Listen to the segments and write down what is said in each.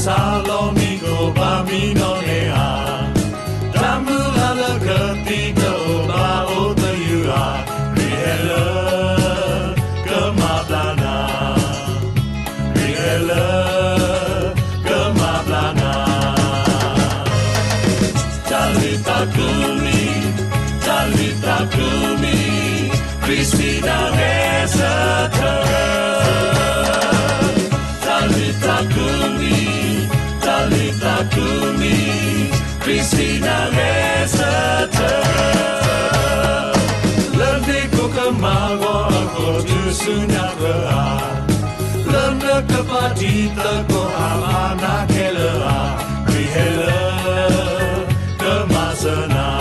စးလီၤမံၤကိၣ်ဘၣ်မံနီၣ်န့ၢ်ဧါ, တၢ်မုၢ်လၢ်လၢကသံတအိၣ်ဘၣ်အိၣ်သယုၢ်ဧါ, ခရံာ်ဟဲလၢ ကမၤဘျါနၤ, ခရံာ်ဟဲလၢ ကမၤဘျါနၤ. တၢ်လုၢ်သးကုမံၤ, တၢ်လုၢ်သးကုမံၤ, ခရံာ်စံးနၤဂဲၤဆၢထၢၣ်. တၢ်လုၢ်သးကုမံၤ, တၢ်လုၢ်သးကုမံၤ, ခရံာ်စံးနၤဂဲၤဆၢထၢၣ်. လၢနကမၤဂီၤအဂီၢ်တုၤဆူညါသၢဧါ, လၢနကပာ်တံၤသကိးအမၤနၤခဲလၢာ်ဧါ, ခရံာ်ဟဲလၢ ကမၤစၢၤနၤ,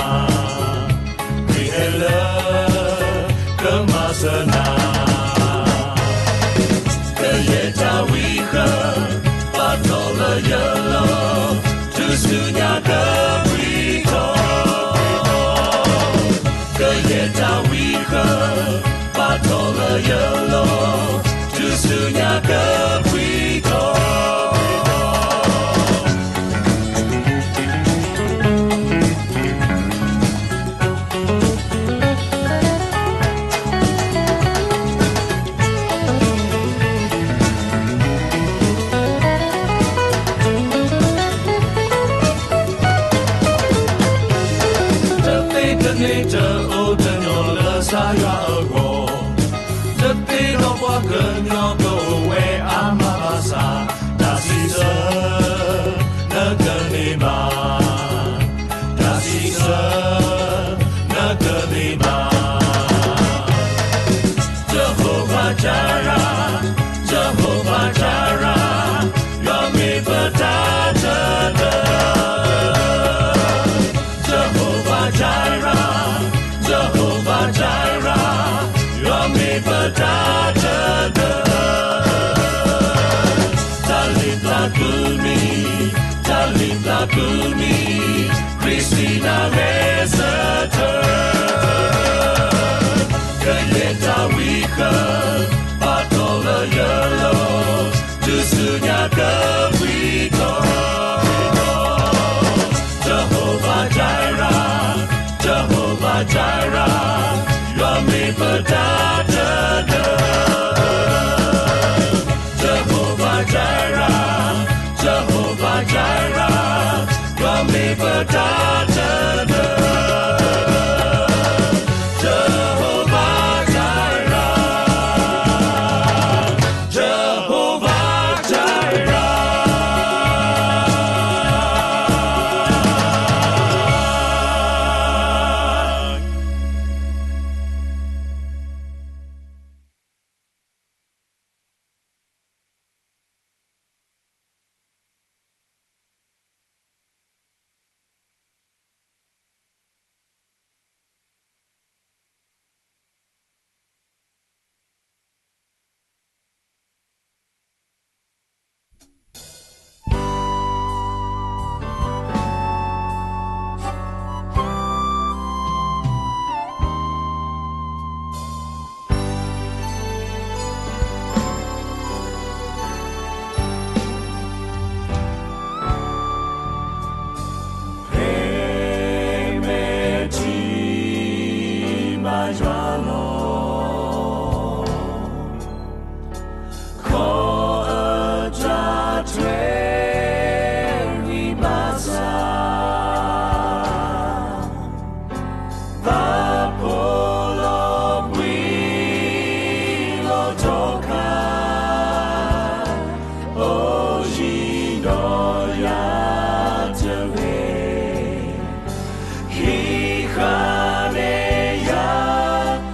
ခရံာ်ဟဲလၢ ကမၤစၢၤနၤ. ကယဲၢ်တၢ်ဝံဃၢၤ ပာ်ထီၣ်လၢယလီၢ်, တုၤဆူညါကပှံၤထီၣ်. ကယဲၢ်တၢ်ဝံဃၢၤ ပာ်ထီၣ်လၢယလီၢ်, တုၤဆူညါကပှံၤထီၣ်. တသ့တန့ၢ်တအိၣ်တညီလၢကစၢ်ယွၤအဂီၢ်, တသ့ဒီးပှၤကညီကအိၣ်ဝဲအါမးဘၣ်ဆၣ်, တၢ်စံးဆၢ နကန့ၢ်ဘၣ်, တၢ်စံးဆၢ နကန့ၢ်ဘၣ်. Jehovah Jireh, Jehovah Jireh, ယွၤမ့ၢ်ပတၢ်တဒၢ. Jehovah Jireh, Jehovah Jireh, ယွၤမ့ၢ်ပတၢ်တဒၢ. တၢ်လုၢ်သးကုမံၤ, တၢ်လုၢ်သးကုမံၤ, ခရံာ်စံးနၤဂဲၤဆၢထၢၣ်. ကယဲၢ်တၢ်ဝံဃၢၤ ပာ်ထီၣ်လၢယလီၢ်, တုၤဆူညါကပှံၤထီၣ်. Jehovah Jireh, Jehovah Jireh, ယွၤမ့ၢ်ပတၢ်တဒၢ. Jehovah Jireh, Jehovah Jireh, ယွၤမ့ၢ်ပတၢ်တဒၢ. Jehovah Jireh, Jehovah Jireh.ဖဲမဲာ်ထံဘၣ်ယွၤလီၤ, ခီအတၢ်ထွဲရံၣ်ဘၣ်ဆၣ်, ဘၣ်ဖှီၣ်လီၤဘှံးလီၤတီၤခါ, အိၣ်ယံၤဒီးယၤတဂ့ၤ, ဟံးဃာ်န့ၢ်ယၤ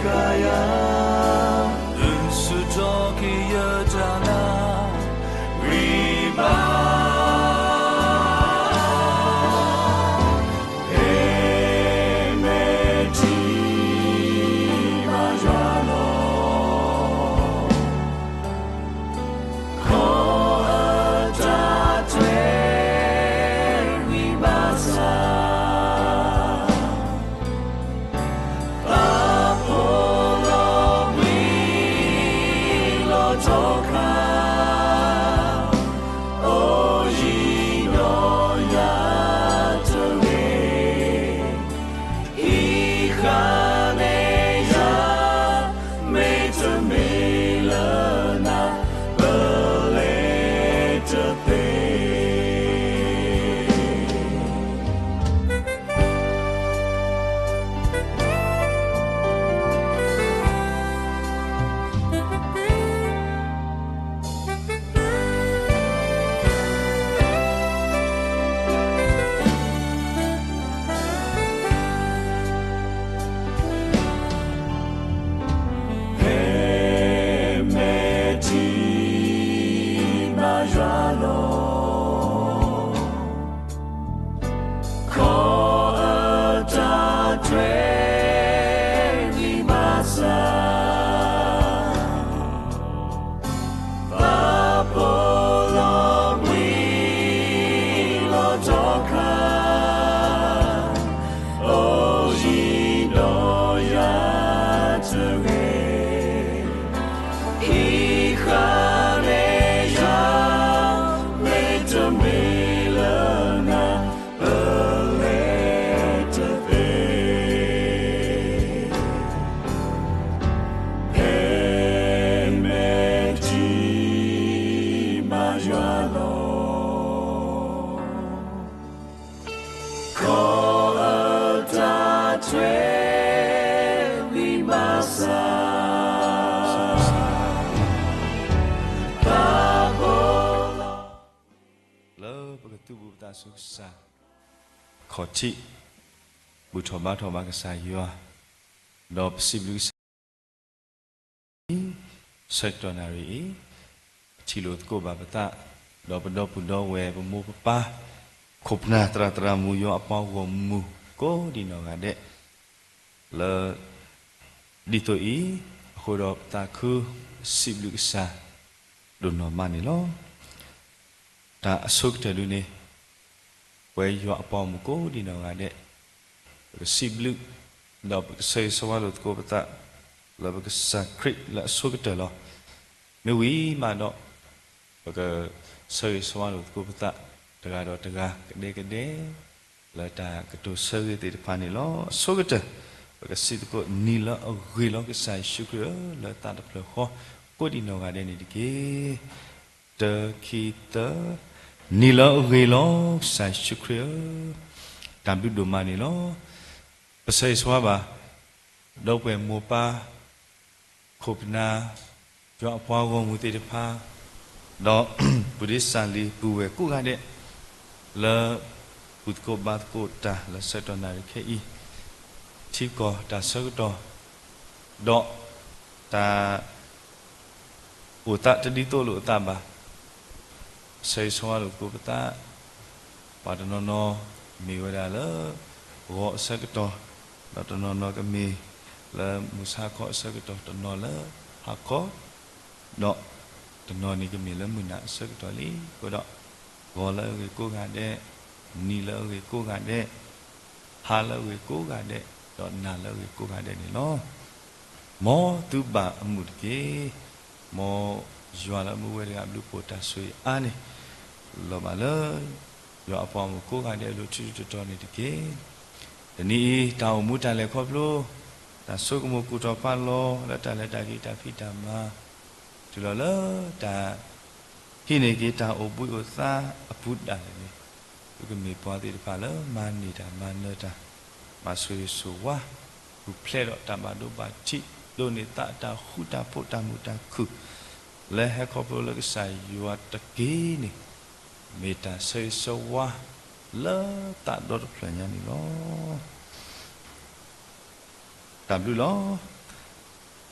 ယၤ, ဒုးဆူၣ်ထီၣ်က့ၤယတၢ်နာ်, ဝံဘၣ် ဟဲမဲာ်ထံ ဘါယွၤလီၤ. ခီအတၢ်ထွဲ ဝံဘၣ်ဆၣ် ပာ်ဖှိၣ်လီၤဘှံးလီၤထီခါ, အိၣ်ယံၤဒီးယၤတဂ့ၤ, ဟံးဃာ်န့ၢ်ယၤ, မ့တမ့ၢ်လၢနၤ ပလဲၤတသ့. ဟဲမဲာ်ထံ ဘါယွၤလီၤ. ခီအတၢ်ထွဲ ဝံဘၣ်ဆၣ် ပာ်ဖှိၣ်လီၤဘှံးလီၤထီခါ, အိၣ်ယံၤဒီးယၤတဂ့ၤ, ဟံးဃာ်န့ၢ်ယၤ, မ့တမ့ၢ်လၢနၤ ပလဲၤတသ့. ဟဲမဲာ်ထံ ဘါယွၤလီၤ. ခီအတၢ်ထွဲ ဝံဘၣ်ဆၣ် ပာ်ဖှိၣ်လီၤ လၢပကသူၣ်ဘူးပသးဆူကစၢ် ခီၣ်ထံး ဘူၣ်ထီၣ်ဘါထီၣ်ဘၣ်ကစၢ်ယွၤ, ဒီးပစံးဘျုးကစၢ် ဆၢကတီၢ်နၣ်ရံၣ်အံၤ, ပထံၣ်လိာ်သကိးဘၣ်ပသး, ဒီးပဒီပုၢ်ဒီဝဲၢ် ပမိၢ်ပပၢ်, ခိၣ်ပနၢ် သရၣ်သရၣ်မုၣ် ယွၤအပှၤဂီၢ်မုၢ် ကိးဒံးနီၢ်ဂၤဒဲး, လၢ ဒ်သိးအံၤအဃိဒီး ပသးခုစံးဘျုးကစၢ် ဒိၣ်နီၢ်မးန့ၣ်လီၤ. တၢ်အဆိကတၢၢ်ဒုန့ၣ် ပဝဲယွၤအပှၤဂီၢ်မုၢ်ကိးဒံးနီၢ်ဂၤဒဲး, ပကစံးဘျုး ဒီးပကဆၢဂ့ၤဆၢဝါလိာ်သကိးပသး လၢပကစၢ်ခရံာ်လၢအဆိကတၢၢ်လီၤ. မ့ၢ်ဝံၤမးဒီး ပကဆၢဂ့ၤဆၢဝါလိာ်သကိးပသး တဂၤဒီးတဂၤ ကဒဲကဒဲ လၢတၢ်ကတိၤဆၢဂ့ၤသ့ၣ်တဖၣ်န့ၣ်လီၤ. အဆိကတၢၢ် ပကစံးသကိး နံၤလၢအဂ့ၤလီၤ ကစၢ်ယ့ၣ်ၡူးခရံာ်ဧၢ, လၢသးတဖျၢၣ်ဃီ ကိးဒံးနီၢ်ဂၤဒဲးန့ၣ်တက့ၢ်. တၢ ခံ သၢ, နံၤလၢအဂ့ၤလီၤ ကစၢ်ယ့ၣ်ၡူးခရံာ်ဧၢ, တၢ်ဘျုးဒိၣ်မးန့ၣ်လီၤ. ပဆၢဂ့ၤဆၢဝါဘၣ် ဒီပုၢ်ဝဲၢ်မိၢ်ပၢ် ခိၣ်ပနၢ် ယွၤအပှၤဂီၢ်မုၢ်သ့ၣ်တဖၣ်, ဒီး ပုၢ်ဒ့စၢ်လံၤပုၢ်ဝဲၢ်ကိးဂၤဒဲး, လၢ ဘူၣ်သကိးဘါသကိးတၢ်လၢဆၢကတီၢ်နၣ်ရံၣ်ခဲအံၤ, ထံကီၢ်တၢ်ဆၢကတီၢ်, ဒီး တၢ် အိၣ်သးတဒ်သိးလိာ်အသးဘၣ် ဆၢဂ့ၤဆၢဝါလိာ်သကိးပသး, ပှၤတနီၤနီၤမ့ၢ်ဝဲဒၣ်လၢ ဂီၤအဆၢကတီၢ်, ဒီးတနီၤနီၤကမ့ၢ်လၢမုၢ်ဆါခီအဆၢကတီၢ်, တနီၤလၢဟါခီ, ဒီးတနီၤန့ၣ်ကမ့ၢ်လၢမုၢ်နၤအဆၢကတီၢ်လံ. အဃိဒီး ဂီၤလၢအဂ့ၤကိးဂၤဒဲး, နံၤလၢအဂ့ၤကိးဂၤဒဲး, ဟါလၢအဂ့ၤကိးဂၤဒဲး, ဒီးနၤလၢအဂ့ၤကိးဂၤဒဲးန့ၣ်လီၤ. မ်သုဘၣ်အမုာ်တက့ၢ်. မ်ယွၤလၢအမူဝဲတဂၤဘျုးဖှိၣ်တၢ်ဆိၣ်ဂ့ၤအါန့ၣ် လီၤဘၣ်လၢ ယွၤအပှၤဂီၢ်မုၢ်ကိးဂၤဒဲးအလိၤ ထူထူတီတီန့ၣ်တက့ၢ်. တနံၤအံၤ တၢ်အိၣ်မူတၢ်လဲၤခီဖျိ, တၢ်ဆိကမိၣ်ကူၣ်ထီၣ်ဖးလီၤ လၢတၢ်လဲၤတၢ်က့ၤ တၢ်ဖံးတၢ်မၤ, တုၤလီၤလၢတၢ် ဟံးန့ၢ်က့ၤတၢ်အိၣ်ဘှံးအိၣ်သါအပူၤဒၣ်လဲာ်န့ၣ်, ပကမ့ၢ်ပှၤသ့ၣ်တဖၣ်လၢမၤန့ၢ်တၢ်မၤနၢၤတၢ်, မၤဆိၣ်ဂ့ၤဆိၣ်ဝါ, ပူၤဖျဲးဒီးတၢ်ဘၣ်ဒိဘၣ်ထံး, ဒိးန့ၢ်သးတၢ်ဃူတၢ်ဖိးတၢ်မုာ်တၢ်ခုၣ်, လၢဟဲခီဖျိလၢကစၢ်ယွၤတက့ၢ်န့ၣ်, မ့ၢ်တၢ်ဆၢဂ့ၤဆၢဝါလၢသးဒီတဖျၢၣ်ညါန့ၣ်လီၤ. တၢ်ဘျုးလီၤ.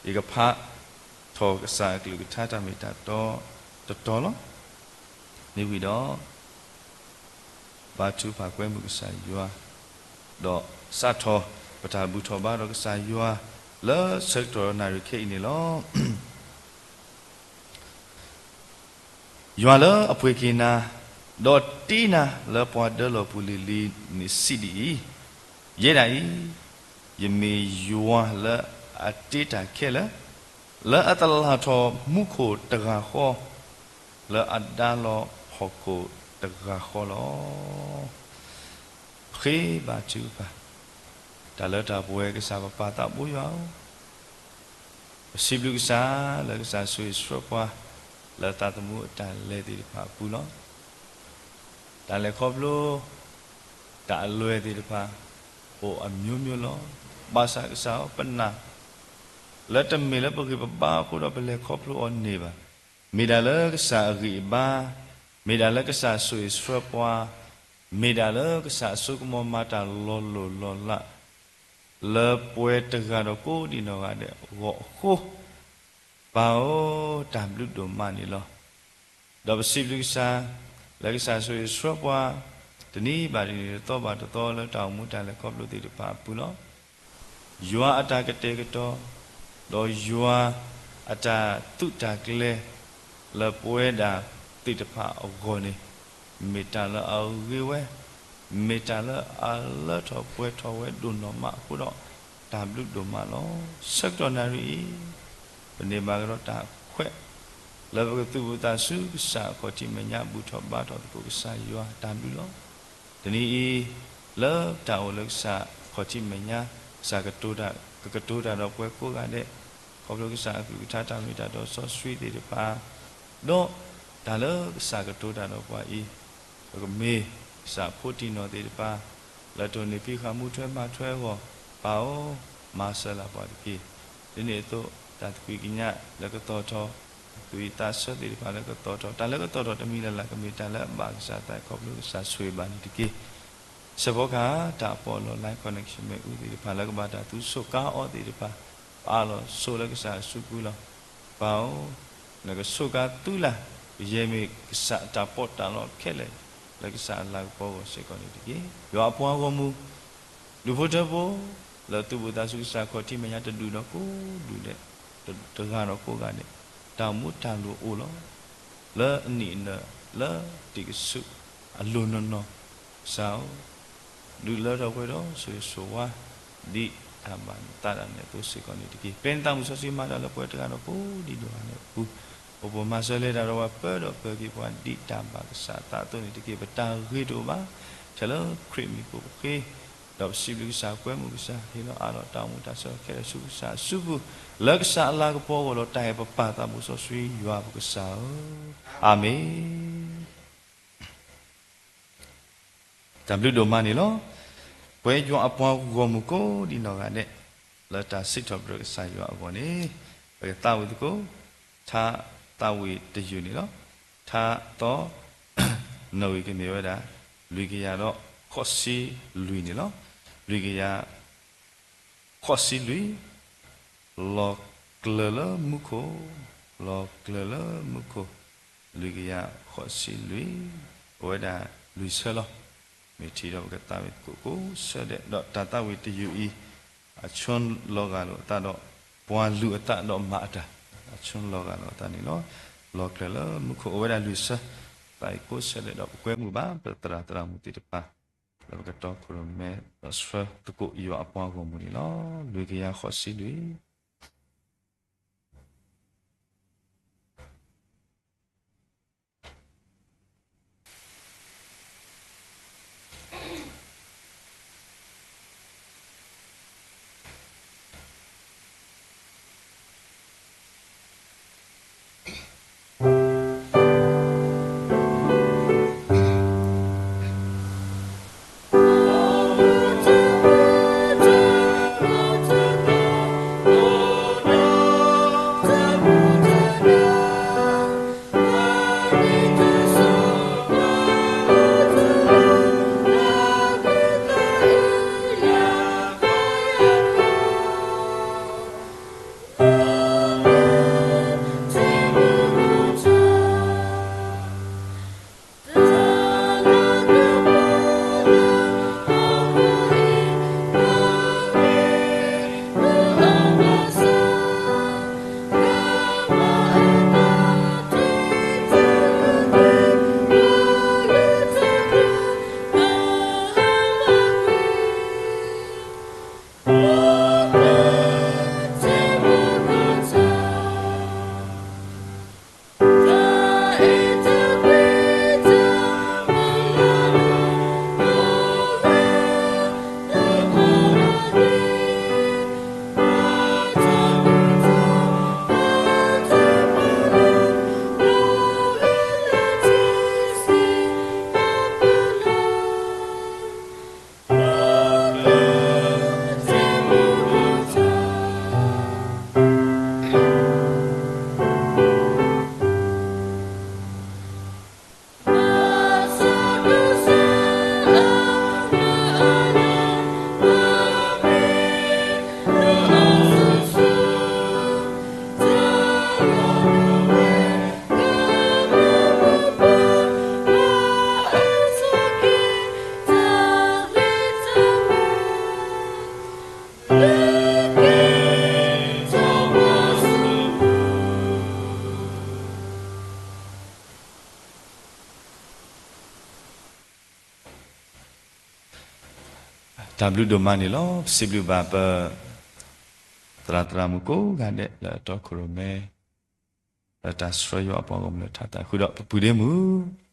ယကဖးထီၣ်ကစၢ်အကလုၢ်ကထါတၢ်မ့ၢ်တၢ်တီတတီၤလီၤ. မ့ၢ်ဝံၤဒီး ဘါထုကဖၣ်ကွဲမုာ်ကစၢ်ယွၤ, ဒီးစးထီၣ်ပတၢ်ဘူၣ်ထီၣ်ဘါထီၣ်ကစၢ်ယွၤ လၢဆၢကတီၢ်နၣ်ရံၣ်ခဲအံၤန့ၣ်လီၤ. ယွၤလၢအပှ့ၤက့ၤနၤ, ဒီးတ့နၤလၢပှၤဒၢလီၢ်ပူၤလံၤလံၤန့ၣ်စံးဒ်အံၤ, ယဲဒၣ်အံၤ, ယမ့ၢ်ယွၤလၢအတ့တၢ်ခဲလၢာ်, လၢအတလၢ်ထီၣ်မူခိၣ်တဂၤဃီ, လၢအဒါလီၤဟီၣ်ခိၣ်တဂၤဃီလီၤ. ပဃ့ဘါထုကဖၣ်, တၢ်လၢတၢ်ပှဲၤကစၢ်ပပၢ်သးဘိယွၤဧၢ, ပစံးဘျုးကစၢ်လၢကစၢ်ဆိၣ်ဂ့ၤဆှၢပှၤ လၢသးသမူအတၢ်လဲၤသ့ၣ်တဖၣ်အပူၤလီၤ. တၢ်လဲၤခီဖျိ တၢ်အလွဲၢ်သ့ၣ်တဖၣ် အိၣ်အမျိုးမျိုးလီၤ. ဘၣ်ဆၣ်ကစၢ်ဧၢ ပနာ် လၢတမ့ၢ်လၢပဂံၢ်ပဘါအဃိဒီးပလဲၤခီဖျိအီၤန့ၣ်ဘၣ်. မ့ၢ်ဒၣ်လၢကစၢ်အဂံၢ်အဘါ, မ့ၢ်ဒၣ်လၢကစၢ်ဆိၣ်ဂ့ၤဆှၢပှၤ, မ့ၢ်ဒၣ်လၢကစၢ်အစိကမီၤမၤတၢ်လီၤလိၢ်လီၤလး လၢပှဲၤတဂၤဒီးကိးဒံးနီၢ်ဂၤဒဲးအဂီၢ်အဃိ, ပၢ်ဧၢ, တၢ်ဘျုးဒိၣ်မးန့ၣ်လီၤ. ဒီးပစံးဘျုးကစၢ် လၢကစၢ်ဆိၣ်ဂ့ၤဆှၢပှၤ တနံၤဘၣ်တနံၤ တသီဘၣ်တသီ လၢတၢ်အိၣ်မူတၢ်လဲၤခီဖျိသ့ၣ်တဖၣ်အပူၤလီၤ. ယွၤအတၢ်ကတဲာ်ကတီၤ, ဒီးယွၤအတၢ်သူၣ်တၢ်ကျဲၤ လၢပဝဲဒၣ်သ့ၣ်တဖၣ်အဂီၢ်န့ၣ် မ့ၢ်တၢ်လၢအဂ့ၤဝဲ, မ့ၢ်တၢ်လၢအလၢထီၣ်ပှဲၤထီၣ်ဝဲဒိၣ်နီၢ်မးအဃိဒီး တၢ်ဘျုးဒိၣ်မးလီၤ. ဆၢကတီၢ်နၣ်ရံၣ်အံၤ ပန့ၢ်ဘၣ်ကဒီးတၢ်ခွဲး လၢပကသူၣ်ဖှံသးစူၤကစၢ်အခီၣ်ထံးမဲာ်ညါ ဘူၣ်ထီၣ်ဘါထီၣ်သကိးကစၢ်ယွၤတၢ်ဘျုးလီၤ. တနံၤအံၤ လၢတၢ်အိၣ်လၢကစၢ်အခီၣ်ထံးမဲာ်ညါ ကစၢ်ကတိၤတၢ် ကကတိၤတၢ်ဒီးပှၤကိးဂၤဒဲး ခီဖျိကစၢ်အကလုၢ်ကထါတၢ်မ့ၢ်တၢ်တီစီဆှံသ့ၣ်တဖၣ် ဒီးတၢ်လၢကစၢ်ကတိၤတၢ်ဒီးပှၤအံၤ ပကမ့ၢ်ကစၢ်ဖိတံၢ်နီၢ်သ့ၣ်တဖၣ် လၢတိၢ်နီၣ်ဖံးဃာ်မူထွဲမၤထွဲအဂီၢ် ပၢ်ဧၢ, မၤစၢၤလၢပှၤတက့ၢ်. ဒ်န့ၣ်အသိး တၢ်သကွံာ်ကညးလၢကသီၣ်ထီၣ်, တၢ်သူၣ်ဝံၣ်သးဆၢသ့ၣ်တဖၣ်လၢကသီၣ်ထီၣ်, တၢ်လၢကသီၣ်ထီၣ်တမံၤလၢ်လၢ် ကမ့ၢ်တၢ်လၢအဘၣ်ကစၢ်သး ခီဖျိကစၢ်ဆိၣ်ဂ့ၤဘၣ်န့ၣ်တက့ၢ်. ဆဲးဖီကဟၣ် တၢ်ပီးလီၤ line connection မ့ၣ်အူသ့ၣ်တဖၣ် လၢကဘၣ်တၢ်သူဆူၣ်ကါအီၤသ့ၣ်တဖၣ် ပအးလီၤဆိလၢကစၢ်အစုပူၤလီၤ. ပၢ်ဧၢ, နကဆိၣ်ကါသုလၢ် ကယဲၢ်မ့ၢ်ကစၢ်အတၢ်ပီးတၢ်လီခဲလၢာ် လၢကစၢ်အလၤကပီၤအဂီၢ်စ့ၢ်ကီးန့ၣ်တက့ၢ်. ယွၤအပှၤဂီၢ်မုၢ် ဒူၣ်ဖိထၢဖိ လၢသူၣ်ဘီၣ်သးစူၤကစၢ်ခီၣ်ထံးမဲာ်ညါတဒူၣ်ဒီးကိးဒူၣ်ဒဲး တဂၤဒီးကိးဂၤဒဲး တၢ်အိၣ်မူတၢ်လိၣ်အိၣ်လီၤ. လၢအနံၣ်အနၢၣ်လၢတံၢ်ကဆူးအလိၤနီၢ်နီၢ် ကစၢ်ဧၢ, ဒုးလၢထီၣ်ပှဲၤဒီးဆိၣ်ဂ့ၤဆိၣ်ဝါ ဒ်တၢ်ဘၣ်နသးဒၣ်နဲအသိးစ့ၢ်ကီးန့ၣ်တက့ၢ်. ပၢနသးမုၣ်စီဆှံမၤတၢ်လၢပှဲၤတဂၤဒီးကိးဒံးဒိၣ်ဂၤန့ၣ်အပူၤ အိၣ်ပိာ်မၤစၢၤလဲၤတၢ်ဒီးပှၤ ပၢဒီးပၢၤက့ၤပှၤဒ်တၢ်ဘၣ်ကစၢ်အသးအသိးန့ၣ်တက့ၢ်. ပတၢ်ဂ့ၤတအိၣ်ဘၣ် ထဲလၢခရံာ်မံၤကိၣ်ဃ့ ဒီးပစံးဘျုးကစၢ် ကွဲမုာ်ကစၢ် ဟ့ၣ်လီၤအးလီၤတၢ်အိၣ်မူတၢ်ဆၢခဲလၢာ်ဆူကစၢ်အစုပူၤ လၢကစၢ်အလၤကပီၤအဂီၢ်လီၤ. တၢ်အဲၣ်ပပၢ်သးဘိစီဆှံယွၤပကစၢ်ဧၢ, အၤမ့ၣ်. တၢ်ဘျုးဒိၣ်မးန့ၣ်လီၤ. ပဝဲယွၤအပှၤဂီၢ်မုၢ်ကိးဒံးနီၢ်ဂၤဒဲး လၢတၢ်စံးထီၣ်ပတြၢၤကစၢ်ယွၤအဂီၢ်န့ၣ် ပကသးဝံၣ်သကိး ထါသးဝံၣ်တယုၢ်န့ၣ်လီၤ. ထါသီ နီၣ်ဂံၢ်ကမ့ၢ်ဝဲဒၣ် လွံၢ်ကယၤဒီးဃိးဆံလွံၢ်န့ၣ်လီၤ. လွံၢ်ကယၤ ဃိးဆံလွံၢ် လီၤကျၢၤလၢမူခိၣ်, လီၤကျၢၤလၢမူခိၣ်, လွံၢ်ကယၤဃိးဆံလွံၢ်, အဝဲဒၣ်လွံၢ်ဆၢလီၤ. မ့ၢ်ထံၣ်ဒီးပကသးဝံၣ်သကိးကိးဆၢဒဲး ဒီးတၢ်သးဝံၣ်တယုၢ်အံၤ အဆၢလီၤဂာ်လိာ်အသးဒီး ပှၤလုၢ်အသးဒီးမၤအတၢ် အဆၢလီၤဂာ်လိာ်အသးန့ၣ်လီၤ. လီၤကျၢၤလၢမူခိၣ် အဝဲဒၣ်လွံၢ်ဆၢ, သးဝံၣ်ကိးဆၢဒဲးဒီးပကွဲမုာ်ဘၣ် ပသရၣ်သရၣ်မုၣ်သ့ၣ်တဖၣ် လၢပကတီခိၣ်ရိၣ်မဲ ဒီးဆှၢသကိးယွၤအပှၤဂီၢ်မုၢ်န့ၣ်လီၤ. လွံၢ်ကယၤဃိးဆံလွံၢ် တၢ်ဘျုးဒိၣ်မးန့ၣ်လီၤ. ပစံးဘျုးဘၣ်ပ သရၣ်သရၣ်မုၣ်ကိးဂၤဒဲး လၢအတီခိၣ်ရိၣ်မဲ လၢတၢ်ဆှၢယွၤအပှၤဂီၢ်မုၢ်လၢထါသး ဃုာ်ဒီးပပုၢ်ဒ့မုၣ်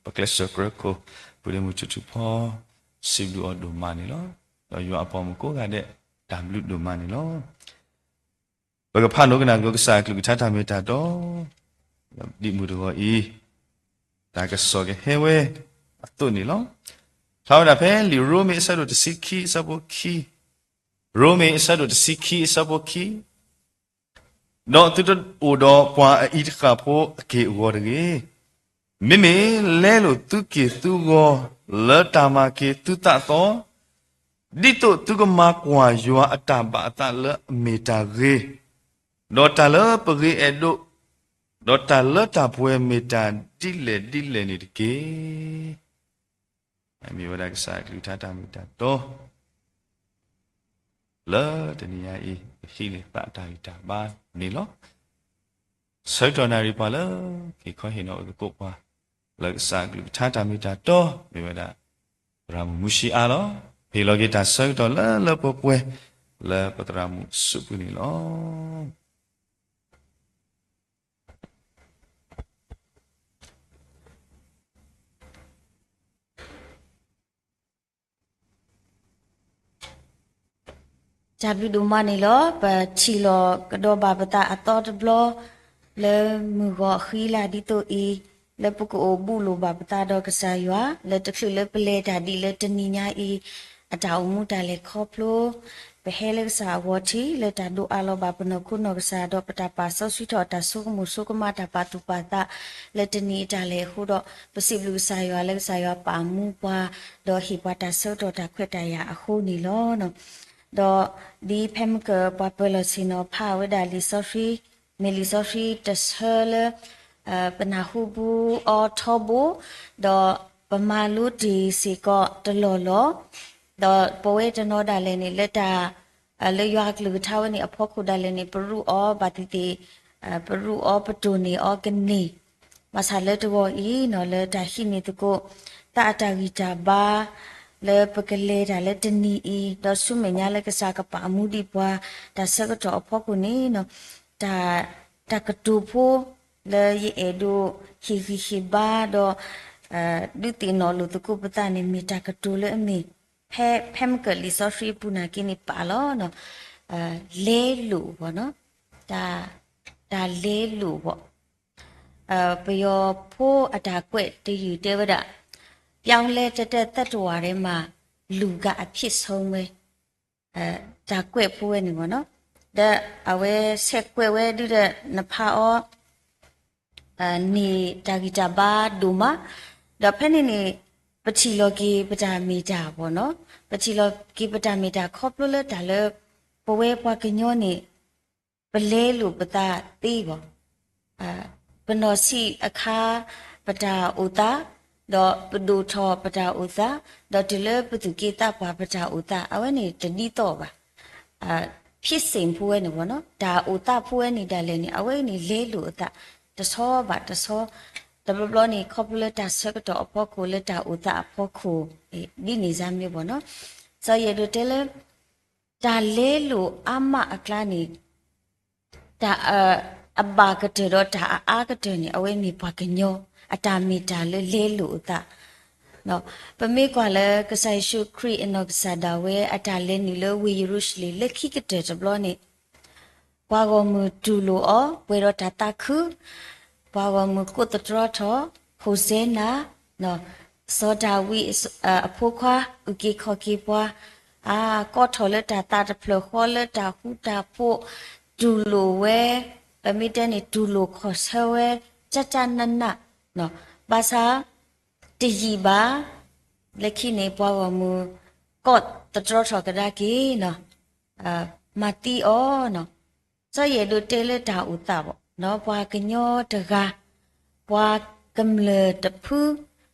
ပကျဲးစၢးကြၢးခိၣ် ပုၢ်ဒ့မုၣ်ထူထူဖီ စံးဘျုးအီၤဒိၣ်မးန့ၣ်လီၤ. ဒီးယွၤအပှၤဂီၢ်မုၢ်ကိးဂၤဒဲး တၢ်ဘျုးဒိၣ်မးန့ၣ်လီၤ. ပကဖးနီၣ်ကနၣ်ကဒီးကစၢ်အကလုၢ်ကထါတၢ်မ့ၢ်တၢ်တီ ဒ်မုၢ်တဂီၤအံၤ တၢ်ကစီၣ်ကဟဲဝဲအသိးန့ၣ်လီၤ. ဖျါဝဲဒၣ်ဖဲလံာ်ရိမ့ၤအဆၢဒိၣ်တဆံခံအဆၢဖိခံ, ရိမ့ၤအဆၢဒိၣ်တဆံခံအဆၢဖိခံ, ဒီးသုတအိၣ်ဒီးပှၤအအံၤတဃၣ်ဖိအက့ၢ်အဂီၤတဂ့ၤ. မ့မ့ၢ်လဲလိာ်သုက့ၢ်သုဂီၤလၢတၢ်မၤက့ၤသုသးသီ, ဒ်သိးသုကမၤကွၢ်ယွၤအတၢ်ဘၣ်အသးလၢအမ့ၢ်တၢ်ဂ့ၤ, ဒီးတၢ်လၢပဂ့ၤအဲၣ်ဒိး, ဒီးတၢ်လၢတၢ်ပှဲၤမ့ၢ်တၢ်ဒ်လဲၣ်ဒ်လဲၣ်န့ၣ်တက့ၢ်. မ့ၢ်ဝဲဒၣ်ကစၢ်အကလုၢ်ကထါတၢ်မ့ၢ်တၢ်တီ လၢတနံၤညါအံၤ ပဟံးန့ၢ်သးတၢ်ဂံၢ်တၢ်ဘါန့ၣ်လီၤ. ဆၢကတီၢ်နၣ်ရံၣ်ပှၤလၢ က့ၤခီဟ့ၣ်နီၤအသကိးပှၤ လၢကစၢ်အကလုၢ်ကထါတၢ်မ့ၢ်တၢ်တီ မ့ၢ်ဝဲဒၣ် သရၣ်မုၣ်မူၡံအါလီၤ. ဟ့ၣ်လီၤက့ၤတၢ်ဆၢကတီၢ်လၢလၢပှဲၤပှဲၤ လၢပသရၣ်မုၣ်အစုပူၤန့ၣ်လီၤ. တၢ်ဘျုးဒိၣ်မးန့ၣ်လီၤ. ပထံၣ်လီၤကဒီးဘၣ်ပသးအသီတဘျီ လၢမုၢ်ဂီၤအဃံလၤဒ်သိးအံၤ, လၢပကအိၣ်ဘူးလိာ်ဘၣ်ပသးဒီးကစၢ်ယွၤ လၢတချုးလၢပလဲၤတၢ်ဒ်လၢတနံၤညါအံၤ အတၢ်အိၣ်မူတၢ်လဲၤခီဖျိ ပဟဲလၢကစၢ်အဂီၤထံး လၢတၢ်ဒိးအးလီၤဘၣ်ပနီၢ်ခိနီၢ်ကစၢ်ဒီး ပတၢ်ပာ်စီဆှံထီၣ်အတၢ်ဆိကမိၣ်ဆိကမး တၢ်ပာ်သူၣ်ပာ်သး လၢတနံၤအတၢ်လဲၤအဃိဒီး ပစံးဘျုးကစၢ်ယွၤလၢကစၢ်ယွၤပာ်မူပှၤ ဒီးဟ့ၣ်ပှၤတၢ်ဆၢကတီၢ်တၢ်ခွဲးတၢ်ယာ်အဃိန့ၣ်လီၤ. ဒီးဒ်ဖဲမုၢ်ကၢၢ်ပှၤပၢၤလီၢ်ဆ့ၣ်နီၤဖးဝဲဒၣ်လံာ်စီဆှံ, မ့ၢ်လံာ်စီဆှံတဆၢလၢ ပနၢ်ဟူဘူးအီၤထီဘိ, ဒီးပမၤလိတ့ၢ်စ့ၢ်ကီးတလီၢ်လီၢ်, ဒီးပဝဲတနီၤဒၣ်လဲာ်န့ၣ် လၢတၢ် လၢယွၤအကလုၢ်ကထါဝဲန့ၣ် အဖီခိၣ်ဒၣ်လဲာ်န့ၣ် ပရူးအီၤဘၣ်သ့ၣ်သ့ၣ်, ပရူးအီၤပတိၢ်န့ၢ်အီၤကန့ၢ်, ဘၣ်ဆၣ်လၢတဂီၤအံၤနီၤ လၢတၢ်ဟံးန့ၢ်သကိး သးအတၢ်ဂံၢ်တၢ်ဘါ လၢပကလဲၤတၢ်လၢတနံၤအံၤ ဒီးဆူမဲာ်ညါလၢကစၢ်ကပာ်မူဒံးပှၤ တၢ်ဆၢကတီၢ်အဖီခိၣ်န့ၣ်နီၤ တၢ် တၢ်ကတိၤဖိ လၢယအဲၣ်ဒိးဟ့ၣ်ဂံၢ်ဟ့ၣ်ဘါဒီး ဒုးသ့ၣ်နီၣ်လိာ်သကိးပသးန့ၣ် မ့ၢ်တၢ်ကတိၤလၢအမ့ၢ် ဖဲ ဖဲမုၢ်ကၢၢ်လံာ်စီဆှံအပူၤနာ်က့န့ၣ် ပာ်လီၤ လဲလိာ်ဘၣ်နီၤ, တၢ် တၢ်လဲလိာ်ဘၣ်, ပယီၤဖိအတၢ်ကွဲးတယုၢ်တဲဝဲဒၣ် ပြောင်းလဲတတ်တဲ့သတ္တဝါထဲမှာ လူကအဖြစ်ဆုံးပဲ တၢ်ကွဲးဖိဝဲန့ၣ်ဘၣ်နီၤ, ဒီးအဝဲဆဲးကွဲးဝဲဒုးဒီးနဖးအီၤ န့ၣ်တၢ်ဂံၢ်တၢ်ဘါဒိၣ်မး, ဒီးဖဲန့ၣ်န့ၣ် ပထံၣ်လီၤက့ၤပတၢ်မ့ၢ်တၢ်ဘၣ်နီၤ, ပထံၣ်လီၤက့ၤပတၢ်မ့ၢ်တၢ်ခီဖျိလၢတၢ်လၢ ပဝဲပှၤကညီန့ၣ် ပလဲလိာ်ပသးသ့ဘၣ် ပနီၢ်ဆံးအခါ ပတၢ်အိၣ်သး, ဒီးပဒိၣ်ထီၣ်ပတၢ်အိၣ်သး, ဒီးတုၤလၢပသူၣ်က့သးပှၢ်ပတၢ်အိၣ်သး အဝဲန့ၣ်တဒ်သိးဘၣ်. ဖြစ်စဉ်ဖိဝဲန့ၣ်ဘၣ်နီၤ, တၢ်အိၣ်သးဖိဝဲန့ၣ်ဒၣ်လဲာ်န့ၣ် အဝဲန့ၣ်လဲလိာ်အသး တဆီဘၣ်တဆီ, တဘျီဘျီန့ၣ် ခီဖျိလၢတၢ်ဆၢကတီၢ်အဖီခိၣ် လၢတၢ်အိၣ်သးအဖီခိၣ် ဒ်န့ၣ်စ့ၢ်မ့ၢ်ဘၣ်နီၤ, စီၤယဲၢ်ဒိးတဲလၢ တၢ်လဲလိာ်အါမးအကျါန့ၣ် တၢ်အဘၣ်ကတၢၢ်ဒီးတၢ်အအါကတၢၢ်န့ၣ် အဝဲမ့ၢ်ပှၤကညီအတၢ်မ့ၢ်တၢ်လၢလဲလိာ်အသး, ပမ့ၢ်ကွၢ်လၢကစၢ်ယ့ၣ်ၡူးခရံာ်အနီၢ်ကစၢ်ဒၣ်ဝဲ အတၢ်လဲၤနုာ်လၢဝ့ၢ်ယရူၤၡလ့ၣ်လၢခံကတၢၢ်တဘျီန့ၣ် ပှၤဂီၢ်မုၢ်တူၢ်လိာ်အီၤ ပှဲၤဒီးတၢ်သးခု, ပှၤဂီၢ်မုၢ်ကိးသတြီထီၣ်, ဟိၣ်စဲနၤ, စီၤဒၤဝံးအဖိခွါ အုၣ်က့ၤခီၣ်က့ၤပှၤ, အကိးထီၣ်လၢတၢ်သးတဖျၢၣ်ဃီလၢတၢ်ဃူတၢ်ဖိး, တူၢ်လိာ်ဝဲ, ပမ့ၢ်တဲန့ၣ် တူၢ်လိာ်ခီၣ်ဆၢဝဲ တၢ်တၢ်နးနး, ဘၣ်ဆၣ် တယံာ်ဘၣ်, လၢခံန့ၣ် ပှၤဂီၢ်မုၢ် ကိးသတြီထီၣ်ကဒါက့ၤနီၤ, မၤသံအီၤနီၤ, စီၤယဲၢ်ဒိးတဲလၢတၢ်အိၣ်သးဘၣ်နီၤ, ပှၤကညီတဂၤ, ပှၤကမျၢၢ်တဖု,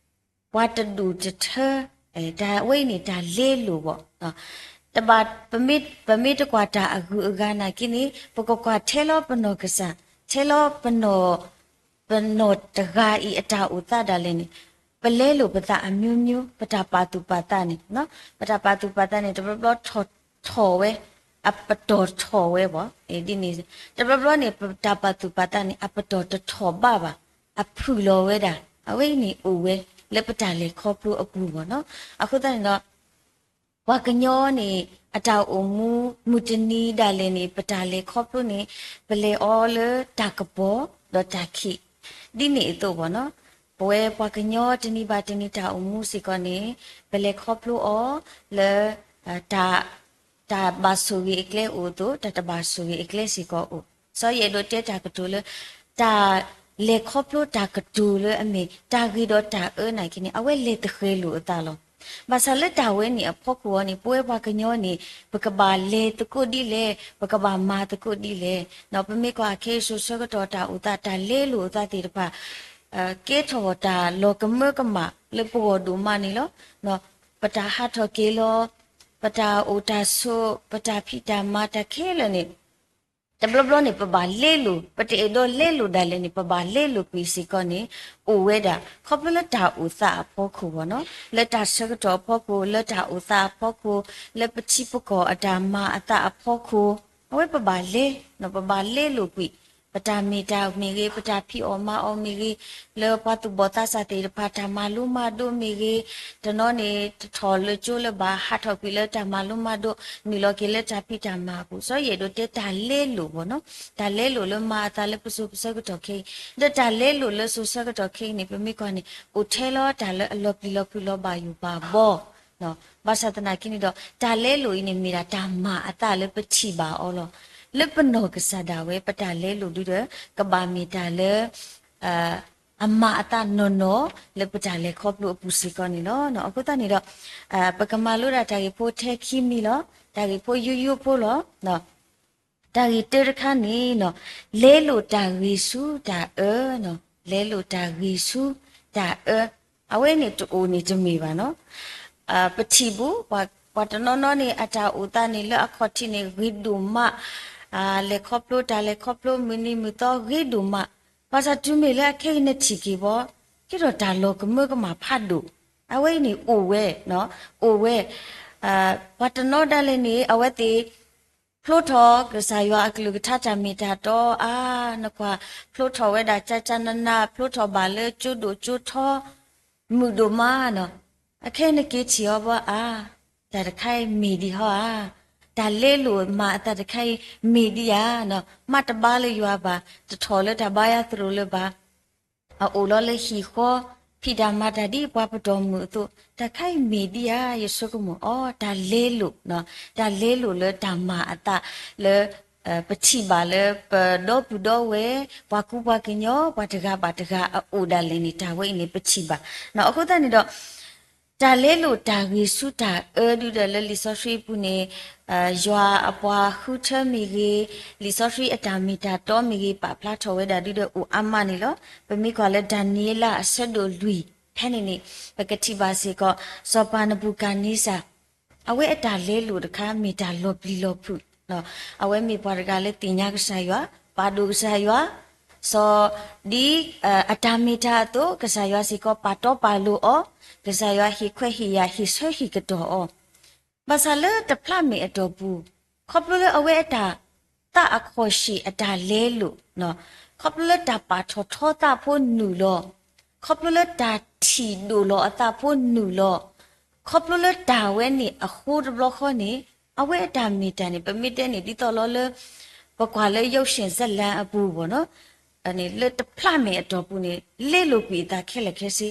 ပှၤတဒူၣ်တထၢ, တၢ်ဝဲအံၤန့ၣ် တၢ်လဲလိာ်ဘၣ်, တဘၣ်, ပမ့ၢ်တကွၢ်တၢ်အဂုၤအဂၤနာ်က့န့ၣ် ပကကွၢ်ထဲလီၤပနီၢ်ကစၢ်, ထဲလီၤပနီၢ်, ပနီၢ်တဂၤအံၤအတၢ်အိၣ်သးဒၣ်လဲာ်န့ၣ် ပလဲလိာ်ပသးအမျိုးမျိုး ပတၢ်ပာ်သူၣ်ပာ်သးန့ၣ်, ပတၢ်ပာ်သူၣ်ပာ်သးန့ၣ် တဘျီဘျီထီၣ်ထီၣ်ဝဲ, အပတီၢ်ထီၣ်ဝဲဘၣ်, ဒ်န့ၣ်, တဘျီဘျီန့ၣ် ပတၢ်ပာ်သူၣ်ပာ်သးန့ၣ် အပတီၢ်တထီၣ်ဘၣ်ဘၣ်, အဖုၣ်လီၤဝဲဒၣ်, အဝဲအံၤန့ၣ်အိၣ်ဝဲ လၢပတၢ်လဲၤခီဖျိအပူၤဘၣ်နီၤ. အဃိသတးန့ၣ်ဒီး ပှၤကညီန့ၣ် အတၢ်အိၣ်မူ မုၢ်တနံၤဒၣ်လဲာ်န့ၣ် ပတၢ်လဲၤခီဖျိန့ၣ် ပလဲၤအီၤလၢတၢ်ကပီၤဒီးတၢ်ခံး, ဒ်န့ၣ်အသိးဘၣ်နီၤ. ပဝဲပှၤကညီတနံၤဘၣ်တနံၤတၢ်အိၣ်မူစ့ၢ်ကီးန့ၣ် ပလဲၤခီဖျိအီၤလၢ တၢ်ဘၣ်ဆိၣ်ဂ့ၤအကျဲအိၣ်အသိး တၢ်တဘၣ်ဆိၣ်ဂ့ၤအကျဲစ့ၢ်ကီးအိၣ်. စီၤယဲၢ်ဒိးတဲတၢ်ကတိၤလၢ တၢ်လဲၤခီဖျိတၢ်ကတိၤလၢအမ့ၢ် တၢ်ဂ့ၤဒီးတၢ်အၢနာ်က့န့ၣ် အဝဲလဲၤတဃဲၤလိာ်အသးလီၤ. ဘၣ်ဆၣ်လၢတၢ်ဝဲန့ၣ်အဖီခိၣ်အံၤန့ၣ် ပဝဲပှၤကညီန့ၣ် ပကဘၣ်လဲၤသကိးဒ်လဲၣ်, ပကဘၣ်မၤသကိးဒ်လဲၣ်. ပမ့ၢ်ကွၢ်ခဲအံၤ စိၤဆၢကတီၢ်တၢ်အိၣ်သး တၢ်လဲလိာ်အသးသ့ၣ်တဖၣ် ကဲထီၣ်တၢ်လီၤကမၢကမၣ်လၢပဂီၢ်ဒိၣ်မးန့ၣ်လီၤ. ပတၢ်ဟးထီၣ်က့ၤလီၤ, ပတၢ်အိၣ်တၢ်ဆိး, ပတၢ်ဖံးတၢ်မၤတၢ်ခဲလၢာ်န့ၣ် တဘျီဘျီန့ၣ် ပဘၣ်လဲလိာ်, ပတအဲၣ်ဒိးလဲလိာ်ဒၣ်လဲာ်န့ၣ် ပဘၣ်လဲလိာ်ကွံာ်စ့ၢ်ကီးန့ၣ် အိၣ်ဝဲဒၣ် ခီဖျိလၢတၢ်အိၣ်သးအဖီခိၣ်ဘၣ်နီၤ, လၢတၢ်ဆၢကတီၢ်အဖီခိၣ်, လၢတၢ်အိၣ်သးအဖီခိၣ်, လၢပထံပကီၢ်အတၢ်မၤအသးအဖီခိၣ်, အဝဲပဘၣ်လဲ, ပဘၣ်လဲလိာ်ကွံာ် ပတၢ်မ့ၢ်တၢ်မ့ၢ်ဂ့ၤ, ပတၢ်ဖံးအီၣ်မၤအီၣ်မ့ၢ်ဂ့ၤ, လၢပှၤသူၣ်ဘီၣ်သးစၢ်သ့ၣ်တဖၣ် တၢ်မၤလိမၤဒိးမ့ၢ်ဂ့ၤ, တနီၤန့ၣ် တထီၣ်လၢကၠိလၢၤဘၣ် ဟးထီၣ်ကွံာ်လၢတၢ်မၤလိမၤဒိး နုာ်လီၤက့ၤလၢတၢ်ဖံးတၢ်မၤအပူၤ, စီၤယဲၢ်ဒိးတဲတၢ်လဲလိာ်ဘၣ်နီၤ, တၢ်လဲလိာ်လၢမၤအသးလၢပစိၤပဆၢကတီၢ်ခဲအံၤ, ဒီးတၢ်လဲလိာ်လၢစိၤဆၢကတီၢ်ခဲအံၤန့ၣ် ပမ့ၢ်ကွၢ်န့ၣ် အိၣ်ထဲလီၤတၢ်လၢအလီၤပျံၤလီၤဖုးလီၤဘၣ်ယိၣ်ဘၣ်ဘီ ဘၣ်ဆၣ်သနာ်က့န့ၣ်ဒီး တၢ်လဲလိာ်အံၤန့ၣ်မ့ၢ်ဒၣ်တၢ်မၤအသးလၢပထံၣ်ဘၣ်အီၤလီၤ. လၢပနီၢ်ကစၢ်ဒၣ်ဝဲ ပတၢ်လဲလိာ်ဒုဒီး ကဘၣ်မ့ၢ်တၢ်လၢ အမၤအသးနီၢ်နီၢ် လၢပတၢ်လဲၤခီဖျိအပူၤစ့ၢ်ကီးန့ၣ်လီၤ. အဃိသတးန့ၣ်ဒီး ပကမၤလိဒၣ်တၢ်ဂ့ၢ်ဖိထဲခံမံၤလီၤ. တၢ်ဂ့ၢ်ဖိယိယိဖိလီၤ. တၢ်ဂ့ၢ်တၢတခါန့ၣ် လဲလိာ်တၢ်ဂံၢ်ဆူတၢ်အၢ, လဲလိာ်တၢ်ဂံၢ်ဆူတၢ်အၢ, အဝဲန့ၣ်တအိၣ်န့ၣ်တမ့ၢ်ဘၣ်နီၤ. ပထံၣ်ဘူး ပှၤတနီၤနီၤန့ၣ် အတၢ်အိၣ်သးန့ၣ် လၢအခီၣ်ထံးန့ၣ် ဂ့ၤဒိၣ်မး, လဲၤခီဖျိတၢ်လဲၤခီဖျိမုၢ်နံၤမုၢ်သီဂ့ၤဒိၣ်မး, ဘၣ်ဆၣ်တုၤမ့ၢ်လၢအခဲအံၤနထံၣ်က့ၤဘၣ် ကဲထီၣ်တၢ်လီၤကမၢကမၣ်ဖးဒိၣ်, အဝဲအံၤန့ၣ်အိၣ်ဝဲ, အိၣ်ဝဲ, ပှၤတနီၤဒၣ်လဲာ်န့ၣ် အဝဲသ့ၣ် ဖျိထီၣ်ကစၢ်ယွၤအကလုၢ်ကထါတၢ်မ့ၢ်တၢ်တီ, အါ, နကွၢ်, ဖျိထီၣ်ဝဲဒၣ်ကကနန, ဖျိထီၣ်ဘၣ်လၢကၠိဒိၣ်ကၠိထီ, မုာ်ဒိၣ်မးနီၤ. အခဲအံၤနက့ၤထံၣ်အီၤဘၣ် အါ, တၢ်တခါအံၤမ့ၢ်ဒံးဟီဧါ, တၢ်လဲလိာ်မၤအသးတခါအံၤမ့ၢ်ဒံးဧါ, မ့ၢ်တဘါလၢယွၤဘၣ်, တထီၣ်လၢတၢ်ဘါယွၤသရိာ်လၢၤဘၣ် အအိၣ်လီၤလၢဟံၣ်ဃီ, ဖံးတၢ်မၤတၢ်ဒ်ပှၤပတီၢ်မုၢ်အသိး, တၢ်ခါအံၤမ့ၢ်ဒံးဧါ, ယဆိကမိၣ်အီၤ, တၢ်လဲလိာ်, တၢ်လဲလိာ်လၢတၢ်မၤအသးလၢ ပထံၣ်ဘၣ်လၢပဒီပုၢ်ဒီဝဲၢ်, ပှၤကူပှၤကညီ, ပှၤတဂၤဘၣ်တဂၤအအိၣ်ဒၣ်လဲာ်န့ၣ် တၢ်ဝဲအံၤန့ၣ် ပထံၣ်ဘၣ်. အဃိသတးန့ၣ်ဒီး တၢ်လဲလိာ်တၢ်ဂံၢ်ဆူတၢ်အၢဒုဒီးလၢလံာ်စီဆှံအပူၤန့ၣ်, ယွၤအပှၤဃုထၢမ့ၢ်ဂ့ၤ, လံာ်စီဆှံအတၢ်မ့ၢ်တၢ်တီမ့ၢ်ဂ့ၤ ပာ်ဖျါထီၣ်ဝဲဒၣ်ဒုဒီးအိၣ်အါမးန့ၣ်လီၤ. ပမ့ၢ်ကွၢ်လၢဒၤနံးယ့လးအဆၢဒိၣ်လွံၢ်ဖဲန့ၣ်န့ၣ်, ပကထံၣ်ဘၣ်စ့ၢ်ကီး စီၤပၤနဘူၤခၣ်နံစၢ် အဝဲအတၢ်လဲလိာ်တခါ မ့ၢ်တၢ်လီၤပျံၤလီၤဖုး, အဝဲမ့ၢ်ပှၤတဂၤလၢသ့ၣ်ညါကစၢ်ယွၤ, ပာ်ဒိၣ်ကစၢ်ယွၤ, စီၤ, ဒ်အတၢ်မ့ၢ်တၢ်အသိး ကစၢ်ယွၤစ့ၢ်ကီးပာ်တီပာ်လိၤအီၤ, ကစၢ်ယွၤဟ့ၣ်ခွဲးဟ့ၣ်ယာ်ဟ့ၣ်ဆၢဟ့ၣ်ကတီၢ်အီၤ, ဘၣ်ဆၣ်လၢတဖျးမဲာ်အတီၢ်ပူၤ, ခီဖျိလၢအဝဲအတၢ်သးအခီၣ်ဆံးအတၢ်လဲလိာ်, ခီဖျိလၢတၢ်ပာ်ထီၣ်ထီသးဖိနုာ်လီၤ, ခီဖျိလၢတၢ်ထံၣ်ဒိၣ်လီၤအသးဖိနုာ်လီၤ, ခီဖျိလၢတၢ်ဝဲန့ၣ်အဃိတဘျီဃီန့ၣ်, အဝဲအတၢ်မ့ၢ်တၢ်န့ၣ် ပမ့ၢ်တဲန့ၣ် ဒ်သိးလီၤလၢ ပကွၢ်လၢယိၤၡ့ၣ်ဇလၣ်အပူၤဘၣ်နီၤ, လၢတဖျးမဲာ်အတီၢ်ပူၤန့ၣ် လဲလိာ်ကွံာ်အသးခဲလၢာ်ခဲဆ့,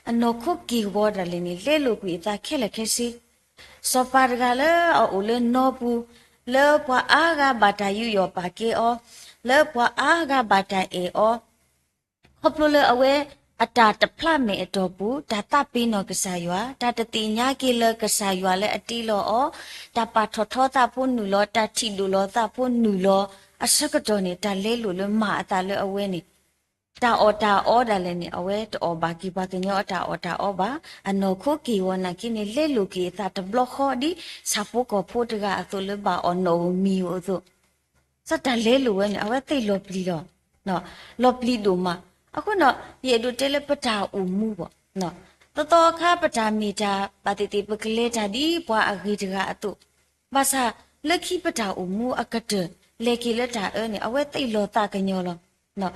အနီၢ်ခိက့ၢ်ဂီၤဒၣ်လဲာ်န့ၣ် လဲလိာ်ကွံာ်အသးခဲလၢာ်ခဲဆ့ စီၤပၤတဂၤလၢအအိၣ်လၢနီပူၤ, လၢပှၤအါဂၤဘၣ်တၢ်ယူးယီၣ်ပာ်ကဲအီၤ, လၢပှၤအါဂၤဘၣ်တၢ်အဲၣ်အီၤ, ခီဖျိလၢအဝဲအတၢ်တဖျးမဲာ်အတီၢ်ပူၤ, တၢ်သးပ့ၤနီၣ်ကစၢ်ယွၤ, တၢ်တသ့ၣ်ညါက့ၤလၢကစၢ်ယွၤလၢအတ့လီၤအီၤ, တၢ်ပာ်ထီၣ်ထီသးဖိနုာ်လီၤ, တၢ်ထံၣ်ဒိၣ်လီၤသးဖိနုာ်လီၤ, အဆၢကတီၢ်န့ၣ် တၢ်လဲလိာ်လၢမၤအသးလၢအဝဲန့ၣ် တၢ်အီၣ်တၢ်အီဒၣ်လဲာ်န့ၣ် အဝဲတအီၣ်ဘၣ်က့ၤပှၤကညီအတၢ်အီၣ်တၢ်အီဘၣ်. အနီၢ်ခိက့ၢ်ဂီၤနာ်က့န့ၣ် လဲလိာ်ကွံာ်အသးတဘျီဃီဒ် ဆၣ်ဖိကီၢ်ဖိတဂၤအသိးလၢဘၣ်အီၣ်နီၣ်ဧိၤမံၤဧိၤအသိး, စီၤတၢ်လဲလိာ်ဝဲန့ၣ် အဝဲသ့ၣ်လီၤပျံၤလီၤ, လီၤပျံၤဒိၣ်မး. အဃိဒီး ယအဲၣ်ဒိးတဲလၢပတၢ်အိၣ်မူဘၣ် သီသီအခါပတၢ်မ့ၢ်တၢ်ဘၣ်သ့ၣ်သ့ၣ် ပကလဲၤတၢ်ဒ်ပှၤအဂ့ၤတဂၤအသိး, ဘၣ်ဆၣ်လၢခံပတၢ်အိၣ်မူအကတၢၢ် လဲၤက့ၤလၢတၢ်အၢန့ၣ် အဝဲသ့ၣ်လီၤသးကညီၤလီၤ.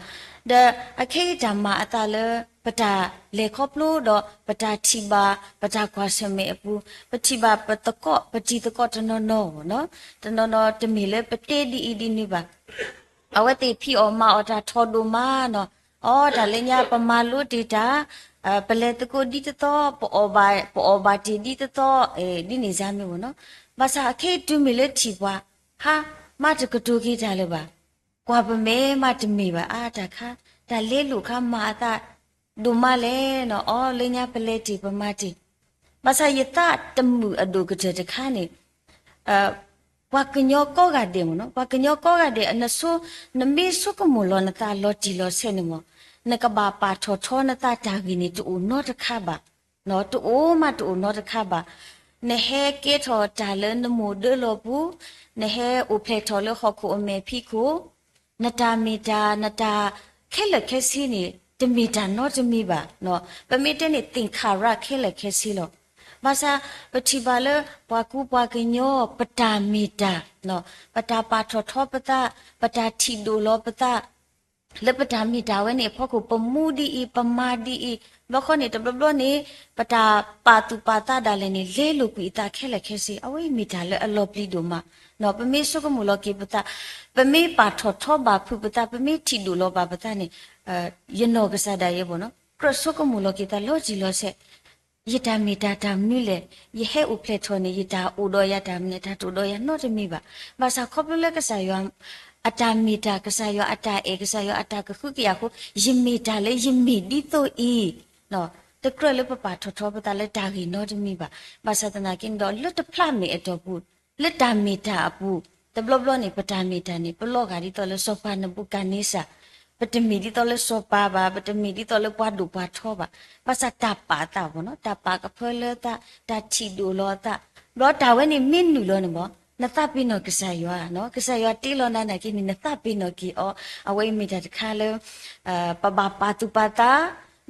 ဒီးအခဲအံၤတၢ်မၤအသးလၢ ပတၢ်လဲၤခီဖျိဒီး ပတၢ်ထံၣ်ဘၣ် ပတၢ်ကွၢ်ဆၢၣ်မဲာ်အပူၤ, ပထံၣ်ဘၣ်ပသကိး ပတံၤသကိးတနီၤနီၤနီၤ, တနီၤနီၤတမ့ၢ်လၢပတဲဒ်အံၤဒ်နုၤဘၣ်. အဝဲသ့ၣ်ဖံးအီၣ်မၤအီၣ်တၢ်ထီၣ်ဒိၣ်မးနီၤ, အီ တၢ်လၢညါပမၤလိတ့ၢ်တၢ်, ပလဲၤသကိးဒ်တသီ, ပအီၣ်ဘၣ်, ပအီၣ်ဘၣ်တ့ၢ်ဒ်တသီ, ဒ်န့ၣ်စ့ၢ်မ့ၢ်နီၤ. ဘၣ်ဆၣ်အခဲအံၤတုၤမ့ၢ်လၢထံၣ်ပှၤ, ဟါ, မၤတကတိၤက့ၤတၢ်လၢၤဘၣ်. ကွၢ်ပမဲာ်မးတမ့ၢ်ဘၣ်အါတၢ်ခါ, တၢ်လဲလိာ်ခါမၤအသးဒိၣ်မးလဲၣ်နီၤ, အီ လၢညါပလဲၤတ့ၢ်ပမၤတ့ၢ်. ဘၣ်ဆၣ်ယသးတမုာ်အဒိၣ်ကတၢၢ်တခါန့ၣ် ပှၤကညီကိးဂၤဒဲးမ့ၢ်နီၤ, ပှၤကညီကိးဂၤဒဲး နဆိ, နမ့ၢ်ဆိကမိၣ်လီၤနသးလီၤတံၢ်လီၤဆဲးန့ၣ်မ့ၢ်, နကဘၣ်ပာ်ထီၣ်ထီနသးတၢ်ဂ့ၢ်န့ၣ်တအိၣ်နီတခါဘၣ်. တအိၣ်မးတအိၣ်နီတခါဘၣ်. နဟဲကဲထီၣ်တၢ်လၢနမိၢ်ဒၢလီၢ်ပူၤ, နဟဲအိၣ်ဖျဲၣ်ထီၣ်လၢဟီၣ်ခိၣ်အမဲာ်ဖံးခိၣ်, နတၢ်မ့ၢ်တၢ် နတၢ်ခဲလၢာ်ခဲဆ့န့ၣ် တမ့ၢ်တၢ်နီတမံၤဘၣ်. ပမ့ၢ်တဲန့ၣ် သ့ၣ်ခါရၣ်ခဲလၢာ်ခဲဆ့လီၤ. ဘၣ်ဆၣ်ပထံၣ်ဘၣ်လၢ ပှၤကူပှၤကညီ ပတၢ်မ့ၢ်တၢ်, ပတၢ်ပာ်ထီၣ်ထီပသး, ပတၢ်ထံၣ်ဒိၣ်လီၤပသး လၢပတၢ်မ့ၢ်တၢ်ဝဲန့ၣ်အဖီခိၣ် ပမူဒ်အံၤ, ပမၤဒ်အံၤ, ဘျီဃီန့ၣ် တဘျီဘျီန့ၣ် ပတၢ်ပာ်သူၣ်ပာ်သးဒၣ်လဲာ်န့ၣ် လဲလိာ်ကွံာ်အသးခဲလၢာ်ခဲဆ့, အဝဲအံၤမ့ၢ်တၢ်လၢအလီၤပျံၤဒိၣ်မး. ပမ့ၢ်ဆိကမိၣ်လီၤက့ၤပသး, ပမ့ၢ်ပာ်ထီၣ်ထီဘၣ်ဖုးပသး, ပမ့ၢ်ထံၣ်ဒိၣ်လီၤဘၣ်ပသးန့ၣ်, ယနီၢ်ကစၢ်ဒၣ်ယဲဘၣ်နီၤ, ကြၢးဆိကမိၣ်လီၤက့ၤသးလီၤတံၢ်လီၤဆဲး ယတၢ်မ့ၢ်တၢ်တၢ်မနုၤလဲၣ်, ယဟဲအိၣ်ဖျဲၣ်ထီၣ်န့ၣ် ယတၢ်အိၣ်ဒီးယၤတၢ်မနုၤလဲၣ်, တၢ်တအိၣ်ဒီးယၤနီတမံၤဘၣ်. ဘၣ်ဆၣ်ခီဖျိလၢကစၢ်ယွၤအတၢ်မ့ၢ်တၢ်, ကစၢ်ယွၤအတၢ်အဲၣ်, ကစၢ်ယွၤအတၢ်ကဟုကယာ်အဃိ, ယမ့ၢ်တၢ်လၢယမ့ၢ်ဒ်သိးအံၤ, တကြၢးလၢပပာ်ထီၣ်ထီပသးလၢတၢ်ဂ့ၢ်နီတမံၤဘၣ်. ဘၣ်ဆၣ်သနာ်က့န့ၣ်ဒီး လၢတဖျးမဲာ်အတီၢ်ပူၤ လၢတၢ်မ့ၢ်တၢ်အပူၤ, တဘျီဘျီန့ၣ် ပတၢ်မ့ၢ်တၢ်န့ၣ် ပလီၤဂာ်ဒ်သိးလၢစီၤပၤနဘူၤခၣ်နံစၢ်, ပတမ့ၢ်ဒ်သိးလၢစီၤပၤဘၣ်, ပတမ့ၢ်ဒ်သိးလၢပှၤဒိၣ်ပှၤထီဘၣ်. ဘၣ်ဆၣ်တၢ်ပာ်သးဘၣ်နီၤ, တၢ်ပာ်ကဖၢလၢသး, တၢ်ထံၣ်ဒိၣ်လီၤသး, ဒီးတၢ်ဝဲန့ၣ်မ့ၢ်နုာ်လီၤန့ၣ်မ့ၢ်, နသးပ့ၤနီၣ်ကစၢ်ယွၤ, ကစၢ်ယွၤတ့လီၤနၤနာ်က့န့ၣ် နသးပ့ၤနီၣ်က့ၤအီၤ, အဝဲအံၤမ့ၢ်တၢ်တခါလၢ ပဘၣ်ပာ်သူၣ်ပာ်သး,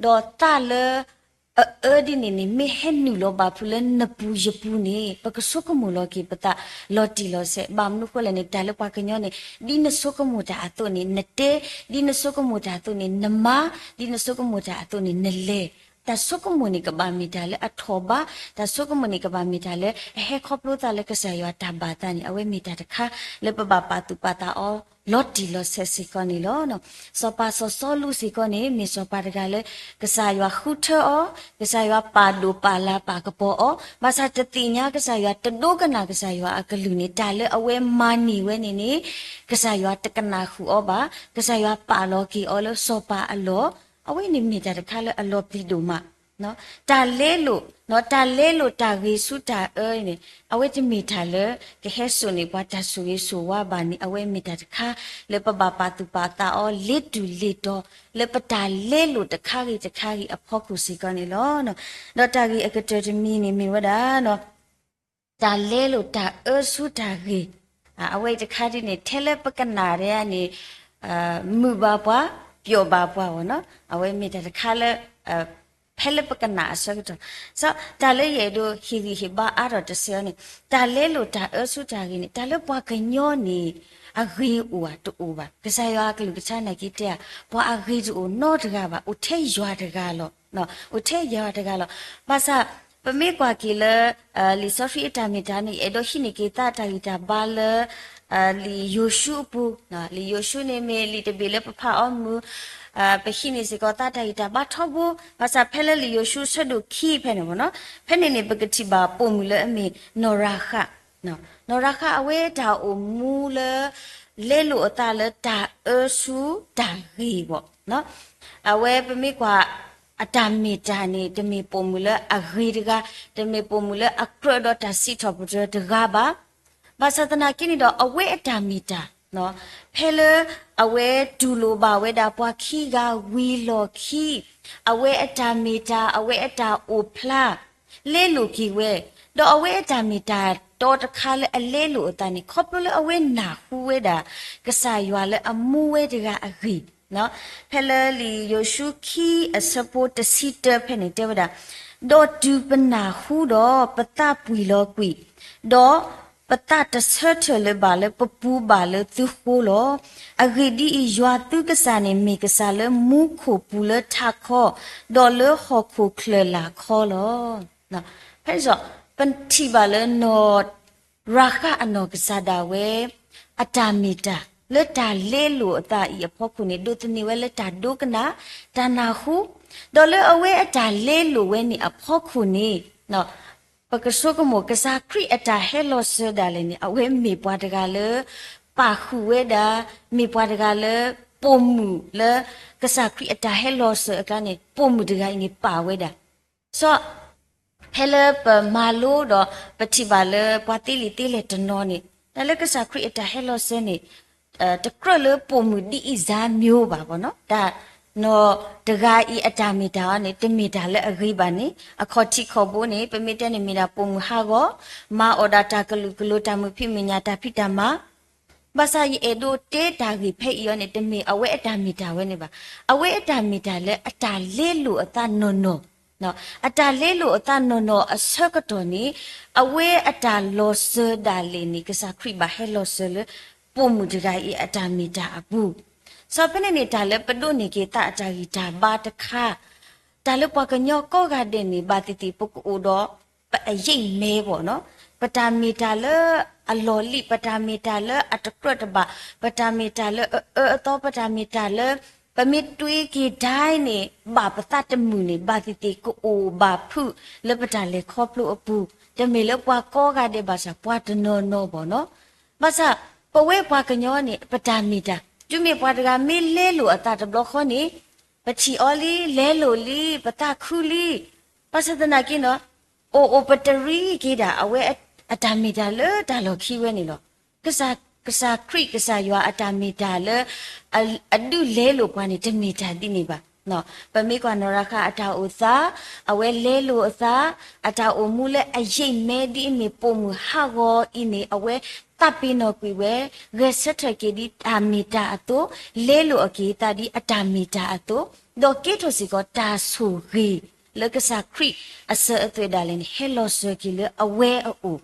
ဒီးသးလၢ အအၢဒ်န့ၣ်န့ၣ် မ့ၢ်ဟဲနုာ်လီၤဘၣ်ဖုးလၢနပူၤယပူၤန့ၣ် ပကဆိကမိၣ်လီၤက့ၤပသးလီၤတံၢ်လီၤဆဲး. ဘၣ်မနုၤဃိလဲၣ်န့ၣ် တၢ်လၢပှၤကညီန့ၣ် ဒ်နဆိကမိၣ်တၢ်အသိးန့ၣ် နတဲ, ဒ်နဆိကမိၣ်တၢ်အသိးန့ၣ် နမၤ, ဒ်နဆိကမိၣ်တၢ်အသိးန့ၣ် နလဲၤ. တၢ်ဆိကမိၣ်န့ၣ် ကဘၣ်မ့ၢ်တၢ်လၢအထီၣ်ဘး, တၢ်ဆိကမိၣ်န့ၣ် ကဘၣ်မ့ၢ်တၢ်လၢအဟဲခီဖျိသးလၢကစၢ်ယွၤတၢ်ဘၣ်သးန့ၣ် အဝဲမ့ၢ်တၢ်တခါလၢပဘၣ်ပာ်သူၣ်ပာ်သးအီၤ လီၤတံၢ်လီၤဆဲးစ့ၢ်ကီးန့ၣ်လီၤ. စီၤပၤစီၤစီလူးစ့ၢ်ကီးန့ၣ် မ့ၢ်စီၤပၤတဂၤလၢ ကစၢ်ယွၤဃုထၢအီၤ, ကစၢ်ယွၤပာ်ဒိၣ်ပာ်လၤပာ်ကပီၤအီၤ, ဘၣ်ဆၣ်တသ့ၣ်ညါကစၢ်ယွၤ တဒိကနၣ်ကစၢ်ယွၤအကလုၢ်န့ၣ် တၢ်လၢအဝဲမၤန့ၢ်ဝဲန့ၣ်န့ၣ် ကစၢ်ယွၤတကနၣ်ဃုာ်အီၤဘၣ်, ကစၢ်ယွၤပာ်လီၤက့ၤအီၤလၢစီၤပၤအလီၢ်, အဝဲန့ၣ်မ့ၢ်တၢ်တခါလၢအလီၤပျံၤဒိၣ်မး တၢ်လဲလိာ်, တၢ်လဲလိာ်တၢ်ဂ့ၤဆူတၢ်အၢန့ၣ် အဝဲတမ့ၢ်တၢ်လၢ ကဟဲစိာ်န့ၢ်ပှၤတၢ်ဆိၣ်ဂ့ၤဆိၣ်ဝါဘၣ်န့ၣ် အဝဲမ့ၢ်တၢ်တခါလၢပဘၣ်ပာ်သူၣ်ပာ်သးအီၤ လ့တူၢ်လ့တီၤ လၢပတၢ်လဲလိာ်တခါဂ့ၤတခါဂ့ၤအဖီခိၣ်စ့ၢ်ကီးန့ၣ်လီၤ. ဒီးတၢ်ဂ့ၢ်အကတၢၢ်တမံၤန့ၣ်မ့ၢ်ဝဲဒၣ် တၢ်လဲလိာ်တၢ်အၢဆူတၢ်ဂ့ၤ, အဝဲအံၤတခါဒ်န့ၣ် ထဲလၢပကနၣ်ဒဲးန့ၣ် မုာ်ဘၣ်ပှၤ, ပျီၣ်ဘၣ်ပှၤဝဲနီၤ, အဝဲမ့ၢ်တၢ်တခါလၢ ဖဲလၢပကနၣ်အဆၢကတီၢ်, တၢ်လၢယအဲၣ်ဒိးဟ့ၣ်ဂံၢ်ဟ့ၣ်ဘါအါထီၣ်တစဲးအီၤန့ၣ် တၢ်လဲလိာ်တၢ်အၢဆူတၢ်ဂ့ၤန့ၣ် တၢ်လၢပှၤကညီန့ၣ် အဂ့ၤအိၣ်ဧါတအိၣ်ဘၣ်. ကစၢ်ယွၤအကလုၢ်ကထါနာ်က့တဲဧါ, ပှၤအဂ့ၤတအိၣ်နီတဂၤဘၣ်, အိၣ်ထဲယွၤတဂၤလီၤ. အိၣ်ထဲယွၤတဂၤလီၤ. ဘၣ်ဆၣ် ပမ့ၢ်ကွၢ်က့ၤလၢ လံာ်စီဆှံအတၢ်မ့ၢ်တၢ်န့ၣ် ယအဲၣ်ဒိးဟံးန့ၢ်က့ၤသးတၢ်ဂံၢ်တၢ်ဘါလၢ လံာ်ယိၤၡူအပူၤ, လံာ်ယိၤၡူန့ၣ်မ့ၢ်လံာ်တဘ့ၣ်လၢပဖးအီၤမုာ်, ပဟံးန့ၢ်စ့ၢ်ကီးသးတၢ်ဂံၢ်တၢ်ဘါထီဘိ, ဘၣ်ဆၣ်ဖဲလၢလံာ်ယိၤၡူအဆၢဒိၣ်ခံဖဲန့ၣ်မ့ၢ်နီၤ, ဖဲန့ၣ်န့ၣ် ပကထံၣ်ဘၣ်ပိာ်မုၣ်လၢအမ့ၢ်နီၢ်ရၤဃး နီၢ်ရၤဃးအဝဲတၢ်အိၣ်မူလၢ လဲလိာ်အသးလၢတၢ်အၢဆူတၢ်ဂ့ၤဘၣ်. အဝဲပမ့ၢ်ကွၢ် အတၢ်မ့ၢ်တၢ်န့ၣ် တမ့ၢ်ပိာ်မုၣ်လၢအဂ့ၤတဂၤ, တမ့ၢ်ပိာ်မုၣ်လၢအကြၢးဒီးတၢ်စံးထီၣ်ပတြၢၤတဂၤဘၣ်. ဘၣ်ဆၣ်သနာ်က့န့ၣ်ဒီး အဝဲအတၢ်မ့ၢ်တၢ် ဖဲလၢအဝဲတူၢ်လိာ်ဘၣ်ဝဲဒၣ်ပှၤခံဂၤဝံၤလီၢ်ခံ, အဝဲအတၢ်မ့ၢ်တၢ် အဝဲအတၢ်အိၣ်ဖျါ လဲလိာ်က့ၤဝဲ, ဒီးအဝဲအတၢ်မ့ၢ်တၢ်တီတခါလၢအလဲလိာ်အသးန့ၣ် ခီဖျိလၢအဝဲနၢ်ဟူဝဲဒၣ် ကစၢ်ယွၤလၢအမူဝဲတဂၤအဂ့ၢ် ဖဲလၢလံာ်ယိၤၡူခံအဆၢဖိတဆံတၢဖဲန့ၣ်တဲဝဲဒၣ်, ဒီးတုၤပနၢ်ဟူဒီးပသးပှံၢ်လီၤကွံာ်, ဒီးပသးတဆၢထၢၣ်လၢၤဘၣ်လၢပပူၤဘၣ်လၢသုဃိလီၤ. အဂ့ၢ်ဒ်အံၤ, ယွၤသုကစၢ်န့ၣ်မ့ၢ်ကစၢ်လၢမူခိၣ်ပူၤလၢထးခီ, ဒီးလၢဟီၣ်ခိၣ်ချၢၣ်လၢ်ခီလီၤ. ဖဲန့ၣ် ပထံၣ်ဘၣ်လၢနီၢ် ရၤဃးအနီၢ်ကစၢ်ဒၣ်ဝဲ အတၢ်မ့ၢ်တၢ် လၢတၢ်လဲလိာ်အသးအံၤအဖီခိၣ်န့ၣ် ဒိးသန့ၤဝဲလၢတၢ်ဒိကနၣ်, တၢ်နၢ်ဟူ, ဒီးလၢအဝဲအတၢ်လဲလိာ်ဝဲန့ၣ်အဖီခိၣ်န့ၣ် ပကဆိကမိၣ် ကစၢ်ခရံာ်အတၢ်ဟဲလီၤစၢၤဒၣ်လဲာ်န့ၣ် အဝဲမ့ၢ်ပှၤတဂၤလၢ ပာ်ဃုာ်ဝဲဒၣ်, မ့ၢ်ပှၤတဂၤလၢ ပိာ်မုၣ်လၢ ကစၢ်ခရံာ်အတၢ်ဟဲလီၤစၢၤအကျါန့ၣ် ပိာ်မုၣ်တဂၤအံၤန့ၣ်ပာ်ဝဲဒၣ် စီၤ ဖဲလၢပမၤလိဒီး ပထံၣ်ဘၣ်လၢပှၤသ့လံာ်သ့လဲၢ်တနီၤန့ၣ် တၢ်လၢကစၢ်ခရံာ်အတၢ်ဟဲလီၤစၢၤန့ၣ် တကြၢးလၢပိာ်မုၣ်ဒ်အံၤစါမၠိဘၣ်ဘၣ်နီၤ. တၢ်နီၢ်တဂၤအံၤအတၢ်မ့ၢ်တၢ်အီၤန့ၣ် တမ့ၢ်တၢ်လၢအဂ့ၤဘၣ်န့ၣ် အခီၣ်ထံးခီၣ်ဘိန့ၣ် ပမ့ၢ်တဲန့ၣ်မ့ၢ်ဒၣ်ပိာ်မုၣ်ဟးဂီၤ, မၤအီၣ်ဒၣ်တၢ်ကလုာ်ကလိၤ တၢ်မုာ်ဖံးမုာ်ညၣ် တၢ်ဖံးတၢ်မၤ ဘၣ်ဆၣ်ယအဲၣ်ဒိးတဲတၢ်ဂ့ၢ်ဖဲအံၤအီၤန့ၣ် တမ့ၢ်အဝဲအတၢ်မ့ၢ်တၢ်ဝဲန့ၣ်ဘၣ်. အဝဲအတၢ်မ့ၢ်တၢ်လၢအတၢ်လဲလိာ်အသးနီၢ်နီၢ်, အတၢ်လဲလိာ်အသးနီၢ်နီၢ်အဆၢကတီၢ်န့ၣ် အဝဲအတၢ်လီၤစၢၤဒၣ်လဲာ်န့ၣ် ကစၢ်ခရံာ်ဘၣ်ဟဲလီၤစၢၤလၢ ပိာ်မုၣ်တဂၤအံၤအတၢ်မ့ၢ်တၢ်အပူၤ, စီၤဖဲန့ၣ်န့ၣ် တၢ်လၢပဒိးန့ၢ်က့ၤသးအတၢ်ဂံၢ်တၢ်ဘါတခါ တၢ်လၢပှၤကညီကိးဂၤဒဲးန့ၣ် ဘၣ်သ့ၣ်သ့ၣ်ပကအိၣ်ဒီး ပအယံာ်မဲဘၣ်နီၤ, ပတၢ်မ့ၢ်တၢ်လၢအလီၢ်လံၤ, ပတၢ်မ့ၢ်တၢ်လၢအတကြၢးတဘၣ်, ပတၢ်မ့ၢ်တၢ်လၢအအၢအသီ, ပတၢ်မ့ၢ်တၢ်လၢ ပမ့ၢ်တွ့က့ၤဒၣ်န့ၣ် ဘၣ်ပသးတမုာ်န့ၣ် ဘၣ်သ့ၣ်သ့ၣ်ကအိၣ်ဘၣ်ဖုးလၢပတၢ်လဲၤခီဖျိအပူၤ, တမ့ၢ်လၢပှၤကိးဂၤဒဲးဘၣ်ဆၣ် ပှၤတနီၤနီၤဘၣ်နီၤ. ဘၣ်ဆၣ် ပဝဲပှၤကညီန့ၣ် ပတၢ်မ့ၢ်တၢ် တုၤမ့ၢ်ပှၤတဂၤမ့ၢ်လဲလိာ်အသးတဘျီဃီန့ၣ် ပထံၣ်အီၤလံ, လဲလိာ်လံ, ပသးခုလံ, ဘၣ်ဆၣ်သနာ်က့နီၤ အိၣ်အိၣ်ပတရံက့ၤဒၣ် အဝဲအတၢ်မ့ၢ်တၢ်လၢတၢ်လီၢ်ခံဝဲန့ၣ်လီၤ. ကစၢ်ခရံာ်ကစၢ်ယွၤအတၢ်မ့ၢ်တၢ်လၢ အဒုးလဲလိာ်ပှၤန့ၣ် တမ့ၢ်တၢ်ဒ်န့ၣ်ဘၣ်. ပမ့ၢ်ကွၢ်နီၢ်ရၤဃးအတၢ်အိၣ်သး, အဝဲလဲလိာ်အသး, အတၢ်အိၣ်မူလၢအယံာ်မဲဒ်အမ့ၢ်ပိာ်မုၣ်ဟးဂီၤအံၤန့ၣ် အဝဲသးပ့ၤနီၣ်ကွံာ်ဝဲ, ဂဲၤဆၢထၢၣ်က့ၤဒ်တၢ်မ့ၢ်တၢ်အသိး, လဲလိာ်အက့ၤအသးဒ်အတၢ်မ့ၢ်တၢ်အသိး, ဒီးကဲထီၣ်စ့ၢ်ကီးတၢ်ဆိၣ်ဂ့ၤလၢကစၢ်ခရံာ်အစၢၤအသွဲၣ်ဒၣ်လဲာ်န့ၣ် ဟဲလီၤစၢၤက့ၤလၢအဝဲအအိၣ်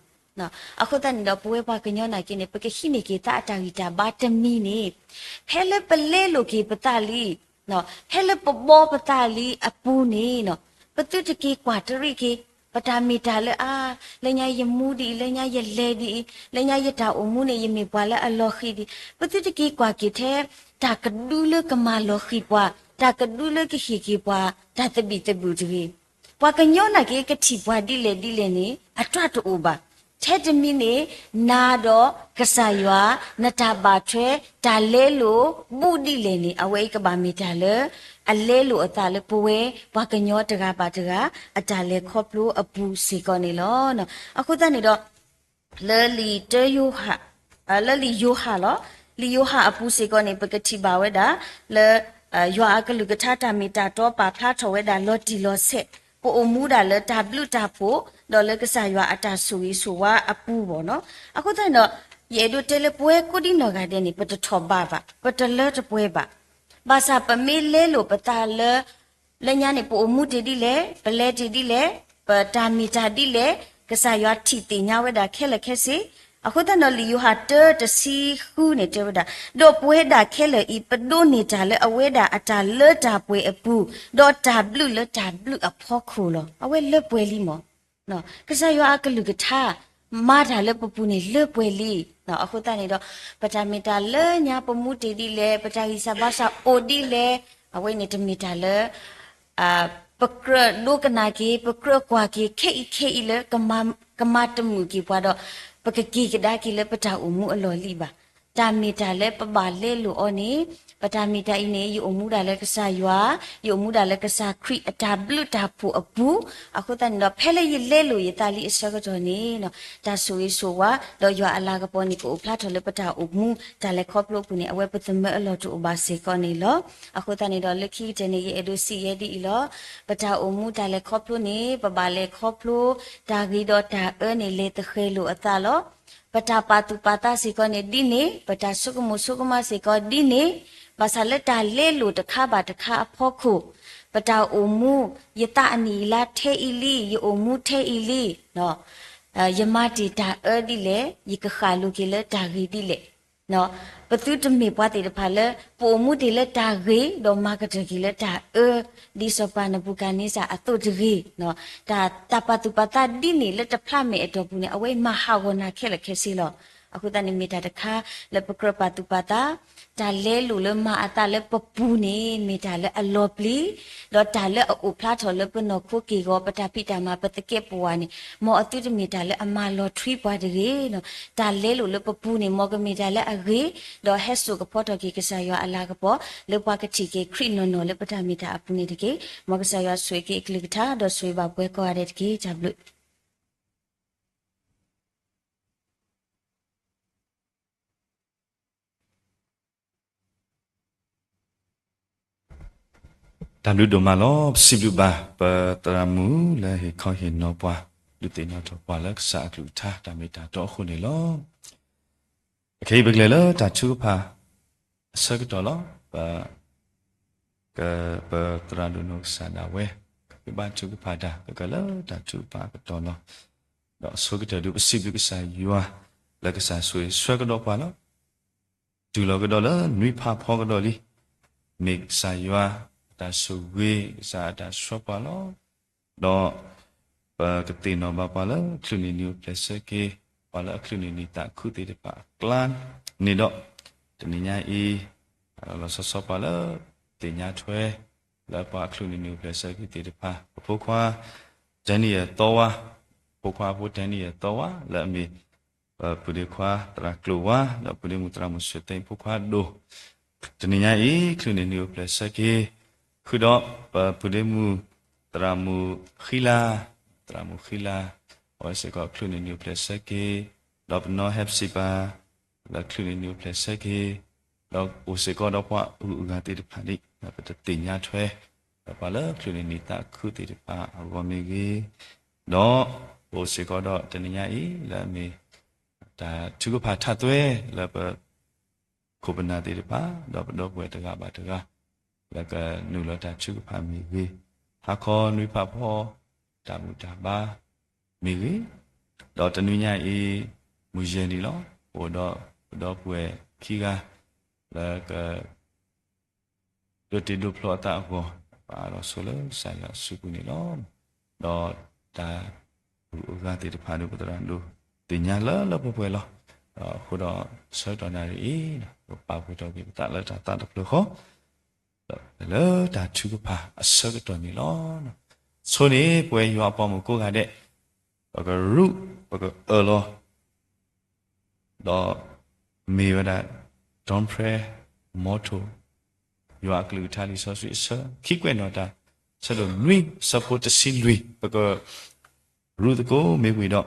အဃိသတးန့ၣ်ဒီး ပဝဲပှၤကညီနာ်က့န့ၣ် ပကဟံးန့ၢ်က့ၤသးအတၢ်ဂံၢ်တၢ်ဘါတမံၤန့ၣ်, ဖဲလၢပလဲလိာ်က့ၤပသးလံ, ဖဲလၢပဘီပသးလံအပူၤန့ၣ်, ပသုတက့ၤကွၢ်တရံးက့ၤ ပတၢ်မ့ၢ်တၢ်လၢအါ, လၢညါယမူဒ်အံၤ, လၢညါယလဲၤဒ်အံၤ, လၢညါယတၢ်အိၣ်မူန့ၣ် ယမ့ၢ်ပှၤလၢအလီၤဃံၤဒ်အံၤ, ပသုတက့ၤကွၢ်က့ၤထဲ တၢ်ကဒုလၢကမၤလီၤဃံၤပှၤ, တၢ်ကဒုလၢကဟ့ၣ်က့ၤပှၤ တၢ်သဘံၣ်သဘုၣ်တဂ့ၤ. ပှၤကညီနာ်က့ ကထံၣ်ပှၤဒ်လဲၣ်ဒ်လဲၣ်န့ၣ် အတြၢ်တအိၣ်ဘၣ်. ထဲတမံၤန့ၣ် နၤဒီးကစၢ်ယွၤ နတၢ်ဘၣ်ထွဲ တၢ်လဲလိာ်ဘူးဒ်လဲၣ်န့ၣ် အဝဲအံၤကဘၣ်မ့ၢ်တၢ်လၢ အလဲလိာ်အသးလၢပဝဲ ပှၤကညီတဂၤဘၣ်တဂၤ အတၢ်လဲၤခီဖျိအပူၤစ့ၢ်ကီးန့ၣ်လီၤ. အဃိသတးန့ၣ်ဒီး လၢလံာ်တၢယိၤဟၣ်, လၢလံာ်ယိၤဟၣ်လီၤ. လံာ်ယိၤဟၣ်အပူၤစ့ၢ်ကီးန့ၣ် ပကထံၣ်ဘၣ်ဝဲဒၣ် လၢ ယွၤအကလုၢ်ကထါတၢ်မ့ၢ်တၢ်တီပာ်ဖျါထီၣ်ဝဲဒၣ်လီၤတံၢ်လီၤဆဲး, ပအိၣ်မူဒၣ်လၢတၢ်ဘျုးတၢ်ဖှိၣ်, ဒီးလၢကစၢ်ယွၤအတၢ်ဆိၣ်ဂ့ၤဆိၣ်ဝါအပူၤဘၣ်နီၤ. အဃိသတးန့ၣ်ဒီး ယအဲၣ်ဒိးတဲလၢပဝဲကိးဒံနီၢ်ဂၤဒဲးန့ၣ် ပတထီၣ်ဘးဘၣ်, ပတလၢတပှဲၤဘၣ်. ဘၣ်ဆၣ်ပမ့ၢ်လဲလိာ်ပသးလၢ လၢညါန့ၣ် ပအိၣ်မူတ့ၢ်ဒ်လဲၣ်, ပလဲၤတ့ၢ်ဒ်လဲၣ်, ပတၢ်မ့ၢ်တၢ်ဒ်လဲၣ်, ကစၢ်ယွၤထံၣ်သ့ၣ်ညါဝဲဒၣ်ခဲလၢာ်ခဲဆ့. အဃိသတးဒီး လံာ်ယိၤဟၣ်တၢတဆံဃုန့ၣ်တဲဝဲဒၣ်, ဒီးပဝဲဒၣ်ခဲလၢာ်အံၤ ပဒိးန့ၢ်တၢ်လၢအဝဲဒၣ်အတၢ်လၢတၢ်ပှဲၤအပူၤ, ဒီးတၢ်ဘျုးလၢတၢ်ဘျုးအဖီခိၣ်လီၤ. အဝဲလၢပှဲၤလံမး. ကစၢ်ယွၤအကလုၢ်ကထါ မၤတၢ်လၢပပူၤန့ၣ် လၢပှဲၤလံ. အဃိသတးန့ၣ်ဒီး ပတၢ်မ့ၢ်တၢ်လၢညါ ပမူတ့ၢ်ဒ်လဲၣ်, ပတၢ်ဂံၢ်စၢ်ဘါစၢ်အိၣ်ဒ်လဲၣ်, အဝဲန့ၣ်တမ့ၢ်တၢ်လၢ ပကြၢးဒိကနၣ်က့ၤ, ပကြၢးကွၢ်က့ၤ ခဲအံၤခဲအံၤလၢ ကမၤတမုာ်က့ၤပှၤဒီး ပကက့ၤကဒါက့ၤလၢပတၢ်အိၣ်မူအလီၢ်လံၤဘၣ်. တၢ်မ့ၢ်တၢ်လၢပဘၣ်လဲလိာ်အီၤန့ၣ်, ပတၢ်မ့ၢ်တၢ်အံၤန့ၣ် ယအိၣ်မူဒၣ်လၢကစၢ်ယွၤ, ယအိၣ်မူဒၣ်လၢကစၢ်ခရံာ်အတၢ်ဘျုးတၢ်ဖှိၣ်အပူၤ, အဃိသတးန့ၣ်ဒီး ဖဲလၢယလဲလိာ်ယသးလံအဆၢကတီၢ်န့ၣ် တၢ်ဆိၣ်ဂ့ၤဆိၣ်ဝါ ဒီးယွၤအလၤကပီၤန့ၣ် ကအိၣ်ဖျါထီၣ်လၢပတၢ်အိၣ်မူတၢ်လဲၤခီဖျိအပူၤန့ၣ် အဝဲပသမၢအလီၢ်တအိၣ်ဘၣ်စ့ၢ်ကီးန့ၣ်လီၤ. အဃိသတးန့ၣ်ဒီး လၢခံကတၢၢ်န့ၣ် ယအဲၣ်ဒိးစံးယဲဒ်အံၤလီၤ. ပတၢ်အိၣ်မူတၢ်လဲၤခီဖျိန့ၣ် ပဘၣ်လဲၤခီဖျိ တၢ်ဂ့ၤဒီးတၢ်အၢန့ၣ် လဲၤသဃဲၤလိာ်အသးလီၤ. ပတၢ်ပာ်သူၣ်ပာ်သးစ့ၢ်ကီးန့ၣ်ဒ်န့ၣ်, ပတၢ်ဆိကမိၣ်ဆိကမးစ့ၢ်ကီးဒ်န့ၣ်, ဘၣ်ဆၣ်လၢတၢ်လဲလိာ်တခါဘၣ်တခါအဖီခိၣ်, ပတၢ်အိၣ်မူ, ယသးအနံၣ်အံၤလါထဲအံၤလံ, ယအိၣ်မူထဲအံၤလံ, ယမၤတ့ၢ်တၢ်အၢဒ်လဲၣ်, ယကဃၣ်လိၤက့ၤလၢတၢ်ဂ့ၤဒ်လဲၣ်. ပသုတမ့ၢ်ပှၤသ့ၣ်တဖၣ်လၢ ပအိၣ်မူတ့ၢ်လၢတၢ်ဂ့ၤ ဒီးမၤကတၢၢ်က့ၤလၢတၢ်အၢ, ဒ်စီၤပၤနဘူၤခၣ်နံစၢ်အသိးတဂ့ၤ. တၢ်, တၢ်ပာ်သူၣ်ပာ်သးဒ်န့ၣ်လၢတဖျါမဲာ်အတီၢ်ပူၤန့ၣ် အဝဲမၤဟးဂီၤနၤခဲလၢာ်ခဲဆ့လီၤ. အဃိသတးန့ၣ်မ့ၢ်တၢ်တခါလၢပကြၢးပာ်သူၣ်ပာ်သး, တၢ်လဲလိာ်လၢမၤအသးလၢပပူၤန့ၣ် မ့ၢ်တၢ်လၢအလီၤပျံၤ, ဒီးတၢ်လၢအအိၣ်ဖျါထီၣ်လၢပနီၢ်ခိက့ၢ်ဂီၤ ပတၢ်ဖံးတၢ်မၤ ပသကဲးပဝးန့ၣ် မ်အသုတမ့ၢ်တၢ်လၢအမၤလီၤထွံပှၤတဂ့ၤ. တၢ်လဲလိာ်လၢပပူၤန့ၣ် မ်ကမ့ၢ်တၢ်လၢအဂ့ၤ, ဒီးဟဲစိာ်ကဖီထီၣ်က့ၤကစၢ်ယွၤအလၤကပီၤ လၢပှၤကထံၣ်က့ၤခရံာ်နီၢ်နီၢ်လၢပတၢ်မ့ၢ်တၢ်အပူၤန့ၣ်တက့ၢ်. မ်ကစၢ်ယွၤဆိၣ်ဂ့ၤက့ၤအကလုၢ်ကထါ ဒီးဆိၣ်ဂ့ၤဘၣ်ပှၤကိးဂၤဒဲးတက့ၢ်. တၢ်ဘျုး တၢ်ဘျုးဒိၣ်မးလီၤ. ပစံးဘျုးဘၣ် ပသရၣ်မုၣ်လၢဟ့ၣ်ခီဟ့ၣ်နီၤပှၤ ဒုးသ့ၣ်နီၣ်ထီၣ်ပှၤလၢကစၢ်အကလုၢ်ကထါ တၢ်မ့ၢ်တၢ်တီအဃိန့ၣ်လီၤ. အခဲအံၤပကလဲၤလၢတၢ်ထုကဖၣ်အဆၢကတီၢ်လီၤ. ပ, က, ပသရၣ်ဒိၣ်နီၢ်ကစၢ်ဒၣ်ဝဲ ကဘၣ်ထုကဖၣ်တၢ် ကကလၢတၢ်ထုကဖၣ်အကတီၢ်လီၤ. ဒီးအဆိကတၢၢ်ဒုးပစံးဘျုးကစၢ်ယွၤ လၢကစၢ်ဆိၣ်ဂ့ၤဆှၢကဒီးပှၤလီၤ. တုၤလီၤကဒီးလၢနွံဖးဖီကဒီးလံ. မ့ၢ်ကစၢ်ယွၤအတၢ်ဆိၣ်ဂ့ၤ ကစၢ်အတၢ်ဆှၢပှၤလီၤ. ဒီးပကသ့ၣ်နီၣ်ဘၣ်ပှၤလၢအချုးန့ၢ်နံၤအိၣ်ဖျဲၣ်ဆၢက့ၤ, ပှၤလၢအချုးန့ၢ်နံၤသးခုသ့ၣ်တဖၣ်အကျါန့ၣ်ဒီး, တနံၤညါအံၤ လီၤလီၤဆီဆီပှၤလၢသ့ၣ်ညါထွဲ လၢပှၤအချုးန့ၢ်နံၤအိၣ်ဖျဲၣ်ဆၢက့ၤသ့ၣ်တဖၣ် ပဖိခွါ Daniel သီဝါ, ဖိခွါဖိ Daniel သီဝါ လၢအမ့ၢ် ပပုၢ်ဒ့ခွါသရၣ်ကျိၤဝါ ဒီးပုၢ်ဒ့မုၣ်သရၣ်မုၣ်ဆွေသိန်း ဖိခွါဒိၣ်, တနံၤညါအံၤ ချုးန့ၢ်နံၤအိၣ်ဖျဲၣ်ဆၢက့ၤ, ဃုာ်ဒီးပပုၢ်ဒ့မုၣ်သရၣ်မုၣ်ဃံလၤ, သရၣ်မုၣ်ဃံလၤ အဝဲစ့ၢ်ကီးချုးန့ၢ်နံၤအိၣ်ဖျဲၣ်ဆၢက့ၤ, ဒီးပနီၢ်ဟဲပစံးပၤ လၢချုးန့ၢ်နံၤအိၣ်ဖျဲၣ်ဆၢက့ၤ, ဒီးအိၣ်စ့ၢ်ကီးဒီးပှၤအုၣ်အဂၤသ့ၣ်တဖၣ်န့ၣ် ပတသ့ၣ်ညါထွဲ ဒီးပှၤလၢချုးန့ၢ်နံၤသးခုသ့ၣ်တဖၣ်အဂီၢ်မ့ၢ်ဂ့ၤ, ဒီးအိၣ်စ့ၢ်ကီးဒီးတနံၤညါအံၤ လၢအမ့ၢ် တၢ်ထုကဖၣ်ထးသွဲ လၢပ ခိၣ်ပနၢ်သ့ၣ်တဖၣ် ဒီးပဒီပုၢ်ဝဲၢ်တဂၤဘၣ်တဂၤ လၢကနုာ်လီၤတၢ်ထုကဖၣ်မ့ၢ်ဂ့ၤ, ဟါခီနွံဖးဖီ တၢ်ဘူၣ်တၢ်ဘါမ့ၢ်ဂ့ၤ, ဒီးတနွံညါအံၤ မုၢ်ယဲၢ်နံၤလီၤ. အိၣ်ဒီးပဒီပုၢ်ဝဲၢ်ခံဂၤ လၢက ဒိးတ့ဒိးဖျီအသးအဂီၢ် ပအးလီၤဆိလၢကစၢ်ယွၤအစုပူၤန့ၣ်လီၤ. ဒီးတၢ်အုၣ်အဂၤသ့ၣ်တဖၣ်ဒီး ပသရၣ်ဒိၣ်သ့ၣ်ညါလၢလၢပှဲၤပှဲၤလီၤ. ဒီးအဃိဒီးဆၢကတီၢ်နၣ်ရံၣ်အံၤ ပပာ်ဖှိၣ်ထီၣ်က့ၤပသးလၢတၢ်သးတဖျၢၣ်ဃီ လၢတၢ်ထုကဖၣ်အဆၢကတီၢ်န့ၣ်လီၤ. ဆိန့ၣ် ပဝဲယွၤအပှၤမုၣ်ကိးဂၤဒဲး ပကရူး ပကအၢၣ်လီၤ ဒီးမ့ၢ်ဝဲဒၣ် Dawn Prayer Motto ယွၤအကလုၢ်ကထါလံာ်စီဆှံအဆၢ ခံကွဲးနီၣ်တၢ် ဆၢဒိၣ်နွံ ဆၢဖိတဆံလွံၢ် ပကရူးသကိးမ့ၢ်ဝံၤဒီး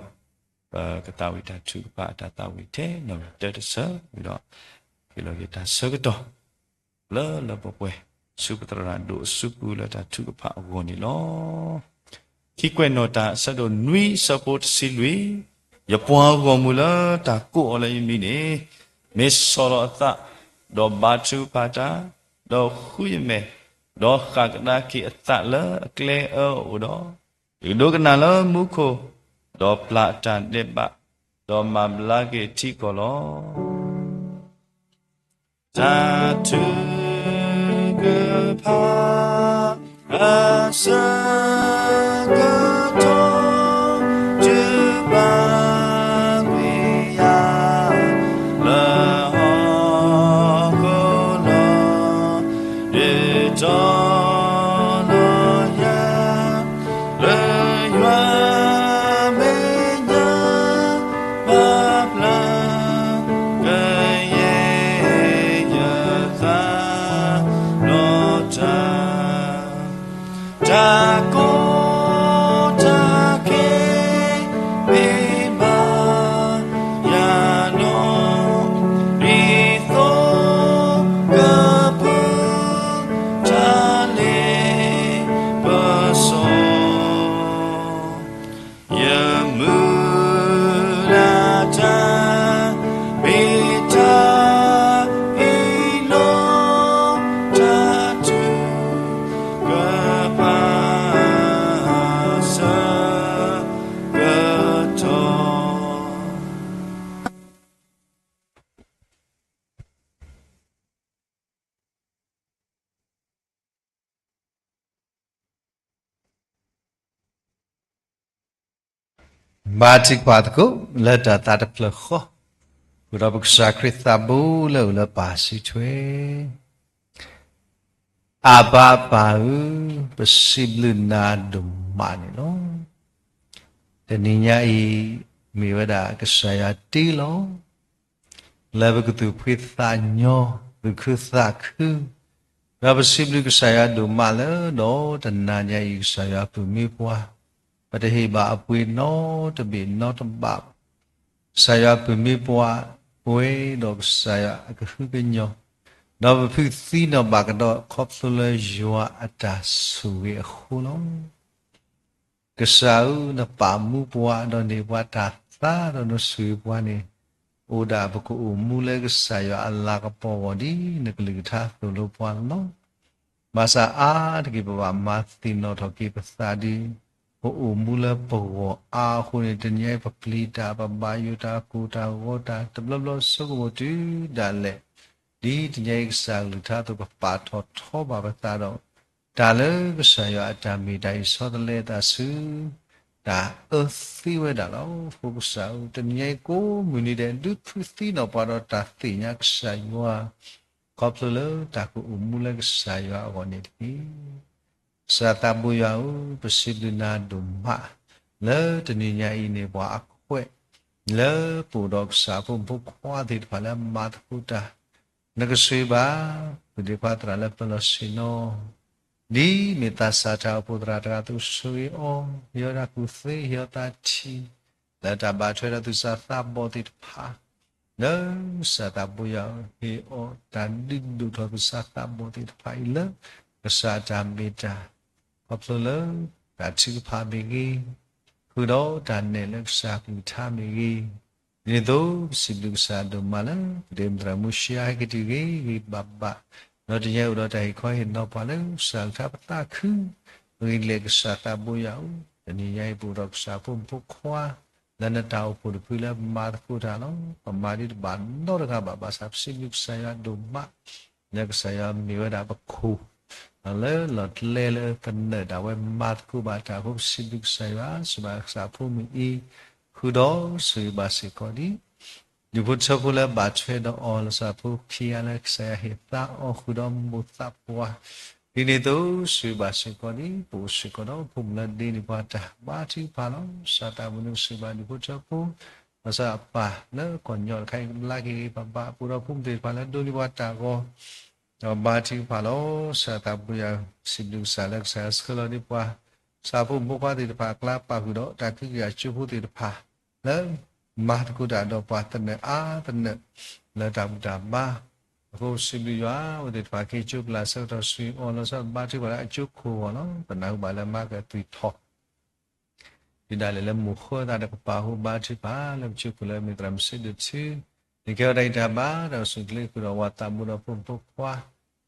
ပကသးဝံၣ်တၢ်ထုကဖၣ်အတၢ်သးဝံၣ်ထဲနီၣ်ဂံၢ်တၢတဆၢဝံၤဒီး ဟ့ၣ်လီၤက့ၤတၢ်ဆၢကတီၢ် လၢလၢပှဲၤပှဲၤ ဆူပသရၣ်ဒိၣ်အစုပူၤလၢတၢ်ထုကဖၣ်အဂီၢ်န့ၣ်လီၤ. ခံကွဲးနီၣ်တၢ် ဆၢဒိၣ်နွံ ဆၢဖိတဆံလွံၢ်, ယပှၤဂီၢ်မုၢ်လၢတၢ်ကိးအီၤလၢယမံၤန့ၣ် မ့ၢ်ဆီၣ်လီၤအသး, ဒီးဘါထုကဖၣ်တၢ်, ဒီးဃုယမဲာ်, ဒီးဃၣ်ကဒါက့ၤအသးလၢအကျဲအၢအအိၣ်ဒီး, ယကဒိကနၣ်လၢမူခိၣ်, ဒီးပျၢ်အတၢ်ဒဲးဘး, ဒီးမၤဘျါက့ၤထံကီၢ်လီၤ. တၢ်ထုကဖၣ်အဆၢကတီၢ် တုၤဘၣ်ကွံာ်ယၤ လၢဟီၣ်ခိၣ်လီၤ, ဒုးတီၤလီၤယၤ လၢယွၤမဲာ်ညါ ပာ်ဖျါ ကယဲၢ်ယသးနီၢ်တၢ်, တၢ်ကီတၢ်ခဲ မ့ၢ်ဘၣ်ယၤနီၢ်, ဒ်သိးကပုၢ်တၢ် ဘါထုကဖၣ်သကိး လၢတၢ်သးတဖျၢၣ်ဃီ, ဃုာ်ဒီးပကစၢ်ခရံာ်သးဘိလၢအအိၣ်လၢပၢ်စုထွဲ, အၢၣ်ပၢ်ပၢ်ဧၢ, ပစံးဘျုးနၤဒိၣ်မးန့ၣ်လီၤ. တနံၤညါအံၤ မ့ၢ်ဝဲဒၣ်ကစၢ်ယွၤတ့လီၤ လၢပကသူၣ်ဖှံသးညီ, သူၣ်ခုသးခု, ဒီးပစံးဘျုးကစၢ်ယွၤဒိၣ်မးလၢ ဒီးတနၤညါအံၤ ကစၢ်ယွၤပုၢ်မ့ၢ်ပှၤ, ပတဟ့ၣ်ဘၣ်အပှ့ၤနီတဘ့ၣ်နီတဘၣ်, ကစၢ်ယွၤပုၢ်မ့ၢ်ပှၤ, ပဝဲဒီးကစၢ်ယွၤအကဟုကညီၢ်, ဒီးပဖုသံနီၣ်ဘၣ်ကဒီး ခီဖျိလၢယွၤအတၢ်ဆိၣ်ဂ့ၤအဃိလီၤ. ကစၢ်ဧၢ, နပာ်မူပှၤ ဒီးန့ၢ်ပှၤတၢ်သါ ဒီးနဆိၣ်ဂ့ၤပှၤန့ၣ်, အိၣ်ဒၣ်ပကအိၣ်မူလၢကစၢ်ယွၤအလၤကပီၤအဂီၢ် ဒ်နကလုၢ်ကထါသိၣ်လိပှၤလီၤ. ဘၣ်ဆၣ်အါတက့ၢ် ပဘၣ်မၤသ့ၣ်နီၣ်ထီၣ်က့ၤပသးဒီး ပအိၣ်မူလၢပဂီၢ်အါအဃိန့ၣ်, တနံၤအံၤပပျံၤတၢ် ပဘၣ်ယိၣ်တၢ် ကိၢ်တၢ်ဂီၤတၢ် တဘျီဘျီဆိကမိၣ်တုၤဒၣ်လဲာ်, ဒ်တနံၤအံၤကစၢ်ကလုၢ်ကထါအသိး ပပာ်ထီၣ်ထီဘၣ်ပသးဒီး တၢ်လၢကစၢ်ယွၤအတၢ်မ့ၢ်တၢ်အံၤ ဆီတလဲအသးဆူ တၢ်အၢသ့ဝဲဒၣ်လီၤ. အဃိကစၢ်ဧၢ, တနံၤအံၤကိးမုၢ်နံၤဒဲး ဒုးဖုသံနီၣ်ပှၤဒီးတၢ်သ့ၣ်ညါကစၢ်ယွၤ, ခီဖျိလၢတၢ်ကအိၣ်မူလၢကစၢ်ယွၤအဂီၢ်န့ၣ်တက့ၢ်. ကစၢ်သးဘိယွၤဧၢ, ပစံးဘျုးနၤဒိၣ်မး လၢတနံၤညါအံၤန့ၣ် ပှၤအခွဲး လၢပအိၣ်ဒီးကစၢ်အဖိမုၣ်ဖိခွါသ့ၣ်တဖၣ်လၢအမၤသကိးတၢ်, နကဆိၣ်ဂ့ၤဘၣ် ပဒ့ခွါသရၣ်လၢပလီၢ်ဆ့ၣ်နီၤ, ဒ်မ့ၢ်သးစၢ်တၢ်အိၣ်ဖှိၣ်သရၣ်တဂၤအသိး ဆိၣ်ဂ့ၤအီၤ, ဟ့ၣ်အီၤတၢ်ကူၣ်သ့, ဟ့ၣ်အီၤတၢ်ထံၣ် လၢတၢ်ဘၣ်ထွဲဒီးသူၣ်စၢ်သးဘီၣ်သ့ၣ်တဖၣ်, လၢကစၢ်သးဘိယွၤဧၢ, ဟ့ၣ်အီၤတၢ်ဒုးဒိၣ်ထီၣ်သူၣ်စၢ်သးဘီၣ်သ့ၣ်တဖၣ်အံၤလၢ ကစၢ်အတၢ်မ့ၢ်တၢ်, ခီဖျိလၢ တၢ်ထုကဖၣ်မ့ၢ်ဂ့ၤ, ဃုာ်ဒီးတၢ်နဲၣ်လၢကစၢ်ကလုၢ်ကထါမ့ၢ်ဂ့ၤ, ဒ်န့ၣ်အသိး ပစံးဘျုးကစၢ်ဒိၣ်မးလၢ ပဒိၣ်မုၣ်သရၣ်မုၢ်ဆံးအါဟဲက့ၤတုၤဂ့ၤဂ့ၤဘၣ်ဘၣ်, ဒီးတနံၤအံၤအိၣ်ဒီးတၢ်ဟ့ၣ်ခီဟ့ၣ်နီၤပှၤလၢကစၢ်ကလုၢ်ကထါပသးခု, ဂ့ၤဒ်လဲၣ်ကစၢ်သးဘိယွၤဧၢ, တနံၤညါအံၤပအိၣ်ဒီးကစၢ်ဖိမုၣ်ဖိခွါ လၢနတၢ်အိၣ်ဖှိၣ်တဖုလၢမၤသကိးတၢ်လီၤ. ပမၤဒ်တဘၣ်နီတဂၤဘၣ် ဘၣ်ဆၣ်ပစံးဘျုးကစၢ်ယွၤဒိၣ်မး, လၢကစၢ်ယွၤမ့ၢ်ဝဲဒၣ်ပခိၣ် လၢလီၢ်ကျဲလၢကနၢၤဒၣ်ဝဲမၤသကိးဘၣ်တၢ်အဃိ ပစံးဘျုးကစၢ်ယွၤ, စံးဘျုးကစၢ်ဖိမုၣ်အံၤ, ဃုာ်ဒီးဆိၣ်ဂ့ၤဘၣ်စ့ၢ်ကီးဒ် ဒူၣ်ဖိထၢဖိလၢဘၣ်ထွဲဒီးအီၤ လီၤဆီဖိခံဂၤလၢကစၢ်ယွၤဟ့ၣ်သါအီၤဃုာ်ဒီးမိၢ်သးပှၢ်, ဒ်န့ၣ်အသိး ဆိၣ်ဂ့ၤဘၣ်စ့ၢ်ကီးဒ် ပအိၣ်စ့ၢ်ကီးဒီးဖိမုၣ်လၢဒ့န့ၢ်ပှၤတၢ်ဘါထုကဖၣ်လီၤ. ကစၢ်သးဘိန့ၣ်ကဆိၣ်ဂ့ၤဘၣ်ဒူၣ်ဖိထၢဖိ, လီၤဆီအပၢ်လၢကီၢ်ညီတခါအံၤ ကဘျါက့ၤဂ့ၤဘၣ်ဘၣ် ပအိၣ်ဒီးဖိမုၣ်သ့ၣ်တဖၣ်လၢဒိးန့ၢ်ပှၤတၢ်ဂီၤ ဒီးဘါထုကဖၣ်လီၤ. ကစၢ်သးဘိယွၤ စံးဘျုးကစၢ်လၢကစၢ်ယွၤဆှၢလီၤဒံးပှၤ ကစၢ်ဖိမုၣ်ဖိခွါသ့ၣ်တဖၣ်အကျါ ပာ်ဃုာ်ဒီးတၢ်ကဟုကယာ်အကၠိဖိသ့ၣ်တဖၣ် လၢမၤသကိးတၢ်ဒီးပှၤသနၢၣ်အါသနၢၣ် လၢတၢ်ဘူၣ်တၢ်ဘါ, အဃိစံးဘျုးယွၤ အဝဲသ့ၣ်တဖၣ်က့ၤကၠိပျၢ်ဆၢကတီၢ်ဆူအီၤ လီၤဆီဘါထုကဖၣ်လၢအကၠိခိၣ်အဂီၢ်လီၤ. ပနၢ်ဟူဘၣ်လၢမၤကသွံၣ်ထီၣ် တုၤဒၣ်လဲာ်လၢမိၢ်ဃၢသးဒီးကပာ်ဃုာ်ဘါထုကဖၣ်လၢပကၠိခိၣ်လၢမ့ၢ်သရၣ်မုၣ်စ့ဒိၣ်ထူ, န့ၣ်ကဲဝဲဒၣ်အံၤတၢ်ဘါ ဒီးစူၢ်က့ၤဃုာ်ဒီးဝၤသးဘိဒီးဖိမုၣ်ဖိခွါ,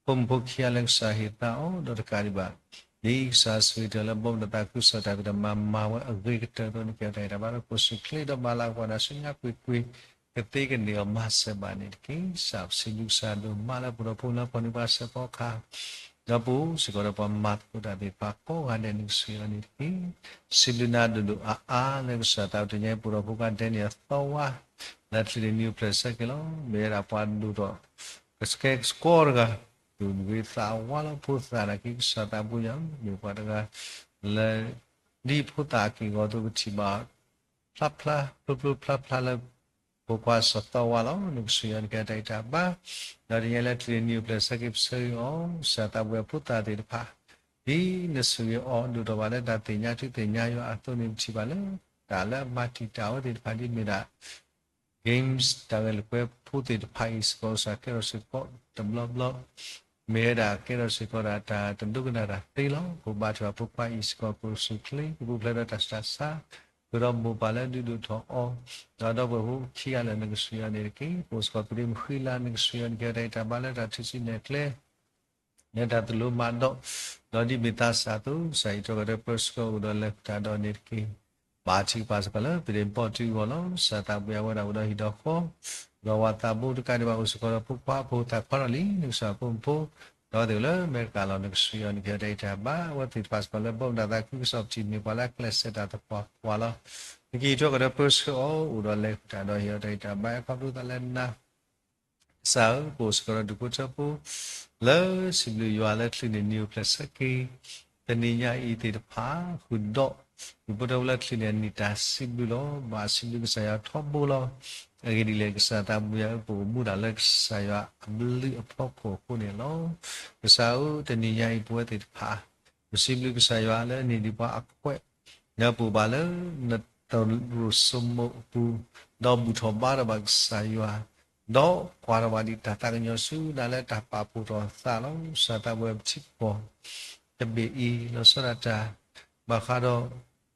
ဖိမုၣ်ဖိခံဂၤလၢကစၢ်ဟ့ၣ်သါအီၤ ဒီးတကးဒံးဘၣ် ဒ်ကစၢ်ဆိၣ်ဂ့ၤတၢ်လၢဘီမုၢ်ဒီးသးခုကစီၣ်တၢ်ဖံးတၢ်မၤမၤဝဲအဂ့ၤကတၢၢ်အသိး န့ၣ်ကဲဝဲဒၣ်အံၤတၢ်ဘါ ဒီးကိးဆူၣ်ချ့ဒီးဘၣ်လၢကပှၤဒၣ်ဆူညါကွ့ၢ်ကွ့ၢ် ကသ့ကန့ၢ်အီၤမၤစၢၤဘၣ်န့ၣ်တက့ၢ်. ကစၢ်ပစံးဘျုးကစၢ်ဒိၣ်မးလၢပဒီးဖိလၢဖီၣ်န့ၢ်ပှၤစဲးဖီကဟၣ် ဒီးပအိၣ်စ့ၢ်ကီးဒီးပှၤမၤသကိးတၢ်သ့ၣ်တဖၣ်ကိးဂၤဒဲးန့ၣ် ကဆိၣ်ဂ့ၤအီၤန့ၣ်တက့ၢ်. စံးဘျုးနၤဒိၣ်ဒိၣ်အါအါလၢကစၢ်သးတနံၤညါအံၤ ပဒီးဖိခွါဒဲန့ၣ်အသီဝါ လၢချံးတနံၤအိၣ်ဖျဲၣ်ဆၢက့ၤလီၤ. မ့ၢ်ဝဲဒၣ်ပှၤဒိၣ်ထီၣ် ကဆှဲကဆှီတဂၤ သူၣ်ဂ့ၤသးဝါလီၤ ဖိသၣ်နာ်က့ ကစၢ်သးဘိယွၤ မ့ၢ်ပှၤတဂၤ လၢ ဒ်ဖိသၣ်အက့ၢ်အဂီၤအသိး ကထံၣ်ဘၣ် ဖျါဖျါဖျိဖျိဖျါဖျါလၢ ဖိခွါစီၤသီဝါလီၤ. နကဆိၣ်ဂ့ၤအီၤန့ၣ်ကဲတၢ်ဂံၢ်တၢ်ဘါ, ဒီးတနံၤညါလၢချံးတနံၤအိၣ်ဖျဲၣ်ဆၢက့ၤပဆၢဂ့ၤအီၤ ကစၢ်သးဘိယွၤဖိသၣ်သ့ၣ်တဖၣ် ဒ်နဆိၣ်ဂ့ၤအီၤဒိၣ်ထီၣ်ဘၣ်လၢတၢ်သ့ၣ်ညါထူသ့ၣ်ညါယွၤအသိးန့ၣ် ပထံၣ်ဘၣ်လၢ တၢ်လၢအမၤတံာ်တာ်ဝဲသ့ၣ်တဖၣ်ဒ်မ့ၢ်ဒၣ် games တၢ်ဂဲၤလိာ်ကွဲဖိသ့ၣ်တဖၣ်အံၤစ့ၢ်ကီး ကစၢ်ကဲထီၣ်စ့ၢ်ကီးတဘျီဘျီ မ့ၢ်ဝဲဒၣ်ကဲထီၣ်စ့ၢ်ကီးဒၣ်တၢ်တဒိကနၣ်တၢ်သ့လီၤ. ပဘါထုကဖၣ်ဖိခွါအံၤစ့ၢ်ကီး ကအိၣ်ဆူၣ်ချ့ ကပူၤဖျဲးဒီးတၢ်ဆူးတၢ်ဆါ, ဃုာ်ဒီးမိၢ်ပၢ်လၢဒုးဒိၣ်ထီၣ်အီၤ, ဒီးဒီပုၢ်ဝဲၢ်ဖိခံဂၤလၢာ် နကဆိၣ်ဂ့ၤအီၤန့ၣ်တက့ၢ်. ပအိၣ်စ့ၢ်ကီးဖံးဒ့မုၣ်ဃံလၤ နကဆိၣ်ဂ့ၤအီၤန့ၣ်ကဲတၢ်ဂံၢ်တၢ်ဘါလၢတၢ်ထုးစုနဲၣ်ကျဲ လၢတၢ်သိၣ်လိမၤဒိး, ဒီးဒ်မ့ၢ်သးစၢ်အသိး ကစၢ်အံးထွဲကွၢ်ထွဲပၢဆှၢကဒီးလၢတၢ်ဒိးန့ၣ်တက့ၢ်. ဘါထုကဖၣ်စ့ၢ်ကီးလၢ ပဒ့ပိာ်တုအဂီၢ်လီၤ. ကစၢ်သးဘိယွၤဝဲဒၣ်အိၣ်ဒီးဟံၣ်ဒီးဃီ, ဒီးဝၤသးဘိတကးဒံးဘၣ်အိၣ်စ့ၢ်ကီးဒီးဖိခွါဖိသၣ်ခွါထီၣ်လံ နကစၢ်ဖိမုၣ်ဖိ အဝဲသ့ၣ်လၢအမဲရကၤလီၤ နကဆှၢအီၤ နကဟ့ၣ်အီၤတၢ်ဟ့ၣ်တၢ်ဘါ အဝဲသ့ၣ်တဖၣ်စ့ၢ်ကီးလၢဘီမုၢ်တၢ်သးခုကစီၣ်ပထံၣ် မ့ၢ်ပှၤလၢအကျဲးစၢးတၢ်သပှၢ်ပှၢ်လီၤ. နကဟံးထီၣ်ကဒီးပၢဆှၢအီၤ အိၣ်ဒီးလဲၤဃုာ်တၢ်ဒီးဟ့ၣ်အီၤတၢ်ဟ့ၣ်တၢ်ဘါ အခီဖျိသးလၢနၤ ကစၢ်ဧၢ, ပအိၣ်စ့ၢ်ကီးဒီးဒူၣ်ဖိထၢဖိ လၢစံးဘျုးယွၤလၢချုးန့ၢ်နံၣ်အိၣ်ဖျဲၣ်ဆၢက့ၤ တနံၤညါအံၤသ့ၣ်တဖၣ် ဃုာ်ဒီး ဒူၣ်ဖိထၢဖိလၢချုးန့ၢ်အနံၣ်တၢ်စံးဘျုးလီၤ. ဘၣ်စံးဘျုးကစၢ်ယွၤထီဘိလီၤ. အဂ့ၢ်ဒ်လဲၣ် ကစၢ်သးဘိယွၤဧၢ, ပအိၣ်မူဒၣ်လၢကစၢ်ယွၤအဘျုးအဖီခိၣ်အဃိန့ၣ်လီၤ. ကစၢ်ဧၢ, တနံၤညါအံၤပဝဲသ့ၣ်တဖၣ် ပစံးဘျုးကစၢ်ယွၤလၢအန့ၢ်ဒံးပှၤအခွဲး ဒီးပအိၣ်ဘၣ်လၢနတရူးစိမိးအပူၤ, ဒီးဘူၣ်ထီၣ်ဘါထီၣ်ဘၣ်ကစၢ်ယွၤ, ဒီးကွၢ်ထီၣ်ဘၣ်ဒံးတၢ်သးကညီၤဆူနၤလၢတၢ်ပာ်ဖှိၣ်ထီၣ်သးလီၤ. ကစၢ်သးဘိယွၤ ပထံပကီၢ်တဘ့ၣ်အံၤ လီၤဆီဒၣ်တၢ် ဘၣ်ဃးဒီး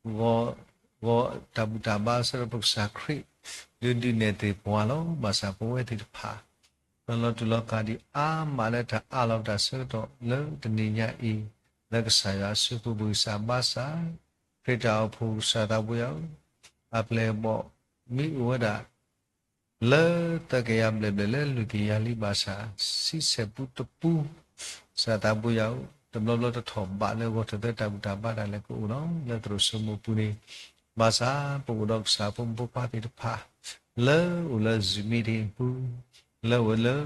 ဂီၤ ဂီၤတၢ်ဘူၣ်တၢ်ဘါဆၢဒီးပကစၢ်ခရံာ် ဒုးဒုးနဲၣ်သ့ၣ်ပှၤလီၤ. ဘၣ်ဆၣ်ပဝဲသ့ၣ်တဖၣ် ပလီၤတူာ်လီၤကာ်ဒံးအါမးလၢတၢ်အးလီၤပတၢ်ဆၢကတီၢ်လၢတနံၤညါအံၤ လၢကစၢ်ယွၤအစုပူၤ ပဂံၢ်စၢ်ဘါစၢ် ခရံာ်တၢ်အိၣ်ဖှိၣ် ကစၢ်သးဘိယွၤဧၢ, အပျဲၢ်အဘီၣ်မ့ၢ်အိၣ်ဝဲဒၣ် လၢသၢကယၤဘျဲၣ်ဘျဲၣ်လၢလွံၢ်ကယၤလံဘၣ်ဆၣ် ဆံဆဲၣ်ပူတပူ ကစၢ်သးဘိယွၤဧၢ, တဘျီဘျီတထီၣ်ဘးလၢဂီၤထၢၣ်သၢတၢ်ဘူၣ်တၢ်ဘါတၢ်လဲၤကအိၣ်လီၤ. လၢသရိာ်စိမိးပူၤန့ၣ် ဘၣ်ဆၣ်ပအိၣ်ဒီးကစၢ်ဖိမုၣ်ဖိခွါသ့ၣ်တဖၣ် လၢအိၣ်လၢ Zoom meeting အပူၤ, လၢအိၣ်လၢ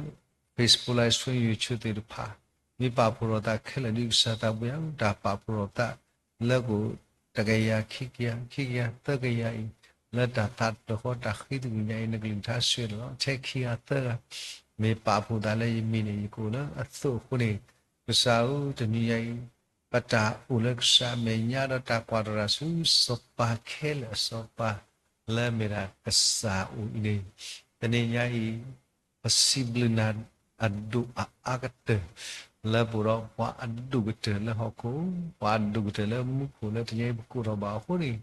Facebook Live Stream YouTube သ့ၣ်တဖၣ် မ့ၢ်ပာ်ဖှိၣ်ထီၣ်သးခဲလၢာ်ဒ်ကစၢ်သးဘိယွၤဧၢ, တၢ်ပာ်ဖှိၣ်ထီၣ်သး လၢကအိၣ်တကယၤခံကယၤ ခံကယၤသၢကယၤအံၤ လၢတၢ်သးတဖျၢၣ်ဃီတၢ်ဃံတဂ့ၤညါအံၤ နကလုၢ်ကထါဆှၢန့ၣ်လီၤ. ထဲခံဂၤသၢဂၤ မ့ၢ်ပာ်ဖှိၣ်သးလၢယမံၤန့ၣ် ယကအိၣ်လၢအသိးအဃိန့ၣ်, ကစၢ်ဧၢ တနံၤညါအံၤ ပတၢ်အိၣ်လၢကစၢ်အမဲာ်ညါဒီးတၢ်ကွၢ်တရၣ်ဆူစီၤပၤခဲလၢာ်အစီၤပၤ လၢအမ့ၢ်ဒၣ်ကစၢ်အအိၣ်အံၤန့ၣ်, တနံၤညါအံၤ ပစံးဘျုးနၤအဒိၣ်အအါကတၢၢ် လၢပအိၣ်ဒီးပှၤအဒိၣ်ကတၢၢ်လၢဟီၣ်ခိၣ်, ပှၤအဒိၣ်ကတၢၢ်လၢမူခိၣ် လၢတနံၤညါအံၤပကိးထီၣ်ဘၣ်အဃိန့ၣ်,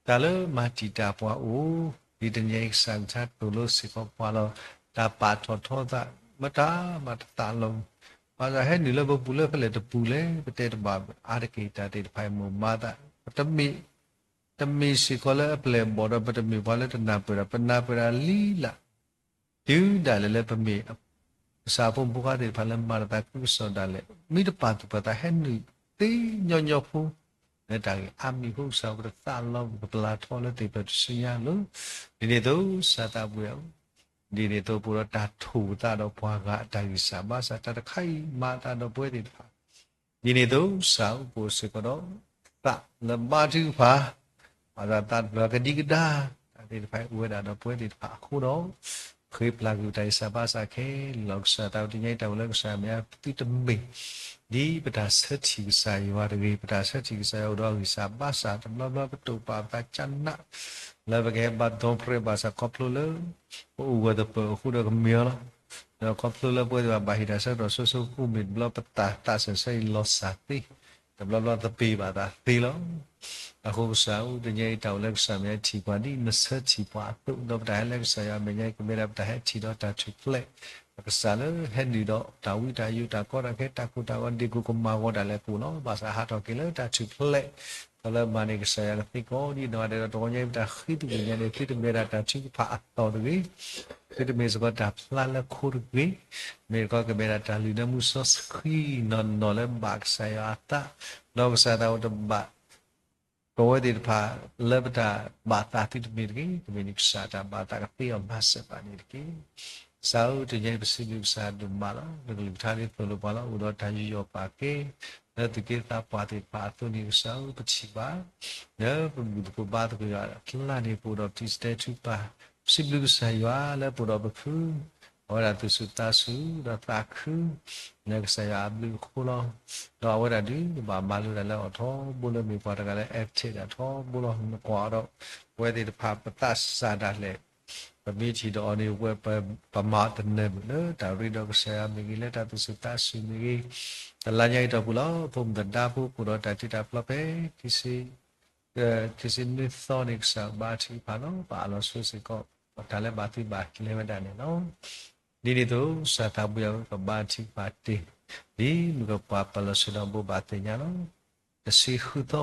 တၢ်လၢမၤတံာ်တာ်ပှၤအိၣ် ဒ်တနံၤညါအံၤကစၢ်ကထါတိၢ်လိစ့ၢ်ကီးပှၤလီၤ. တၢ်ပာ်ထီၣ်ထီသး မတၤမၤတသးလီၤ. ဘၣ်ဆၣ်ဟဲနုာ်လၢပပူၤလၢဖဲလဲၣ်တပူၤလဲၣ် ပတဲတဘၣ်အါတက့ၢ် တၢ်သ့ၣ်တဖၣ်အံၤမိၢ်မၤသး, ပတမ့ၢ် တမ့ၢ်စ့ၢ်ကီးလၢအပျဲၢ်အဘီၣ်ဒီး ပတမ့ၢ်ပှၤလၢတနၢ်ပၢၢ်တၢ်, ပနၢ်ပၢၢ်တၢ်လံလၢ် တုၤဒၣ်လဲာ်လၢပမ့ၢ် ကစၢ်ဖိမုၣ်ဖိခွါသ့ၣ်တဖၣ်လၢမၤတၢ်သးခုကစီၣ်ဒၣ်လဲာ်, မ့ၢ်တပာ်သူၣ်ပာ်သးဟဲနုာ်သ့ညီညီဖိ လၢတၢ်ဂ့ၢ်အါမံၤအဃိ ကစၢ်ပတသးလီၤ ပကပလၢ်ထီလၢသ့ၣ်ဖျၢၣ်တစုညါလီၤ. ဒ်န့ၣ်အသိး ကစၢ်သးဘိယွၤဧၢ, ဒ်န့ၣ်အသိး ပအိၣ်ဒီးတၢ်ထိၣ်သးဒီးပှၤဂၤအတၢ်ဂံၢ်စၢ်ဘါစၢ် တၢ်တခါအံၤမၤအသးဒီးပဝဲသ့ၣ်တဖၣ် ဒ်န့ၣ်အသိး ကစၢ်ဧၢ ပအိၣ်စ့ၢ်ကီးဒီး သးလၢဘါထုကဖၣ်, ဘၣ်သးသးတဖျၢၣ်ကဒံကဒါ တၢ်သ့ၣ်တဖၣ်အံၤအိၣ်ဝဲဒၣ်ဒီးပဝဲသ့ၣ်တဖၣ်အဃိဒီး, ဃ့ပျၢ်ကွံာ်ပတၢ်ဂံၢ်စၢ်ဘါစၢ်ခဲလၢာ်လီၤ. ကစၢ်သးဘိတနံၤညါအံၤ တၢ်အိၣ်လၢကစၢ်မဲာ်ညါသုတမ့ၢ် ဒ်ပတၢ်ဆၢထံၣ်ကစၢ်ယွၤတဂ့ၤ, ပတၢ်ဆၢထံၣ်ကစၢ်ယွၤအိၣ်ဒီးအဂံၢ်စၢ်ဘါစၢ် တဘျီဘျီပတိာ်ပာ်ပသးကနး လၢပကဟဲဘါထုကဖၣ်ဘၣ်ဆၣ်ခီဖျိလၢ ပအိၣ်ဂၢၢ်သပၢၤအဃိဒီးကမ့ၢ်အီၤလီၤ. ဒီးခီဖျိလၢပဝဲသ့ၣ်တဖၣ်ဘၣ်ဟ့ၣ်တၢ်ဆၢကတီၢ်ဆိဆိ ပအိၣ်မ့ၢ်တဘျီပသးသးစၢၢ်ဆၢအံၤလီၤစၢ်သ့, တဘျီဘျီသပ့ၤဘၣ်သးသ့လီၤ. အဃိကစၢ်ဧၢ တနံၤညါအံၤတၢ်အိၣ်လၢကစၢ်မဲာ်ညါထံၣ်ပှၤဒ်နဆၢထံၣ်ပှၤအသိး ဒီးပတၢ်ဟဲလၢကစၢ်ယွၤအမဲာ်ညါအံၤ ကမ့ၢ်ဒၣ်ပတၢ်ဟဲထံၣ်ဒီးတၢ်ထူၣ်ဖျဲး ပကစၢ်လၢဟဲနုာ်ဒီးတၢ်ဝံတၢ်ယိာ်တၢ်ကီတၢ်ခဲတၢ်ကိၢ်တၢ်ဂီၤ ဒ့ၣ်ကိၢ်ကမၤဂီၤဒၣ်လဲာ်ကအိၣ်လီၤ. ဘၣ်ဆၣ်ဟးထီၣ်က့ၤလၢတၢ်ထူၣ်ဖျဲး ဒီးလၢမၤန့ၢ်ကစၢ်ယွၤကသ့ကီးဒ်နီၢ်ဂၤဒဲးဒီး တဂီၤညါအံၤပတၢ်ဃံသကွံာ်ညါန့ၣ် သုတမ့ၢ်ဒၣ်တၢ်ထုကဖၣ်အသီၣ်တဂ့ၤ, သုတမ့ၢ်စ့ၢ်ကီးတၢ်ဖျါလၢခိတဂ့ၤ, မ့ၢ်တခီကမ့ၢ်ဒၣ်တၢ်လုၢ်နၢမူစီဆှံနီၢ်နီၢ်လၢဘၣ်ကစၢ်ယွၤအသး, ဒီးကစၢ်သးအိၣ်တဘၣ် ပဝဲသ့ၣ်တဖၣ်လၢပတၢ်ဘၣ်သးသုတမ့ၢ်တဂ့ၤ, တမ့ၢ်န့ၣ်ကစၢ်တၢ်ဘၣ်သးကသ့အီၤမၤစၢၤဘၣ်န့ၣ်တက့ၢ်. ကစၢ်ဧၢ တနံၤညါအံၤပစံးဘျုးကစၢ်ဒိၣ်မးလီၤ. နကလုၢ်ကထါဒ်သိးလိာ်ပှၤလီၤ. အိၣ်ဒီးတၢ်ယူးယီၣ်ပာ်ကဲ လၢသူၣ်က့သးပှၢ်သ့ၣ်တဖၣ်အသိးန့ၣ် ကစၢ်ဧၢ ပထံၣ်ဘၣ် လၢပဘူၣ်သကိးဘါသကိးယွၤအကျါန့ၣ် ပအိၣ်ဒီးပထံၣ်စတဲထုကဖၣ် ပစံးဘျုးကစၢ်ယွၤလၢပအိၣ်ဒီးပဖု အဝဲဒၣ်သူၣ်စူၤသးစူၤဒီးသးခု လၢကစၢ်ယွၤအဘျုးအဃိလီၤ. ဒီးအဝဲဒၣ်ဒုး ကဘၣ်မၤလိတၢ်လၢအီၤထီဘိလၢမ့ၢ်ပှၤတဂၤလၢ active ဒၣ်ထီဘိလီၤ. နကွၢ်အီၤဒီး ပဝဲသ့ၣ်တဖၣ်ပသးစၢ်ဒၣ်လဲာ် ပမ့ၢ်ထံၣ်ဒီးအီၤန့ၣ် ပဝဲပမၤတနၢၤမုၢ်လၢတၢ်ရ့ဒီးကစၢ်ယွၤမ့ၢ်ဂ့ၤ လၢတၢ်သူၣ်စူၤသးစူၤမ့ၢ်ဂ့ၤ, တလါညါအံၤတီၢ်ပူၤလီၤ. ဖိမုၣ်သဒါဖိ ပအိၣ်ဒီးတၢ်တ့တၢ်ဖျီဖဲ ခံဆံနွံသီန့ၣ် ကစၢ်ဘါထုကဖၣ်လီၤ. ပအးလီၤဆိစ့ၢ်ကီး တၢ်လၢဘၣ်သုဘၣ်ကျဲၤဝဲဒၣ်န့ၣ်လီၤ. ဒ်န့ၣ်အသိး ကစၢ်သးဘိယွၤဧၢ ကဘါထုကဖၣ်တ့ၢ် ဒ်မုၢ်ကပှၢ်ပၢၤလီၢ်ဆၢဒီးဘိးဘၣ်သ့ၣ်ညါလီၤ. တဆံဃုသီ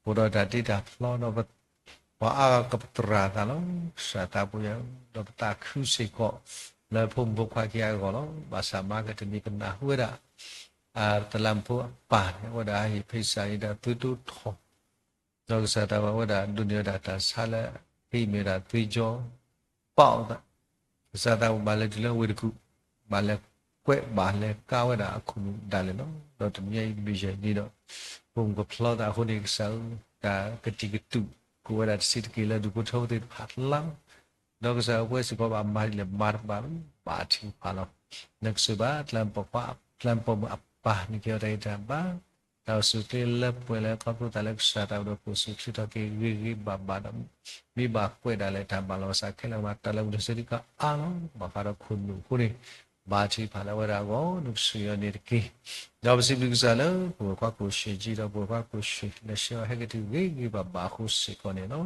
ပအိၣ်ဒီးတၢ်တ့တၢ်ဖျီဒီး ပှၤအါဂၤကပသရၣ်သးလီၤ. ကစၢ်သးဘိယွၤဧၢ ဒီးပသးခုစ့ၢ်ကီး လၢဖိမုၣ်ဖိခွါခံဂၤအဂီၢ်လီၤ. ဘၣ်ဆၣ်မၤကတနံၤကနၣ်ဟူဝဲဒၣ် တလးမူးဖိအပၢ်န့ၣ် အဝဲဒၣ်ဟဲဟ့ၣ်ဖဲစးအံၤဒၣ်သွံဒိၣ်ထီၣ်, ဒီးကစၢ်သးဘၣ်ဝဲဒၣ်ဒိးန့ၢ်ဝဲဒၣ်တၢ်ဆါလၢ ဟ့ၣ်မ့ၢ်ဝဲဒၣ်သွံကၠီ ပာ်အီၤသး, ကစၢ်သးဘၣ်လဲၤတုၤလၢဝ့ၢ်တကူၣ်, ဘၣ်လဲၤကွဲးဘၣ်လဲၤကါဝဲဒၣ်အခိၣ်နူာ်ဒၣ်လဲာ်လီၤ. ဒီးတနံၤအံၤမုၢ်ယဲၢ်နံၤဒီး ပိာ်မုၣ်ကဖျီသးအဃိန့ၣ် ကစၢ်ဧၢ, တၢ်ကတံာ်ကတူာ် ကိးဝဲဒၣ်တဆံးတက့ၢ်လၢဒူၣ်ဖိထၢဖိသ့ၣ်တဖၣ်လီၤ. ဒီးကစၢ်ဧၢ ပဝဲစ့ၢ်ကီးဘၣ်မၤဒ်လဲၣ်မၤတဘၣ်ဘၣ် ဘါထုကဖၣ်လီၤ. နကစၢ်ဘၣ် တလးမူးပိာ်ခွါတလးမူးပိာ်မုၣ်အပၢ်န့ၣ် ကဲထီၣ်တၢ်အံၤတၢ်ဘါ, တၢ်အိၣ်ဆူၣ်အိၣ်ချ့လၢပှဲၤလၢခီဖျိသးလၢကစၢ်သးဘၣ်ဒီး ကအိၣ်ဆူၣ်အိၣ်ချ့ထီၣ်က့ၤဂ့ၤဂ့ၤဘၣ်ဘၣ်ဒီး မ့ၢ်ဘၣ်ကွဲးဒၣ်လဲာ်တၢ်ဘၣ်လီၤ ဘၣ်ဆၣ်ခဲလၢာ်ဘၣ် တၢ်လၢပဒိးစ့ဒံးကအါလီၤ ဘၣ်ဃးဒီးခိၣ်နူာ်အဃိန့ၣ် ဘါထုကဖၣ်လၢအဝဲဒၣ်အဂီၢ် နကစၢ်ယွၤန့ၣ်တက့ၢ်. ဒီးပစံးဘျုးကစၢ်လၢ ပဝဲၢ်ခွါကိၣ်ဆံးကံဒီး ပဝဲၢ်ခွါကိၣ်ဆံး လဲၤဆှၢအီၤဟဲက့ၤတုၤဂ့ၤဂ့ၤဘၣ်ဘၣ်အဃိစ့ၢ်ကီးန့ၣ်လီၤ.